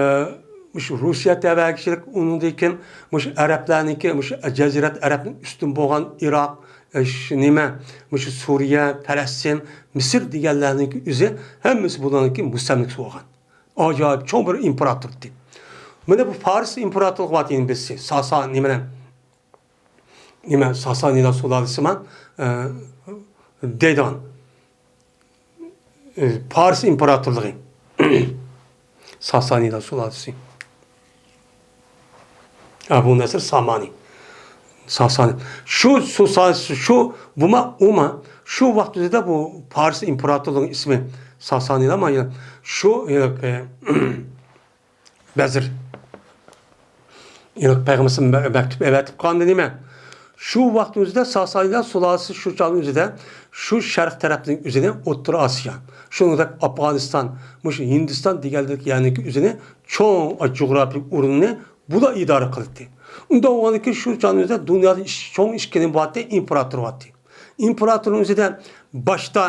مۇشۇ روسىيە تەۋەگىچىلىك، ئۇنىڭدىن كېيىن مۇشۇ ئەرەبلەرنىڭكى، مۇشۇ جەزىرەت ئەرەبنىڭ ئۈستۈن بولغان ئىراق، ئە، شۇ نېمە، مۇشۇ سۈرىيە، پەلەستىن، مىسىر دېگەنلەرنىڭكى ئۆزى ھەممىسى بۇلارنىڭكى مۇستەملىكىسى بولغان. ئاجايىپ چوڭ بىر ئىمپېراتور ئىدى. مانا بۇ پارس ئىمپېراتورلۇقى بار ئىدى، بىزسى ساسا نېمىلەر، نېمە، ساسانىيلار سۇلالىسىمان، ئە، دەيدىغان، ئە، پارس ئىمپېراتورلۇقى. ساسانىيلار سۇلالىسى. ئەبۇ نەسىر سامانى. ساسانى. شۇ، شۇ، شۇ، بۇما، ئۇما، شۇ ۋاقىت ئۆزىدە بۇ پارس ئىمپېراتورلۇقىنىڭ ئىسمى ساسانىيلار ما، شۇ، ئە، بەزىر. ئىلىق پەيغەمبەر مە-، مەكتۇپ ئەۋەتىپ قالدى نېمە؟ شۇ ۋاقىت ئۆزىدە ساسانىيلار سۇلالىسى شۇ چاغنىڭ ئۆزىدە شۇ شەرق تەرەپنىڭ ئۆزىنى ئوتتۇرا ئاسىيا، شۇنىڭدەك ئافغانىستان، مۇشۇ ھىندىستان دېگەنلىك يەرنىڭكى ئۆزىنى چوڭ جۇغراپىيىلىك ئورنىنى بۇلار ئىدارە قىلاتتى. ئۇنداق بولغاندىكىن شۇ چاغنىڭ ئۆزىدە دۇنيادا ئىش-، چوڭ ئىككى نېمە بارتتى، ئىمپېراتور بارتتى. ئىمپېراتورنىڭ ئۆزىدە باشتا،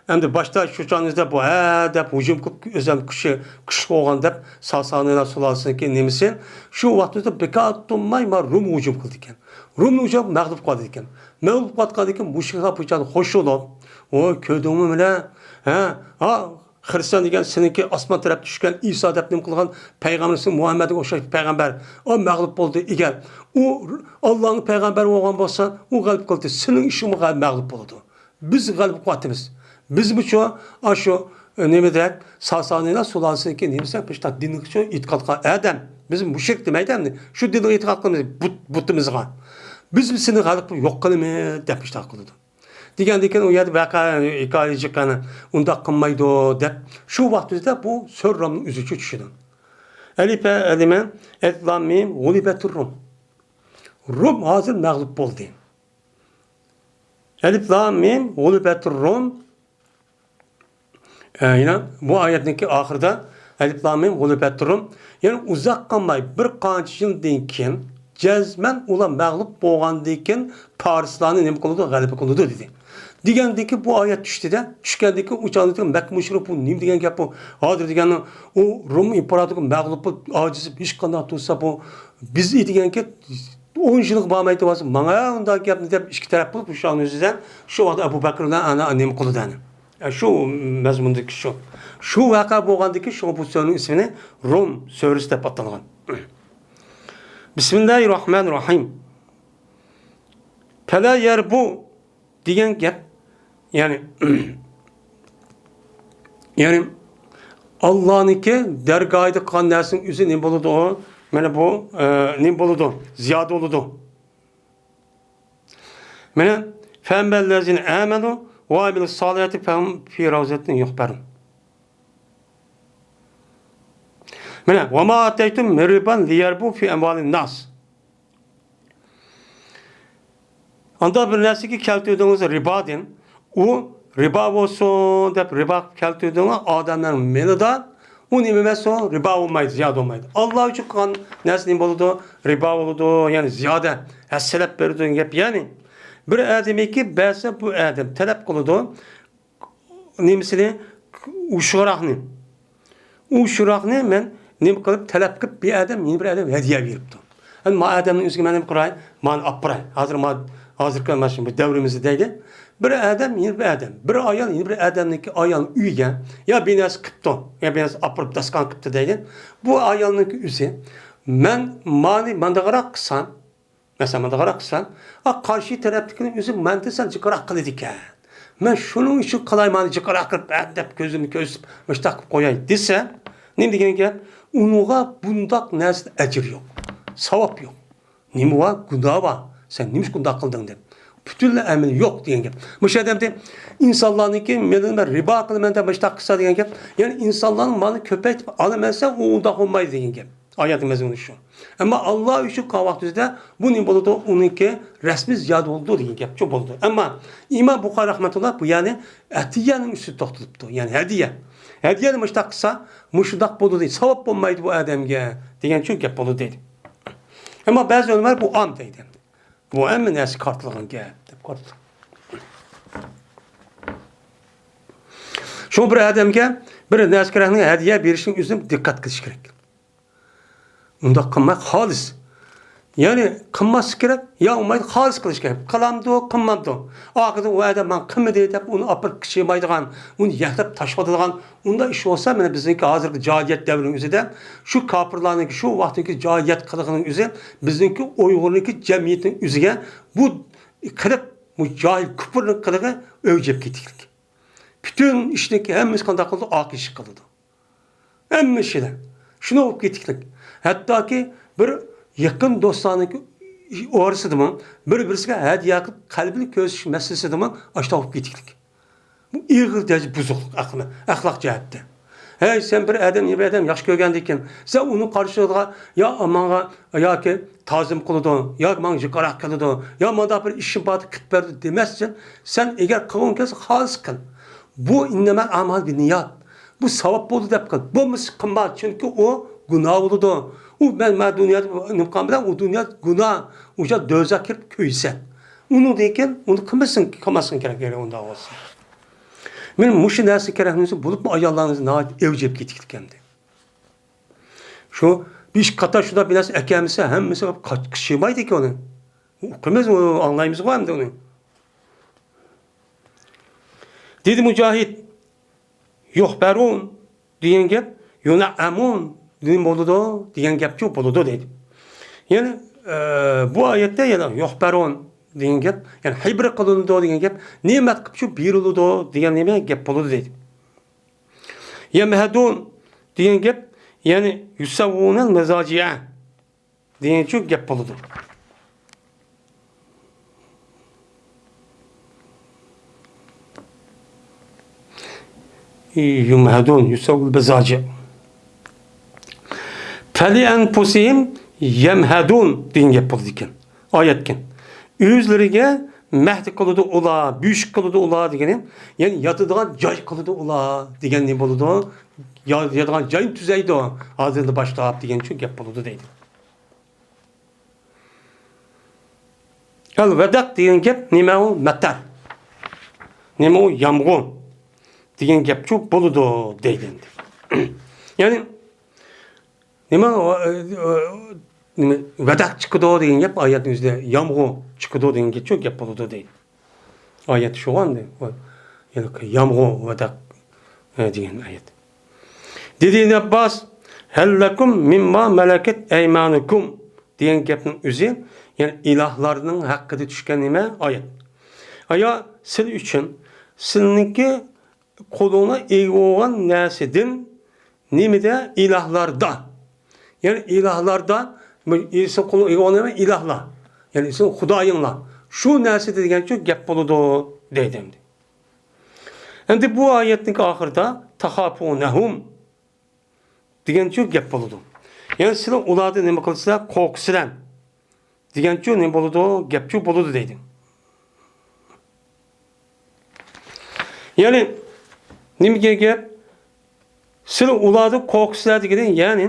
ئەمدى باشتا شۇ چاغنىڭ ئۆزىدە بۇ ھە دەپ ھۇجۇم قىلىپ، ئۆزەم كۈچى، كۈچلۈك بولغان دەپ ساسانىيلار سۇلالىسىنىڭكى نېمىسى، شۇ ۋاقىتتا بىكار تۇرماي ما رۇم ھۇجۇم قىلىدىكەن. رۇم ھۇجۇم مەغلۇپ قىلىدىكەن. مەغلۇپ قىلىۋاتقاندىن كېيىن مۇشرىكلار بۇ چاغدا خوش بولۇپ، ۋوي، كۆردۈڭمۇ مانا، ھە، ھا، خىرىستىيان دېگەن سېنىڭكى ئاسمان تەرەپتە چۈشكەن ئىسا دەپ نېمە قىلغان پەيغەمبىرىڭ مۇھەممەدكە ئوخشاش پەيغەمبەر. ئۇ مەغلۇپ بولدى. ئەگەر ئۇ ئاللانىڭ پەيغەمبىرى بولغان بولسا، ئۇ غەلىبە قىلدى. سېنىڭ ئىشىڭمۇ غەل-، مەغلۇپ بولىدۇ. بىز غەلىبە قىلىۋاتىمىز. بىزمۇچۇ، ئاشۇ، ئە، نېمىدەك، ساسانىيلار سۇلالىسىنىڭكى نېمىسى، بۇ دىنغىچۇ ئېتىقاد قىلغان ئادەم. بىز مۇشرىك دېمەيدۇ ئەمدى. شۇ دىنغا ئېتىقاد قىلىمىز، بۇت-، بۇتىمىزغا. بىز سېنى غەلىبە قىلىپ يوق قىلىمىز دەپ مۇشۇنداق قىلىدۇ. دېگەندىن كېيىن ئۇ يەردە ۋەقە ھېكايە جىققانە ئۇنداق قىلمايدۇ دەپ، شۇ ۋاقىت ئۆزىدە بۇ سۈرە رۇمنىڭ ئۆزىچۇ چۈشىدۇ. ئەلىپە، ئەلىمە، ئەلىف لام مىم، غۇلىبەتۇر رۇم. رۇم ھازىر مەغلۇپ بولدى. ئەلىف لام مىم، غۇلىبەتۇر رۇم. ئە، يەنە بۇ ئايەتنىڭكى ئاخىرىدا ئەلىف لام مىم، غۇلىبەتۇر رۇم. يەنى ئۇزاق قالماي، بىر قانچە يىلدىن كېيىن، جەزمەن ئۇلار مەغلۇپ بولغاندىن كېيىن، پارسلارنى نېمە قىلىدۇ؟ غەلىبە قىلىدۇ، دېدى. دېگەندىن كېيىن بۇ ئايەت چۈشتى-دە، چۈشكەندىن كېيىن ئۇ چاغدا مەككە مۇشرىك بۇ نېمە دېگەن گەپ بۇ؟ ھازىر دېگەننىڭ ئۇ رۇم ئىمپېراتورىغا مەغلۇپ بولۇپ، ئاجىز بولۇپ، ھېچقانداق تۇرسا بۇ بىز دېگەنكى ئون يىلغا بارمايتتى بولسا، ماڭا ئۇنداق گەپنى دەپ ئىككى تەرەپ بولۇپ، شۇ ئۆزىدىن شۇ ۋاقىتتا ئەبۇ بەكرىدىن ئانا نېمە قىلىدۇ ئەنە. شۇ مەزمۇندىكى شۇ. شۇ ۋەقە بولغاندىكىن، شۇڭا بۇ سۈرىنىڭ ئىسمىنى روم سۈرىسى دەپ ئاتالغان. بىسمىللاھىررەھمانىررەھىم. پەلا يەربۇ دېگەن گەپ، يەنى، يەنى ئاللانىڭكى دەرگاھىدا قىلغان نەرسىنىڭ ئۆزى نېمە بولىدۇ ئۇ؟ مانا بۇ، ئە، نېمە بولىدۇ؟ زىيادە بولىدۇ. مانا، فەمەللەزىنە ئامەنۇ ۋە ئامىلۇس سالىھاتى فەھۇم فى رەۋزەتىن يۇھبەرۇن. مانا، ۋە ما ئاتەيتۇم مىن رىبان لىيەربۇ فى ئەمۋالىن ناس. ئانداق بىر نەرسىگە كەلتۈردىڭىز رىبادىن، ئۇ رىبا بولسۇن دەپ رىبا كەلتۈردىڭىز ئادەمنىڭ مېلىدا، ئۇ نېمە ئەمەس ئۇ؟ رىبا بولمايدۇ، زىيادە بولمايدۇ. ئاللا ئۈچۈن قىلغان نەرسە نېمە بولىدۇ؟ رىبا بولىدۇ، يەنى زىيادە، ھەسسىلەپ بېرىدۇ دېگەن گەپ. يەنى بىر ئادەمگە بەرسە، بۇ ئادەم تەلەپ قىلىدۇ، نېمىسىنى، ئۇشۇراقنى. ئۇشۇراقنى مەن نېمە قىلىپ، تەلەپ قىلىپ، بىر ئادەم يەنە بىر ئادەم ھەدىيە بېرىپتۇ. ئەمدى ما ئادەمنىڭ ئۆزىگە مەن نېمە قىلاي؟ مانا ئاپىراي. ھازىر ما، ھازىرقى مانا شۇ بىر دەۋرىمىزدە دەيلى. بىر ئادەم يەنە بىر ئادەم، بىر ئايال يەنە بىر ئادەمنىڭكى ئايال ئۆيىگە يا بىر نەرسە قىپتۇ، يا بىر نەرسە ئاپىرىپ داستىخان قىپتۇ دەيلى. بۇ ئايالنىڭكى ئۆزى، مەن مانى مانداقراق قىلسام، مەسىلەن، مانداقراق قىلسا، ئا، قارشى تەرەپتىكىنىڭ ئۆزى مەندىن سەل جىقراق قىلىدىكەن. مەن شۇنىڭ ئۈچۈن قىلاي، مانا جىقراق قىلىپ، ھە، دەپ كۆزۈمنى كۆرسىتىپ، مۇشتاق قىلىپ قوياي دېسە، نېمە دېگەن گەپ؟ ئۇنىڭغا بۇنداق نەرسىدە ئەجىر يوق، ساۋاب يوق. نېمە بار؟ گۇناھ بار. سەن نېمە ئۈچۈن بۇنداق قىلدىڭ دەپ. پۈتۈنلەي ئەمەل يوق دېگەن گەپ. مۇشۇ ئادەمدە ئىنسانلارنىڭكى، مەن رىبا قىلىمەن دەپ مۇشتاق قىلسا دېگەن گەپ. يەنى ئىنسانلارنىڭ مالىنى كۆپەيتىپ ئالىمەن دېسە، ئۇ ئۇنداق بولمايدۇ دېگەن گەپ. ئايەتنىڭ مەزمۇنى شۇ. ئەمما ئاللا ئۈچۈن قىلغان ۋاقتىمىزدا بۇ نېمە بولىدۇ؟ ئۇنىڭكى رەسمىي زىيادە بولىدۇ دېگەن گەپچۇ بولىدۇ. ئەمما ئىمام بۇخارى رەھمەتۇللا بۇ يەرنى ئەتىيەنىڭ ئۈستىدە توختىلىپتۇ. يەنى ھەدىيە. ھەدىيەنى مۇشۇنداق قىلسا، مۇشۇنداق بولىدۇ، ساۋاب بولمايدۇ بۇ ئادەمگە دېگەنچۇ گەپ بولىدۇ دەيدۇ. ئەمما بەزى ئۆلىمالار بۇ ئام دەيدۇ. بۇ ھەممە نەرسە قارىتىلغان گەپ دەپ قارىتىدۇ. شۇڭا بىر ئادەمگە بىر نەرسە كېرەكنى ھەدىيە بېرىشنىڭ ئۆزىنى دىققەت قىلىش كېرەك. ئۇنداق قىلماي خالىس. يەنى قىلماسلىق كېرەك، يا بولمايدۇ خالىس قىلىش كېرەك. قىلامدۇ، قىلمامدۇ؟ ئاخىرىدا ئۇ ئادەم ماڭا قىلمىدى دەپ ئۇنى ئاپىرىپ قىچىمايدىغان، ئۇنى يەكلەپ تاشلاۋاتىدىغان، ئۇنداق ئىش بولسا، مانا بىزنىڭكى ھازىرقى جاھىلىيەت دەۋرىنىڭ ئۆزىدە شۇ كاپىرلارنىڭكى شۇ ۋاقىتتىكى جاھىلىيەت قىلىقىنىڭ ئۆزى بىزنىڭكى ئۇيغۇرنىڭكى جەمئىيىتىنىڭ ئۆزىگە بۇ قىلىق، بۇ جاھىل كۇپۇرنىڭ قىلىقى ئۆرۈلۈپ كېتىكلىك. پۈتۈن ئىشنىڭكى ھەممىسى قانداق قىلىدۇ؟ ئاق ئىشىك قىلىدۇ. ھەممە ئىشىدا. شۇنى بولۇپ كېتىكلىك. ھەتتاكى بىر يېقىن دوستلارنىڭكى ئارىسىدىمۇ، بىر-بىرسىگە ھەدىيە قىلىپ، قەلبىنى كۆرسىتىش مەسىلىسىدىمۇ ئاشۇنداق بولۇپ كېتىكلىك. بۇ ئېغىر دەرىجە بۇزۇقلۇق ئەقلى، ئەخلاق جەھەتتە. ھەي، سەن بىر ئادەم، بىر ئادەم ياخشى كۆرگەندىكىن، سەن ئۇنىڭ قارشىلىقىغا يا ماڭا ياكى تازىم قىلىدۇ، ياكى ماڭا جىقراق كېلىدۇ، يا مانداق بىر ئىشىم بار دەپ قىلىپ بەردى دېمەستىن، سەن ئەگەر قىلغۇڭ كەلسە خالىس قىل. بۇ ئىننەمەل ئەمال بىننىيات. بۇ ساۋاب بولدى دەپ قىل. بولمىسا قىلما، چۈنكى ئۇ گۇناھ بولىدۇ. ئۇ مەن، مەن دۇنيادا نېمە قىلغان بىلەن ئۇ دۇنيا گۇناھ، ئۇ جاي دوزاخ كىرىپ كۆيسە. ئۇنىڭدىن كېيىن ئۇنى قىلمىسۇن، قىلماسلىقىڭ كېرەك ئۇنداق بولسا. مېنىڭ مۇشۇ نەرسە كېرەكمىسە، بولۇپمۇ ئاياللارنىڭ ناھايىتى ئەۋجىگە كېتىكلىكەندى. شۇ بىر ئىككى قاتار شۇنداق بىر نەرسە ئەكەلمىسە، ھەممىسى قىچىمايدىكەن ئۇنى. ئوقۇيمىز، ئاڭلايمىزغۇ ئەمدى ئۇنى. دېدى مۇجاھىد، يۇخبەرۇن دېگەن گەپ يۇنەئەمۇن دېگەن بولىدۇ، دېگەن گەپچۇ بولىدۇ دەيدۇ. يەنى، ئە، بۇ ئايەتتە يەنە يۇخبەرۇن دېگەن گەپ، يەنى خەيبىر قىلىنىدۇ دېگەن گەپ، نېمەت قىلىپچۇ بېرىلىدۇ دېگەن نېمە گەپ بولىدۇ دەيدۇ. يەمھەدۇن دېگەن گەپ، يەنى يۇسەۋۋۇنەل مەزاجىئە دېگەنچۇ گەپ بولىدۇ. يۇمھەدۇن، يۇسەۋۋۇل بەزاجىئ. فەلىئەنفۇسىھىم يەمھەدۇن دېگەن گەپ بولىدىكەن. ئايەتكەن. ئۆزلىرىگە مەھدە قىلىدۇ ئۇلار، بۆشۈك قىلىدۇ ئۇلار دېگىنى، يەنى ياتىدىغان جاي قىلىدۇ ئۇلار دېگەن نېمە بولىدۇ؟ يا-، ياتىدىغان جاينى تۈزەيدۇ، ھازىردىن باشلاپ دېگەنچۇ گەپ بولىدۇ دەيدۇ. ئەل ۋەدەق دېگەن گەپ نېمە ئۇ؟ مەتەر. نېمە ئۇ؟ يامغۇر دېگەن گەپچۇ بولىدۇ دەيدۇ ئەمدى. يەنى نېمە ئۇ، ئۇ، ئۇ، نېمە، ۋەدەق چىقىدۇ دېگەن گەپ ئايەتنىڭ ئۆزىدە، يامغۇر چىقىدۇ دېگەن گەپچۇ گەپ بولىدۇ دەيدۇ. ئايەت شۇغۇ ئەمدى. يامغۇر، ۋەدەق، ئە، دېگەن ئايەت. دېدى ئىبن ئابباس، ھەللەكۇم مىمما مەلەكەت ئەيمانۇكۇم دېگەن گەپنىڭ ئۆزى، يەنى ئىلاھلارنىڭ ھەققىدە چۈشكەن نېمە؟ ئايەت. ئايا، سىلەر ئۈچۈن سىلىنىڭكى قولۇڭلار ئىگە بولغان نەرسىدىن نېمىدە؟ ئىلاھلاردا. يەنى ئىلاھلاردا، بۇ ئىسىم قولۇڭ ئىگە بولغان نېمە؟ ئىلاھلار. يەنى ئىسىم خۇدايىڭلار. شۇ نەرسىدە دېگەنچۇ گەپ بولىدۇ دەيدۇ ئەمدى. ئەمدى بۇ ئايەتنىڭ ئاخىرىدا تەخافۇنەھۇم دېگەنچۇ گەپ بولىدۇ. يەنى سىلەر ئۇلاردىن نېمە قىلىسىلەر؟ قورقىسىلەر دېگەنچۇ نېمە بولىدۇ؟ گەپچۇ بولىدۇ دەيدۇ. يەنى نېمە دېگەن گەپ؟ سىلەر ئۇلاردىن قورقىسىلەر دېگىنى، يەنى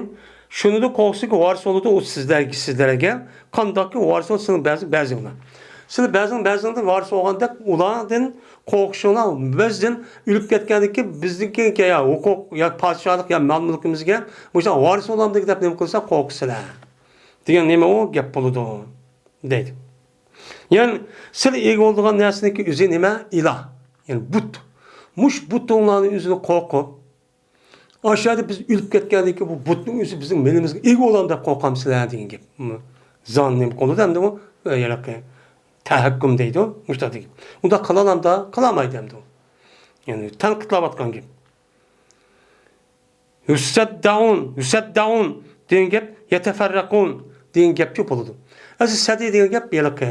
شۇنىڭدىن قورقسىكى، ۋارىس بولىدۇ ئۇ سىزلەرگە، سىزلەرگە. قانداقكى ۋارىس بولىدۇ سىلەر بەزى، بەزىڭلار. سىلەر بەزىڭ، بەزىڭلار ۋارىس بولغاندەك ئۇلاردىن قورقۇشۇڭلار، بىزدىن ئۆلۈپ كەتكەندىن كېيىن بىزنىڭكى يا ھوقۇق، يا پادىشاھلىق، يا مال-مۈلكىمىزگە مۇشۇنداق ۋارىس بولامدۇق دەپ نېمە قىلسا قورقىسىلەر دېگەن نېمە ئۇ گەپ بولىدۇ دەيدۇ. يەنى سىلەر ئىگە بولىدىغان نەرسىنىڭكى ئۆزى نېمە؟ ئىلاھ. يەنى بۇت. مۇشۇ بۇتۇڭلارنىڭ ئۆزىدىن قورقۇپ، ئاشۇ يەردە بىز ئۆلۈپ كەتكەندىن كېيىن بۇ بۇتنىڭ ئۆزى بىزنىڭ مېلىمىزغا ئىگە بولامدۇ دەپ قورقامسىلەر دېگەن گەپ. زان نېمە قىلىدۇ ئەمدى ئۇ؟ ھېلىقى تەھەككۇم دەيدۇ، مۇشۇنداق دېگەن. ئۇنداق قىلالامدا؟ قىلالمايدۇ ئەمدى ئۇ. يەنى تەنقىدلەۋاتقان گەپ. يۇسەددەئۇن، يۇسەددەئۇن دېگەن گەپ يەتەفەررەقۇن دېگەن گەپچۇ بولىدۇ. ئەسلى سەدى دېگەن گەپ ھېلىقى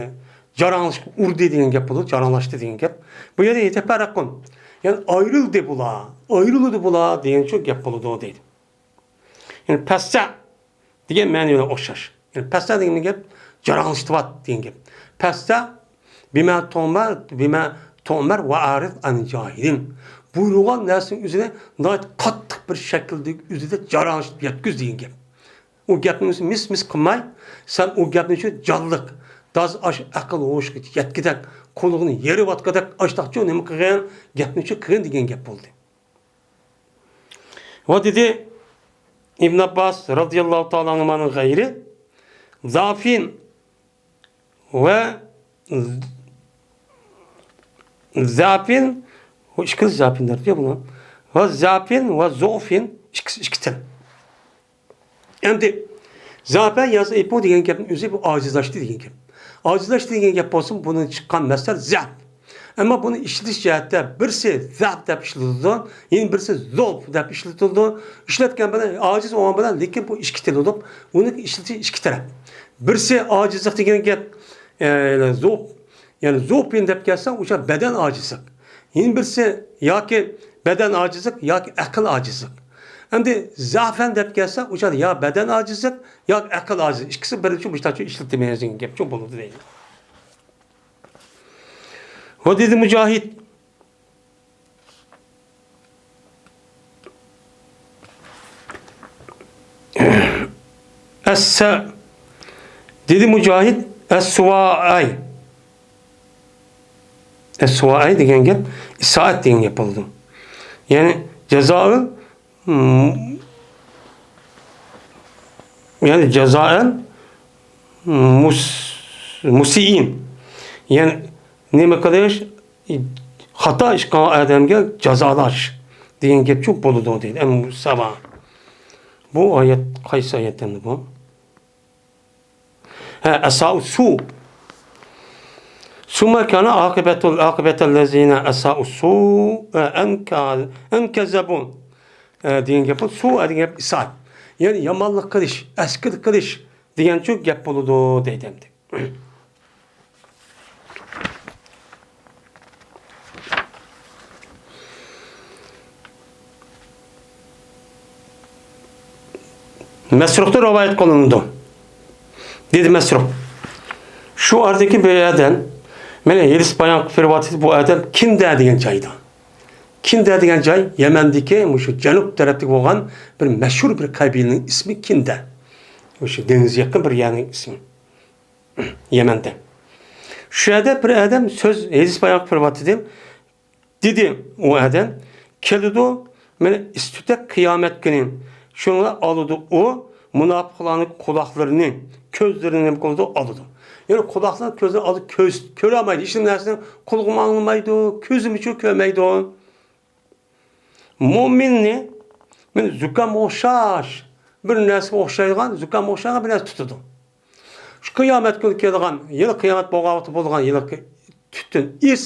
جاراڭلىشىپ ئۇردى دېگەن گەپ بولىدۇ، جاراڭلاشتى دېگەن گەپ. بۇ يەردە يەتەفەررەقۇن، يەنى ئايرىلدى بۇلار، ئايرىلىدۇ بۇلار دېگەنچۇ گەپ بولىدۇ دەيدۇ. يەنى پەسسە دېگەن مەنە بىلەن ئوخشاش. يەنى پەسسە دېگەن گەپ جاراڭلىشىۋات دېگەن گەپ. پەسسە بىمە تۇمەر، بىمە تۇمەر ۋە ئەرىز ئەن جاھىلىن. بۇيرۇلغان نەرسىنىڭ ئۆزىنى ناھايىتى قاتتىق بىر شەكىلدە ئۆزىدە جاراڭلىشىپ يەتكۈز دېگەن گەپ. ئۇ گەپنى مىس-مىس قىلماي، سەن ئۇ گەپنى شۇ جانلىق، داز ئاش ئەقىل ھوشىغا يەتكۈدەك، قۇلىقىنى يېرىۋاتقۇدەك ئاشتاقچۇ نېمە قىلغىن، گەپنى شۇ قىلغىن دېگەن گەپ بولدى. ۋە دېدى ئىبن ئابباس رازىياللاھۇ تائالا ئەنھۇمانىڭ غەيرى، زافىن ۋە زافىن، بۇ ئىككىلىسى زافىن دەيدۇ بۇنى. ۋە زافىن ۋە زوفىن، ئىككىسى ئىككى تىل. ئەمدى زافە يا زەئىپۇ دېگەن گەپنىڭ ئۆزى بۇ ئاجىزلاشتى دېگەن گەپ. ئاجىزلاشتى دېگەن گەپ بولسىمۇ، بۇنىڭ چىققان مەسدەر زەئپ. ئەمما بۇنى ئىشلىتىش جەھەتتە بىرسى زەئپ دەپ ئىشلىتىلىدۇ، يەنە بىرسى زوف دەپ ئىشلىتىلىدۇ. ئىشلەتكەن بىلەن ئاجىز بولغان بىلەن، لېكىن بۇ ئىككى تىل بولۇپ، ئۇنى ئىشلىتىش ئىككى تەرەپ. بىرسى ئاجىزلىق دېگەن گەپ، ئە، زوف، يەنى زوفىن دەپ كەلسە، ئۇ بەدەن ئاجىزلىق. يەنە بىرسى ياكى بەدەن ئاجىزلىق ياكى ئەقىل ئاجىزلىق. ئەمدى زافەن دەپ كەلسە، ئۇ يا بەدەن ئاجىزلىق ياكى ئەقىل ئاجىزلىق. ئىككىسى بىرىنچى مۇشتاچۇ ئىشلىتىمىز دېگەن گەپچۇ بولىدۇ دەيدۇ. ۋە دېدى مۇجاھىد. ئەسسە، دېدى مۇجاھىد، ئەسسۇۋائەي. ئەسسۇۋائەي دېگەن گەپ ئىسائەت دېگەن گەپ بولىدۇ. يەنى جازائىل، يەنى جازائەل مۇس-، مۇسىئىن. يەنى نېمە قىلىش؟ خاتا ئىش قىلغان ئادەمگە جازالاش دېگەن گەپچۇ بولىدۇ دەيدۇ. ئەمما ساۋا. بۇ ئايەت قايسى ئايەت ئەمدى بۇ؟ ھە، ئەسائۇ سۇ. ثم كان عاقبة، عاقبة الذين أساءوا السوء أن ك-، أن كذبوا دېگەن گەپ بۇ. سۇ دېگەن گەپ ئىسائەت. يەنى يامانلىق قىلىش، ئەسكىلىك قىلىش دېگەنچۇ گەپ بولىدۇ دەيدۇ ئەمدى. مەسرۇقتىن رىۋايەت قىلىنىدۇ. دېدى مەسرۇق، شۇ ئارىدىكى بىر ئادەم، مانا ھېلىس بايان قىلىپ بېرىۋاتىدۇ، بۇ ئادەم كىندە دېگەن جايدا. كىندە دېگەن جاي يەمەندىكى مۇشۇ جەنۇب تەرەپتىكى بولغان بىر مەشھۇر بىر قەبىلىنىڭ ئىسمى كىندە. مۇشۇ دېڭىزغا يېقىن بىر يەرنىڭ ئىسمى. يەمەندە. شۇ يەردە بىر ئادەم سۆز، ھەدىس بايان قىلىۋاتىدۇ. دېدى ئۇ ئادەم، كېلىدۇ، مانا ئىستۈتەك قىيامەت كۈنى. شۇنىڭغا ئالىدۇ ئۇ مۇناپىقلارنىڭ قۇلاقلىرىنى، كۆزلىرىنى نېمە قىلىدۇ؟ ئالىدۇ. يەنى قۇلاقلار، كۆزلىرى ئالىدۇ، كۆز كۆرەلمەيدۇ. ھېچ نەرسىنى قۇلىقىمۇ ئاڭلىمايدۇ، كۆزىمۇچۇ كۆرمەيدۇ. مۆمىننى مانا زۇكامغا ئوخشاش، بىر نەرسىگە ئوخشايدىغان، زۇكامغا ئوخشايدىغان بىر نەرسە تۇتىدۇ. شۇ قىيامەت كۈنى كېلىدىغان، يەنە قىيامەت بولغان ۋاقتى بولىدىغان ھېلىقى تۈتۈن ئىس،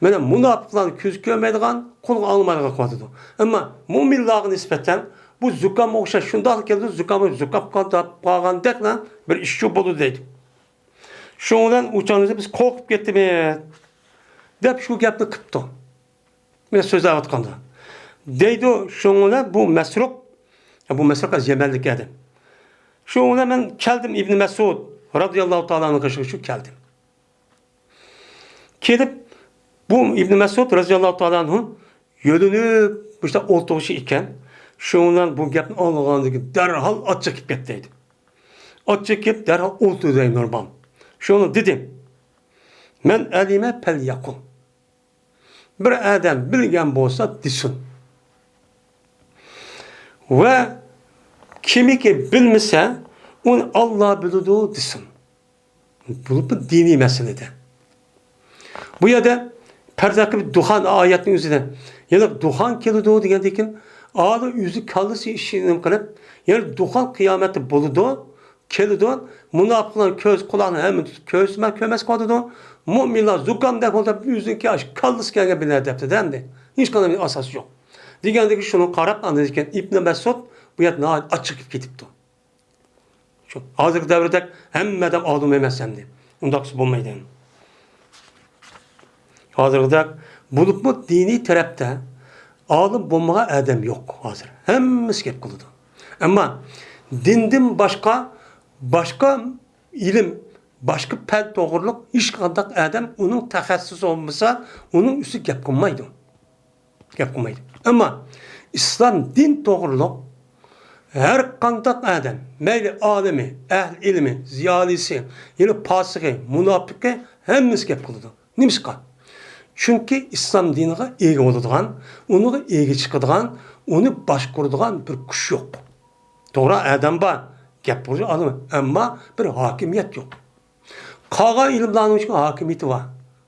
مانا مۇناپىقلارنى كۆز كۆرمەيدىغان، قۇلىقى ئاڭلىمايدىغان قىلىۋاتىدۇ. ئەمما مۆمىنلارغا نىسبەتەن بۇ زۇكامغا ئوخشاش شۇنداقلا كېلىدۇ، زۇكام، زۇكام قالغاندەكلا بىر ئىشچۇ بولىدۇ دەيدۇ. شۇنىڭ بىلەن ئۇ چاغدا بىز قورقۇپ كەتتىمىز دەپ شۇ گەپنى قىپتۇ. مەن سۆزلەۋاتقاندا. دەيدۇ، شۇنىڭ بىلەن بۇ مەسرۇق، بۇ مەسرۇق ئەز يەمەنلىك ئىدى. شۇنىڭ بىلەن مەن كەلدىم ئىبن مەسئۇد رازىياللاھۇ تائالا ئەنھۇ قېشىغا شۇ كەلدىم. كېلىپ، بۇ ئىبن مەسئۇد رازىياللاھۇ تائالا ئەنھۇ يۆلىنىپ مۇشۇنداق ئولتۇرغۇچى ئىكەن. شۇنىڭ بىلەن بۇ گەپنى ئاڭلىغاندىن كېيىن دەرھال ئاچچىقىپ كەتتى دەيدۇ. ئاچچىقىپ دەرھال ئولتۇردى نورمال. شۇنى دېدى. مەن ئەلىمە پەليەقۇل. بىر ئادەم بىلگەن بولسا دېسۇن. ۋە كىمكى بىلمىسە، ئۇنى ئاللا بىلىدۇ دېسۇن. بۇ، بۇ دىنىي مەسىلىدە. بۇ يەردە پەرز قىلىپ دۇخان ئايەتنىڭ ئۆزىدە. يەنى دۇخان كېلىدۇ دېگەندىن كېيىن، ئالىم ئۆزى كاللىسى ئىشىنىپ قىلىپ، يەنى دۇخان قىيامەتتە بولىدۇ. كېلىدۇ، مۇناپىقلار كۆز، قۇلاقنى ھەممىنى تۇتۇپ كۆرسىمە، كۆرمەس قالىدۇ. مۇئمىنلار زۇكامدەك بولۇپ، ئۆزىنىڭكى ئاشۇ كاللىسى كەلگەن بىلەر دەپتۇ دە ئەمدى. ھېچقانداق بىر ئاساسى يوق. دېگەندىكى شۇنى قاراپ، ئاندىن كېيىن ئىبن مەسئۇد بۇ يەردە ناھايىتى ئاچچىقىپ كېتىپتۇ. شۇ ھازىرقى دەۋردەك ھەممە ئادەم ئالىم ئەمەس ئەمدى. ئۇنداقسى بولمايدۇ. ھازىرقىدەك بولۇپمۇ دىنىي تەرەپتە ئالىم بولمىغان ئادەم يوق ھازىر. ھەممىسى گەپ قىلىدۇ. ئەمما دىندىن باشقا، باشقا ئىلىم، باشقا پەن توغرۇلۇق ھېچقانداق ئادەم ئۇنىڭ تەخەسسۇسى بولمىسا، ئۇنىڭ ئۈستىدە گەپ قىلمايدۇ. گەپ قىلمايدۇ. ئەمما ئىسلام دىن توغرۇلۇق ھەر قانداق ئادەم، مەيلى ئالىمى، ئەھلى ئىلمى، زىيالىيسى، يەنى پاسىقى، مۇناپىقى، ھەممىسى گەپ قىلىدۇ. نېمىشقا؟ چۈنكى ئىسلام دىنىغا ئىگە بولىدىغان، ئۇنىڭغا ئىگە چىقىدىغان، ئۇنى باشقۇرىدىغان بىر كۈچ يوق. توغرا، ئادەم بار، گەپ قىلغۇچى ئادەم، ئەمما بىر ھاكىمىيەت يوق. قالغان ئىلىملارنىڭ شۇ ھاكىمىيىتى بار.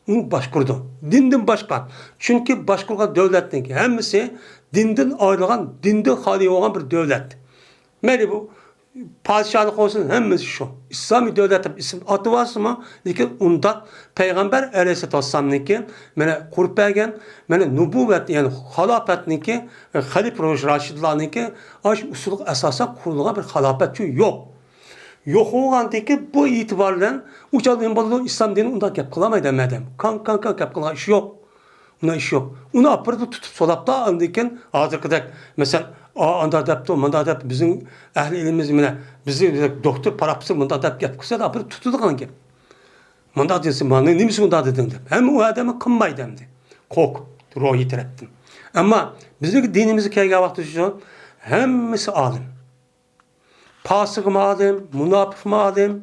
ئۇنى باشقۇرىدۇ. دىندىن باشقا. چۈنكى باشقۇرغان دۆلەتنىڭكى ھەممىسى دىندىن ئايرىلغان، دىندىن خالىي بولغان بىر دۆلەت. مەيلى بۇ پادىشاھلىق بولسۇن، ھەممىسى شۇ. ئىسلامىي دۆلەت دەپ ئىسىم ئاتىۋالسىمۇ، لېكىن ئۇنداق پەيغەمبەر ئەلەيھىسسالاتۇ ۋەسسالامنىڭكى مانا قۇرۇپ بەرگەن، مانا نۇبۇۋۋەت، يەنى خالاپەتنىڭكى، خەلىپە راشىدلارنىڭكى ئاشۇ ئۇسۇلغا ئاساسەن قۇرۇلغان بىر خالاپەت شۇ يوق. يوق بولغاندىكى بۇ ئېتىبار بىلەن ئۇ چاغدا نېمە بولىدۇ؟ ئىسلام دىنى ئۇنداق گەپ قىلالمايدۇ ھەممە ئادەم. كاڭ، كاڭ، كاڭ گەپ قىلغان ئىش يوق. ئۇنداق ئىش يوق. ئۇنى ئاپىرىدۇ تۇتۇپ سولاپلا، ئاندىن كېيىن ھازىرقىدەك، مەسىلەن، ئا، ئانداق دەپتۇ، مۇنداق دەپتۇ، بىزنىڭ ئەھلى ئىلمىمىز مانا، بىزنىڭ دوكتور پاراپسى مۇنداق دەپ گەپ قىلسا، ئاپىرىپ تۇتىدىغان گەپ. مۇنداق دېسە، مانا نېمىسى ئۇنداق دېدىڭ دەپ. ھەممە ئۇ ئادەممۇ قىلمايدۇ ئەمدى. قورقۇپ، روھىي تەرەپتىن. ئەمما بىزنىڭكى دىنىمىزغا كەلگەن ۋاقتىدا شۇ، ھەممىسى ئالىم. پاسىقمۇ ئالىم، مۇناپىقمۇ ئالىم،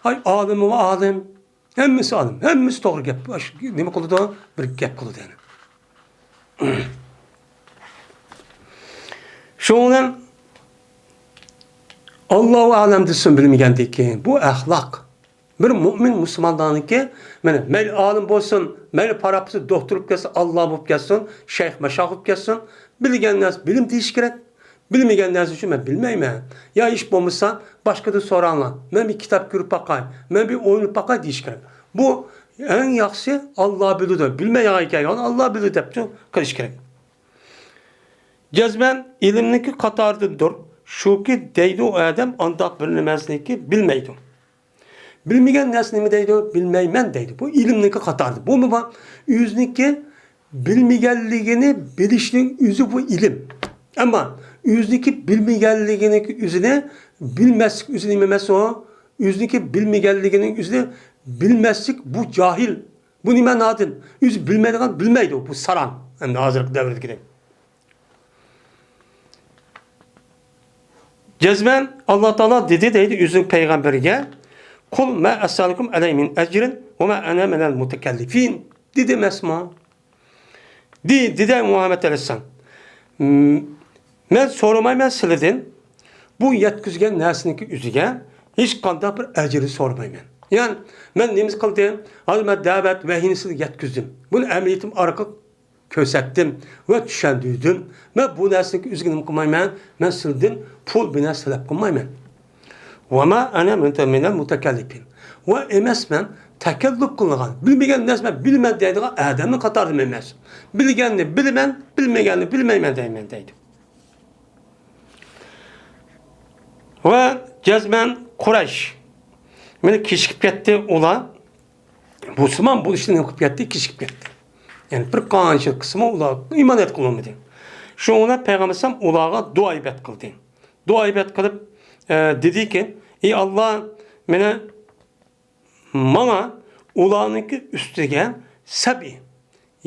ئاي، ئالىممۇ ئالىم، ھەممىسى ئالىم، ھەممىسى توغرا گەپ، ئاش-، نېمە قىلىدۇ، بىر گەپ قىلىدۇ يەنە. شۇنىڭ بىلەن ئاللاھۇ ئەلەم دېسۇن بىلمىگەندىكىن، بۇ ئەخلاق. بىر مۇئمىن مۇسۇلمانلارنىڭكى، مانا، مەيلى ئالىم بولسۇن، مەيلى پاراپسى دوختۇر بولۇپ كەتسۇن، ئاللا بولۇپ كەتسۇن، شەيخ مەشايىخ بولۇپ كەتسۇن، بىلگەن نەرسە بىلىم دېيىش كېرەك. بىلمىگەن نەرسە ئۈچۈن مەن بىلمەيمەن. يا ئىش بولمىسا، باشقىدىن سوراڭلار. مەن بىر كىتاب كۆرۈپ باقاي، مەن بىر ئويلىنىپ باقاي دېيىش كېرەك. بۇ ئەڭ ياخشىسى ئاللا بىلىدۇ. بىلمەي ياغا كەلگەن ئاللا بىلىدۇ دەپتۇ قىلىش كېرەك. جەزمەن ئىلىمنىڭكى قاتارىدىندۇر. شۇكى دەيدۇ ئادەم ئانداق بىر نېمەسىنىكى بىلمەيدۇ. بىلمىگەن نەرسە نېمە دەيدۇ؟ بىلمەيمەن دەيدۇ. بۇ ئىلىمنىڭكى قاتارىدا. بۇمۇ بار. ئۆزىنىڭكى بىلمىگەنلىكىنى بىلىشنىڭ ئۆزى بۇ ئىلىم. ئەمما ئۆزىنىڭكى بىلمىگەنلىكىنىڭ ئۆزىنى بىلمەسلىك ئۆزى نېمە ئەمەس ئۇ؟ ئۆزىنىڭكى بىلمىگەنلىكىنىڭ ئۆزىنى بىلمەسلىك بۇ جاھىل. بۇ نېمە نادىن؟ ئۆزى بىلمەيدىغان بىلمەيدۇ. بۇ ساراڭ. ئەمدى ھازىرقى دەۋردىكىدەك. جەزمەن ئاللا تائالا دېدى دەيدۇ ئۆزىنىڭ پەيغەمبىرىگە، «قۇل ما ئەسئەلۇكۇم ئەلەيھى مىن ئەجرىن ۋە ما ئەنە مىنەل مۇتەكەللىفىن» دېدى ئەمەسمۇ؟ دېدى مۇھەممەد ئەلەيھىسسالام. مەن سورىمايمەن سىلىدىن بۇ يەتكۈزگەن نەرسىنىڭكى ئۆزىگە ھېچقانداق بىر ئەجىرنى سورىمايمەن. يەنى مەن نېمە قىلدىم؟ ھازىر مەن دەۋەت ۋەھىينى سىزگە يەتكۈزدۈم. بۇنى ئەمەلىيىتىم ئارقىلىق كۆرسەتتىم ۋە چۈشەندۈردۈم. مەن بۇ نەرسىنى ئۆزۈمگە نېمە قىلمايمەن، مەن سىلىدىن پۇل بىر نەرسە تەلەپ قىلمايمەن. ۋە ما ئەنە مىنەل مۇتەكەللىپىن. ۋە ئەمەسمەن تەكەللۇپ قىلىدىغان، بىلمىگەن نەرسە مەن بىلىمەن دەيدىغان ئادەمنىڭ قاتارىدىن ئەمەس. بىلگەننى بىلىمەن، بىلمىگەننى بىلمەيمەن دەيمەن دەيدۇ. ۋە جەزمەن قۇرەيش. مېنى كېچىكىپ كەتتى ئۇلار. بولسىمۇ بۇ ئىشنى نېمە قىلىپ كەتتى؟ كېچىكىپ كەتتى. يەنى بىر قانچە يىل قىلسىمۇ ئۇلار ئىمان ئېيتقىلىمىدى. شۇنىڭ بىلەن پەيغەمبەر ئەلەيھىسسالام ئۇلارغا دۇئا ئىبادەت قىلدى. دۇئا ئىبادەت قىلىپ، ئە، دېدىكى، ئى ئاللا، مېنى، ماڭا ئۇلارنىڭكى ئۈستىگە سەبئى،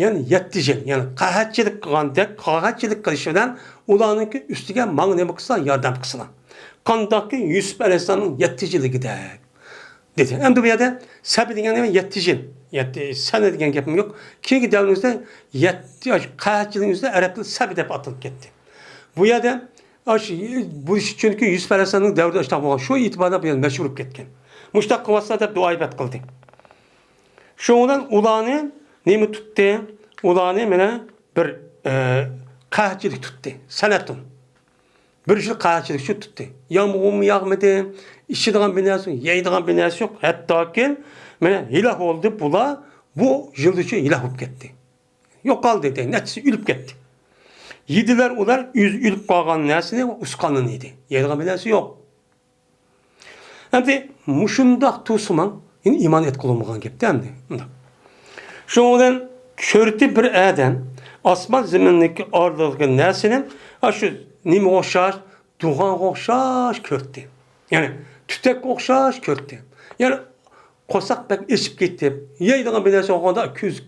يەنى يەتتە يىل، يەنى قەھەتچىلىك قىلغاندەك، قەھەتچىلىك قىلىش بىلەن ئۇلارنىڭكى ئۈستىگە ماڭا نېمە قىلسا، ياردەم قىلسىلا. قانداقكى يۈسۈپ ئەلەيھىسسالامنىڭ يەتتە يىلىگىدەك دېدى. ئەمدى بۇ يەردە سەبى دېگەن نېمە؟ يەتتە يىل. يەتتە سەنە دېگەن گەپمۇ يوق. كېيىنكى دەۋرىمىزدە يەتتە، قەھەتچىلىكنىڭ ئۆزىدە ئەرەب تىلى سەبى دەپ ئاتىلىپ كەتتى. بۇ يەردە ئاش-، بۇ ئىش چۈنكى يۈسۈپ ئەلەيھىسسالامنىڭ دەۋرىدە ئاشۇنداق بولغان، شۇ ئېتىباردا بۇ يەر مەشھۇر بولۇپ كەتكەن. مۇشۇنداق قىلىۋاتسا دەپ دۇئا ئىبادەت قىلدى. شۇنىڭ بىلەن ئۇلارنى نېمە تۇتتى؟ ئۇلارنى مانا بىر، ئە، قەھەتچىلىك تۇتتى. سەنەتۇن. بىر يىل قەھەتچىلىك شۇ تۇتتى. يامغۇرمۇ ياغمىدى، ئىچىدىغان بىر نەرسە يوق، يەيدىغان بىر نەرسە يوق. ھەتتاكى مانا ھېلاك بولدى، بۇلار بۇ يىلدىچۇ ھېلاك بولۇپ كەتتى. يوقالدى دەي، نەچچىسى ئۆلۈپ كەتتى. يېدىلەر ئۇلار ئۆزى ئۆلۈپ قالغان نەرسىنى ۋە ئۇسقانىنى يېدى. يەيدىغان بىر نەرسە يوق. ئەمدى مۇشۇنداق تۇرسىمۇ، يەنە ئىمان ئېيتقىلى بولمىغان گەپتە ئەمدى. مۇنداق. شۇنىڭ بىلەن كۆردى بىر ئادەم ئاسمان زېمىننىڭكى ئارىلىقىدىكى نەرسىنى، ئاشۇ نېمىگە ئوخشاش، دۇخانغا ئوخشاش كۆردى. يەنى تۈتەككە ئوخشاش كۆردى. يەنى قورساق بەك ئېچىپ كېتىپ، يەيدىغان بىر نەرسە بولغاندا، كۆز،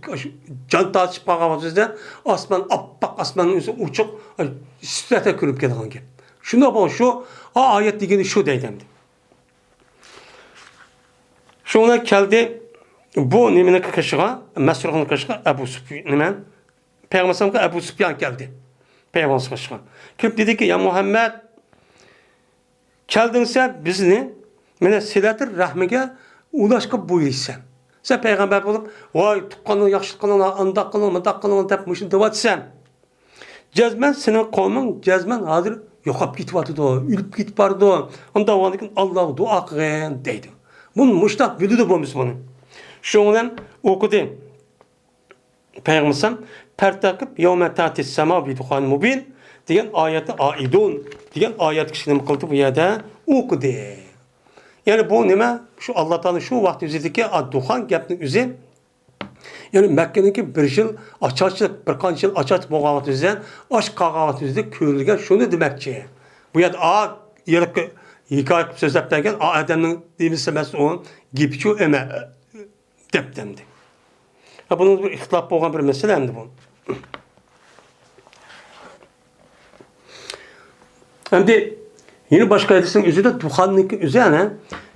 جان تارتىشىپ قالغان ۋاقتىمىزدا ئاسمان ئاپئاق، ئاسماننىڭ ئۆزى ئوچۇق، سۈرەتتە كۆرۈنۈپ كېتىدىغان گەپ. شۇنداق بولغان شۇ، ئا، ئايەت دېگىنى شۇ دەيدۇ ئەمدى. شۇڭا كەلدى بۇ نېمىنىڭكى قېشىغا، مەسرۇقنىڭ قېشىغا ئەبۇ سۇپي-، نېمە؟ پەيغەمبەر ئەلەيھىسسالامغا ئەبۇ سۇپيان كەلدى. پەيغەمبەر قېشىغا. كېلىپ دېدىكى، يا مۇھەممەد، كەلدىڭسە بىزنى مانا سىلەتۇر رەھمىگە ئۇلاشقا بۇيرۇيسەن. سەن پەيغەمبەر بولۇپ، ۋاي، تۇغقاننىڭ ياخشىلىق قىلىڭلار، ئانداق قىلىڭ، مۇنداق قىلىڭ دەپ مۇشۇنى دەۋاتىسەن. جەزمەن سېنىڭ قوۋمىڭ جەزمەن ھازىر يوقاپ كېتىۋاتىدۇ، ئۆلۈپ كېتىپ بارىدۇ. ئۇنداق بولغاندىكىن ئاللاغا دۇئا قىلغىن دەيدۇ. بۇنى مۇشۇنداق بىلىدۇ بولمىسا بۇنى. شۇنىڭ بىلەن ئوقۇدى. پەيغەمبەر پەرتەقىب يەۋمە تەتىس سەما بىدۇخان مۇبىن دېگەن ئايەتنى ئائىدۇن دېگەن ئايەتكە نېمە قىلدى بۇ يەردە؟ ئوقۇدى. يەنى بۇ نېمە؟ شۇ ئاللا تائالا شۇ ۋاقىت ئۆزىدىكى دۇخان گەپنىڭ ئۆزى. يەنى مەككىنىڭكى بىر يىل ئاچارچىلىق، بىر قانچە يىل ئاچارچىلىق بولغان ۋاقىت ئۆزىدە، ئاچ قالغان ۋاقىت ئۆزىدە كۆرۈلگەن شۇنى دېمەكچى. بۇ يەردە ئا، ھېلىقى ھېكايە قىلىپ سۆزلەپ بەرگەن ئا ئادەمنىڭ دېمىسە ئەمەس ئۇ گېپىچۇ ئەمە. دەپتىمدى. ھە، بۇنىڭ بىر ئىختىلاپ بولغان بىر مەسىلە ئەمدى بۇ. ئەمدى يەنە باشقا ھەدىسنىڭ ئۆزىدە دۇخاننىڭكى ئۆزى ئەنە،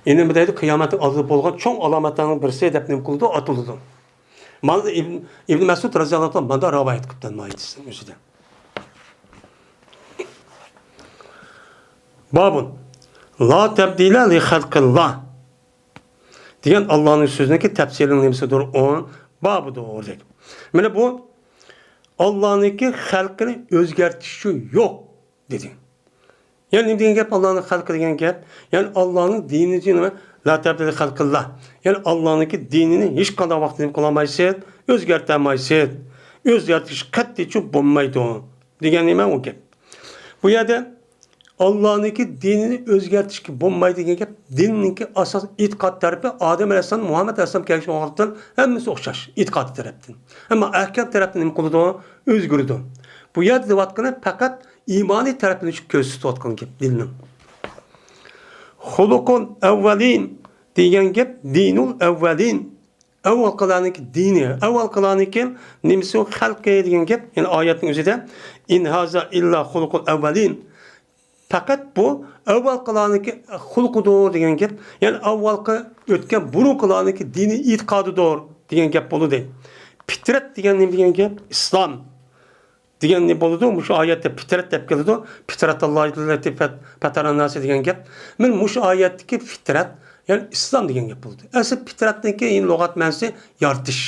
يەنە بىر دەيدۇ، قىيامەتنىڭ ئالدىدا بولغان چوڭ ئالامەتلەرنىڭ بىرسى دەپ نېمە قىلىدۇ، ئاتىلىدۇ. مانا ئىبن، ئىبن مەسئۇد رەزىياللاھۇ تائالا مانا رىۋايەت قىلىپتۇ مانا ھەدىسنىڭ ئۆزىدە. بابۇن لا تەبدىلە لىخەلقىللا. دېگەن ئاللانىڭ سۆزىنىڭكى تەپسىرىنىڭ نېمىسىدۇر؟ ئۇ بابىدۇر دەيدۇ. مانا بۇ ئاللانىڭكى خەلقىنى ئۆزگەرتىشى يوق دېدى. يەنى نېمە دېگەن گەپ؟ ئاللانىڭ خەلقى دېگەن گەپ، يەنى ئاللانىڭ دىنىنى نېمە؟ لا تەبدىلە خەلقىللا. يەنى ئاللانىڭكى دىنىنى ھېچقانداق ۋاقىتتا نېمە قىلالمايسىز؟ ئۆزگەرتەلمەيسىز. ئۆزگەرتىش قەتئىيچە بولمايدۇ دېگەن نېمە ئۇ گەپ. بۇ يەردە ئاللانىڭكى دىنىنى ئۆزگەرتىشكە بولمايدۇ دېگەن گەپ، دىننىڭكى ئاساس ئېتىقاد تەرىپى ئادەم ئەلەيھىسسالام، مۇھەممەد ئەلەيھىسسالام كەلگەن ۋاقىتتىن ھەممىسى ئوخشاش، ئېتىقادىي تەرەپتىن. ئەمما ئەھكام تەرەپتىن نېمە قىلىدۇ؟ ئۆزگىرىدۇ. بۇ يەردە دەۋاتقىنى پەقەت ئىمانىي تەرىپىنى كۆرسىتىۋاتقان گەپ دىننىڭ. خۇلۇقۇل ئەۋۋەلىن دېگەن گەپ دىنۇل ئەۋۋەلىن. ئەۋۋەلقىلەرنىڭكى دىنى، ئەۋۋەلقىلەرنىڭكى نېمىسى ئۇ خەلقى دېگەن گەپ. يەنى ئايەتنىڭ ئۆزىدە، «ئىن ھازا ئىللا خۇلۇقۇل ئەۋۋەلىن.» پەقەت بۇ ئەۋۋەلقىلەرنىڭكى خۇلقىدۇر دېگەن گەپ. يەنى ئاۋۋالقى ئۆتكەن بۇرۇنقىلارنىڭكى دىنىي ئېتىقادىدۇر دېگەن گەپ بولىدۇ. پىترەت دېگەن نېمە دېگەن گەپ؟ ئىسلام. دېگەن نېمە بولىدۇ؟ مۇشۇ ئايەتتە پىترەت دەپ كېلىدۇ. پىترەتاللاھىللەتى فەت-، فەتەرەنناسە دېگەن گەپ. مانا مۇشۇ ئايەتتىكى پىترەت، يەنى ئىسلام دېگەن گەپ بولىدۇ. ئەسلى پىترەتنىڭكى لۇغەت مەنىسى يارىتىش.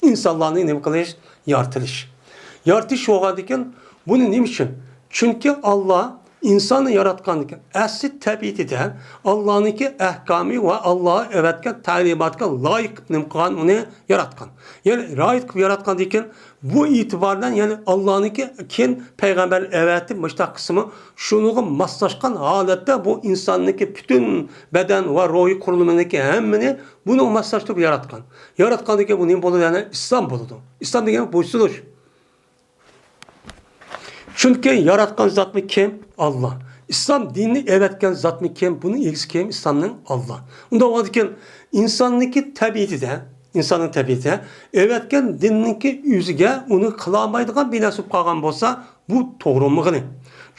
ئىنسانلارنى نېمە قىلىش؟ يارىتىلىش. يارىتىش بولغاندىكىن، بۇنى نېمە ئۈچۈن؟ چۈنكى ئاللا ئىنساننى ياراتقاندىكىن، ئەسلى تەبىئىتىدە ئاللانىڭكى ئەھكامى ۋە ئاللا ئەۋەتكەن تەلىماتىغا لايىق قىلىپ نېمە قىلغان، ئۇنى ياراتقان. يەنى رىئايە قىلىپ ياراتقاندىكىن، بۇ ئېتىبار بىلەن، يەنى ئاللانىڭكى كېيىن پەيغەمبەر ئەۋەتىپ، مۇشۇنداق قىسمى شۇنىڭغا ماسلاشقان ھالەتتە بۇ ئىنساننىڭكى پۈتۈن بەدەن ۋە روھىي قۇرۇلمىنىڭكى ھەممىنى بۇنىڭغا ماسلاشتۇرۇپ ياراتقان. ياراتقاندىكىن بۇ نېمە بولىدۇ؟ يەنى ئىسلام بولىدۇ. ئىسلام دېگەن بويسۇنۇش. چۈنكى ياراتقان زاتمۇ كىم؟ ئاللا. ئىسلام دىنىنى ئەۋەتكەن زاتمۇ كىم؟ بۇنىڭ ئىگىسى كىم؟ ئىسلامنىڭ ئاللا. ئۇنداق بولغاندىكىن، ئىنساننىڭكى تەبىئىتىدە، ئىنساننىڭ تەبىئىتىدە ئەۋەتكەن دىننىڭكى ئۆزىگە ئۇنى قىلالمايدىغان بىر نەرسە بولۇپ قالغان بولسا، بۇ توغرا بولمىغىنى.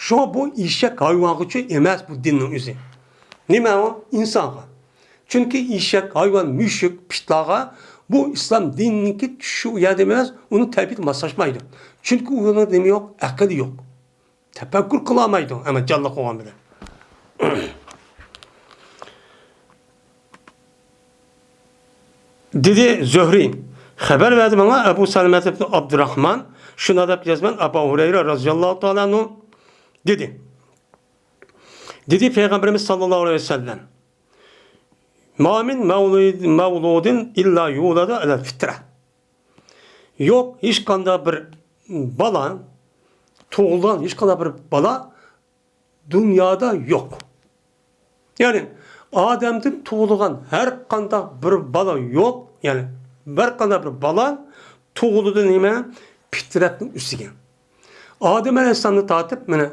شۇڭا بۇ ئېشەك ھايۋانغىچۇ ئەمەس بۇ دىننىڭ ئۆزى. نېمە ئۇ؟ ئىنسانغا. چۈنكى ئېشەك، ھايۋان، مۈشۈك، پىتلارغا بۇ ئىسلام دىنىنىڭكى چۈشى ئۇ يەردە ئەمەس، ئۇنىڭ تەبىئىتى ماسلاشمايدۇ. چۈنكى ئۇنىڭ نېمە يوق؟ ئەقلى يوق. تەپەككۇر قىلالمايدۇ، ئەمما جانلىق بولغان بىلەن. دېدى زۆھرى، خەۋەر بەردى ماڭا ئەبۇ سەلەمەت ئىبن ئابدۇراخمان، شۇنداق دەپ يازىمەن، ئەبۇ ھۇرەيرە رەزىياللاھۇ تائالا ئەنھۇ دېدى. دېدى پەيغەمبىرىمىز ساللاللاھۇ ئەلەيھى ۋەسەللەم، ما مىن مەۋلۇد-، مەۋلۇدىن ئىللا يۇلەدۇ ئەلەل فىترە. يوق، ھېچقانداق بىر بالا، تۇغۇلغان ھېچقانداق بىر بالا دۇنيادا يوق. يەنى ئادەمدىن تۇغۇلغان ھەر قانداق بىر بالا يوق. يەنى ھەر قانداق بىر بالا تۇغۇلىدۇ نېمە؟ پىترەتنىڭ ئۈستىگە. ئادەم ئەلەيھىسسالامدىن تارتىپ، مانا،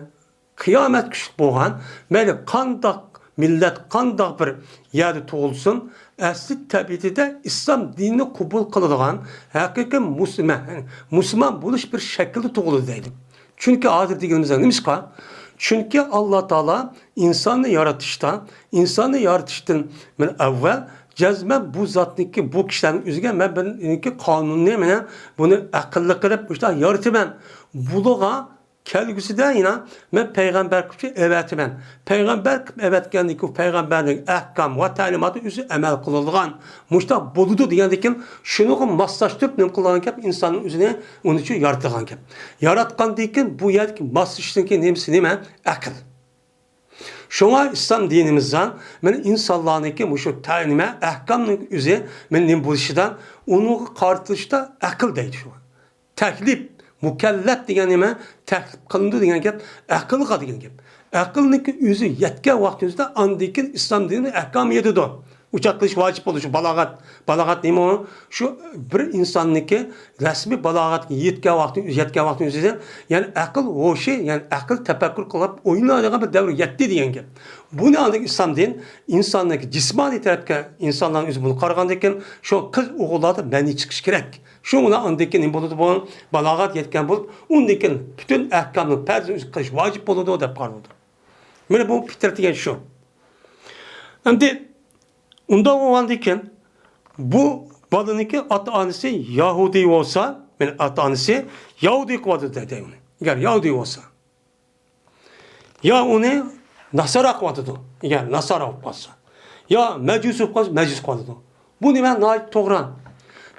قىيامەت كۈنلۈك بولغان، مەيلى قانداق مىللەت، قانداق بىر يەردە تۇغۇلسۇن، ئەسلى تەبىئىتىدە ئىسلام دىنىنى قوبۇل قىلىدىغان ھەقىقىي مۇسۇلمان، يەنى مۇسۇلمان بولۇش بىر شەكىلدە تۇغۇلىدۇ دەيدۇ. چۈنكى ھازىر دېگىنىمىز نېمىشقا؟ چۈنكى ئاللا تائالا ئىنساننى يارىتىشتا، ئىنساننى يارىتىشتىن مەن ئەۋۋەل جەزمەن بۇ زاتنىكى، بۇ كىشىلەرنىڭ ئۆزىگە مەن بىر قانۇننى، مانا بۇنى ئەقىللىق قىلىپ مۇشۇنداق يارىتىمەن. بۇلارغا كەلگۈسىدە يەنە مەن پەيغەمبەر قىلىپ ئەۋەتىمەن. پەيغەمبەر قىلىپ ئەۋەتكەندىن كېيىن پەيغەمبەرنىڭ ئەھكام ۋە تەلىماتى ئۆزى ئەمەل قىلىدىغان، مۇشۇنداق بولىدۇ دېگەندىن كېيىن، شۇنىڭغا ماسلاشتۇرۇپ نېمە قىلىدىغان گەپ؟ ئىنساننىڭ ئۆزىنى ئۇنىڭ ئۈچۈن يارىتىدىغان گەپ. ياراتقاندىن كېيىن بۇ يەردىكى ماسلىشىشنىڭكى نېمىسى نېمە؟ ئەقىل. شۇڭا ئىسلام دىنىمىزدا مانا ئىنسانلارنىڭكى مۇشۇ تە-، نېمە، ئەھكامنىڭ ئۆزى مانا نېمە بولۇشىدا، ئۇنىڭغا قارىتىلىشتا ئەقىل دەيدۇ شۇ. تەكلىپ، مۇكەللەپ دېگەن نېمە؟ تەكلىپ قىلىنىدۇ دېگەن گەپ، ئەقىلغا دېگەن گەپ. ئەقىلنىڭكى ئۆزى يەتكەن ۋاقتىمىزدا ئاندىن كېيىن ئىسلام دىنىنىڭ ئەھكامى يېتىدۇ. ئۇچاتلىش ۋاجىپ بولىدۇ شۇ بالاغەت. بالاغەت نېمە ئۇ؟ شۇ بىر ئىنساننىڭكى رەسمىي بالاغەتكە يەتكەن ۋاقتى، يەتكەن ۋاقتىنىڭ ئۆزىدە، يەنى ئەقىل ھوشى، يەنى ئەقىل تەپەككۇر قىلىپ ئويلايدىغان بىر دەۋر يەتتى دېگەن گەپ. بۇنى ئاندىن ئىسلام دىن ئىنساننىڭكى جىسمانىي تەرەپكە ئىنسانلارنىڭ ئۆزى بۇنى قارىغاندىن كېيىن شۇ قىز ئوغۇللاردا مەنىي چىقىشى كېرەك. شۇ ئۇلار ئاندىن كېيىن نېمە بولىدۇ بۇ؟ بالاغەت يەتكەن بولۇپ، ئۇندىن كېيىن پۈتۈن ئەھكامنىڭ پەرزىنى ئۆزى قىلىش ۋاجىپ بولىدۇ دەپ قارىلىدۇ. مانا بۇ پىترەت دېگەن شۇ. ئەمدى ئۇنداق بولغاندىن كېيىن بۇ بالىنىڭكى ئاتا-ئانىسى يەھۇدىي بولسا، مانا ئاتا-ئانىسى يەھۇدىي قىلىۋاتىدۇ دەيدۇ ئۇنى. ئەگەر يەھۇدىي بولسا. يا ئۇنى ناسارا قىلىۋاتىدۇ، ئەگەر ناسارا بولۇپ قالسا. يا مەجۇسى بولۇپ قالسا، مەجۇس قىلىۋاتىدۇ. بۇ نېمە؟ ناھايىتى توغرا.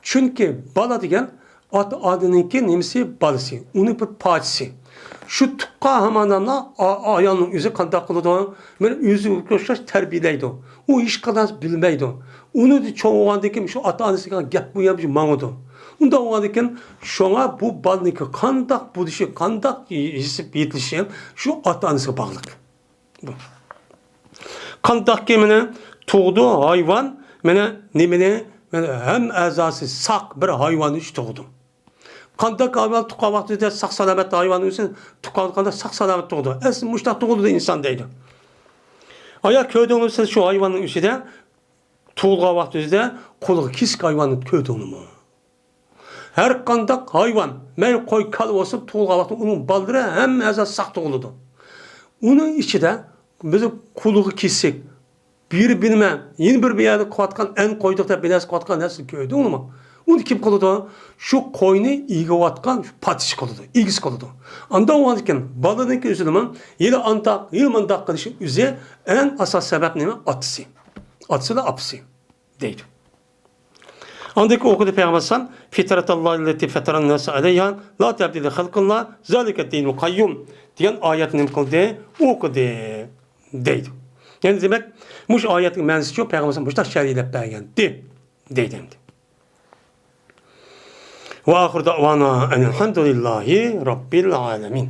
چۈنكى بالا دېگەن ئاتا-ئانىنىڭكى نېمىسى؟ بالىسى. ئۇنىڭ بىر پارچىسى. شۇ تۇغقان ھامان ئا-، ئايالنىڭ ئۆزى قانداق قىلىدۇ؟ مانا ئۆزىگە ئوخشاش تەربىيەلەيدۇ. ئۇ ھېچقانداق بىلمەيدۇ. ئۇنى چوڭ بولغاندىن كېيىن شۇ ئاتا-ئانىسىغا گەپ بۇ يەر ماڭىدۇ. ئۇنداق بولغاندىن كېيىن شۇڭا بۇ بالىنىڭكى قانداق بولۇشى، قانداق يېتىلىشى شۇ ئاتا-ئانىسىغا باغلىق. بۇ. قانداقكى مانا تۇغدى ھايۋان، مانا نېمىنى، مانا ھەممە ئەزاسى ساق بىر ھايۋان ئۈچ تۇغدى. قانداق ھايۋان تۇغقان ۋاقتىدا ساق سالامەت ھايۋان ئۆسە، تۇغقان ۋاقتىدا ساق سالامەت تۇغدى. ئەسلى مۇشۇنداق تۇغۇلىدۇ ئىنسان دەيدۇ. ئايا كۆردۈڭمۇ سىز شۇ ھايۋاننىڭ ئۈستىدە تۇغۇلغان ۋاقتىدا قۇلىقى كېسىك ھايۋاننى كۆردۈڭلارمۇ؟ ھەر قانداق ھايۋان، مەيلى قوي، كالا بولسۇن، تۇغۇلغان ۋاقتىدا ئۇنىڭ بالىلىرى ھەممە ئەزا ساق تۇغۇلىدۇ. ئۇنىڭ ئىچىدە بىز قۇلىقى كېسىك، بىرى بىلمە، يەنە بىر، بىر يەردە قىلىۋاتقان ئەن قويدۇق دەپ بىر نەرسە قىلىۋاتقان نەرسىنى كۆردۈڭلارمۇ؟ ئۇنى كىم قىلىدۇ؟ شۇ قوينى ئىگىۋاتقان پادىشى قىلىدۇ، ئىگىسى قىلىدۇ. ئاندا بولغاندىكىن بالىنىڭكى ئۆزىنىمۇ ھېلى ئانداق، ھېلى مانداق قىلىشى ئۆزى ئەڭ ئاساسىي سەۋەب نېمە؟ ئاتىسى. ئاتىسى ۋە ئاپىسى دەيدۇ. ئاندىن كېيىن ئوقۇدى پەيغەمبەر ئەلەيھىسسالام، فىترەتاللاھىللەتى فەتەرەنناسە ئەلەيھا، لا تەبدىلە خەلقىللا، زالىكە دىنۇل قەييۇم دېگەن ئايەتنى نېمە قىلدى؟ ئوقۇدى دەيدۇ. يەنى دېمەك، مۇشۇ ئايەتنىڭ مەنىسىچۇ پەيغەمبەر ئەلەيھىسسالام مۇشۇنداق شەرھلەپ بەرگەنتى دەيدۇ ئەمدى. ۋە ئاخىر دەۋانا ئەنىل ھەمدۇلىللاھى رەببىل ئالەمىن.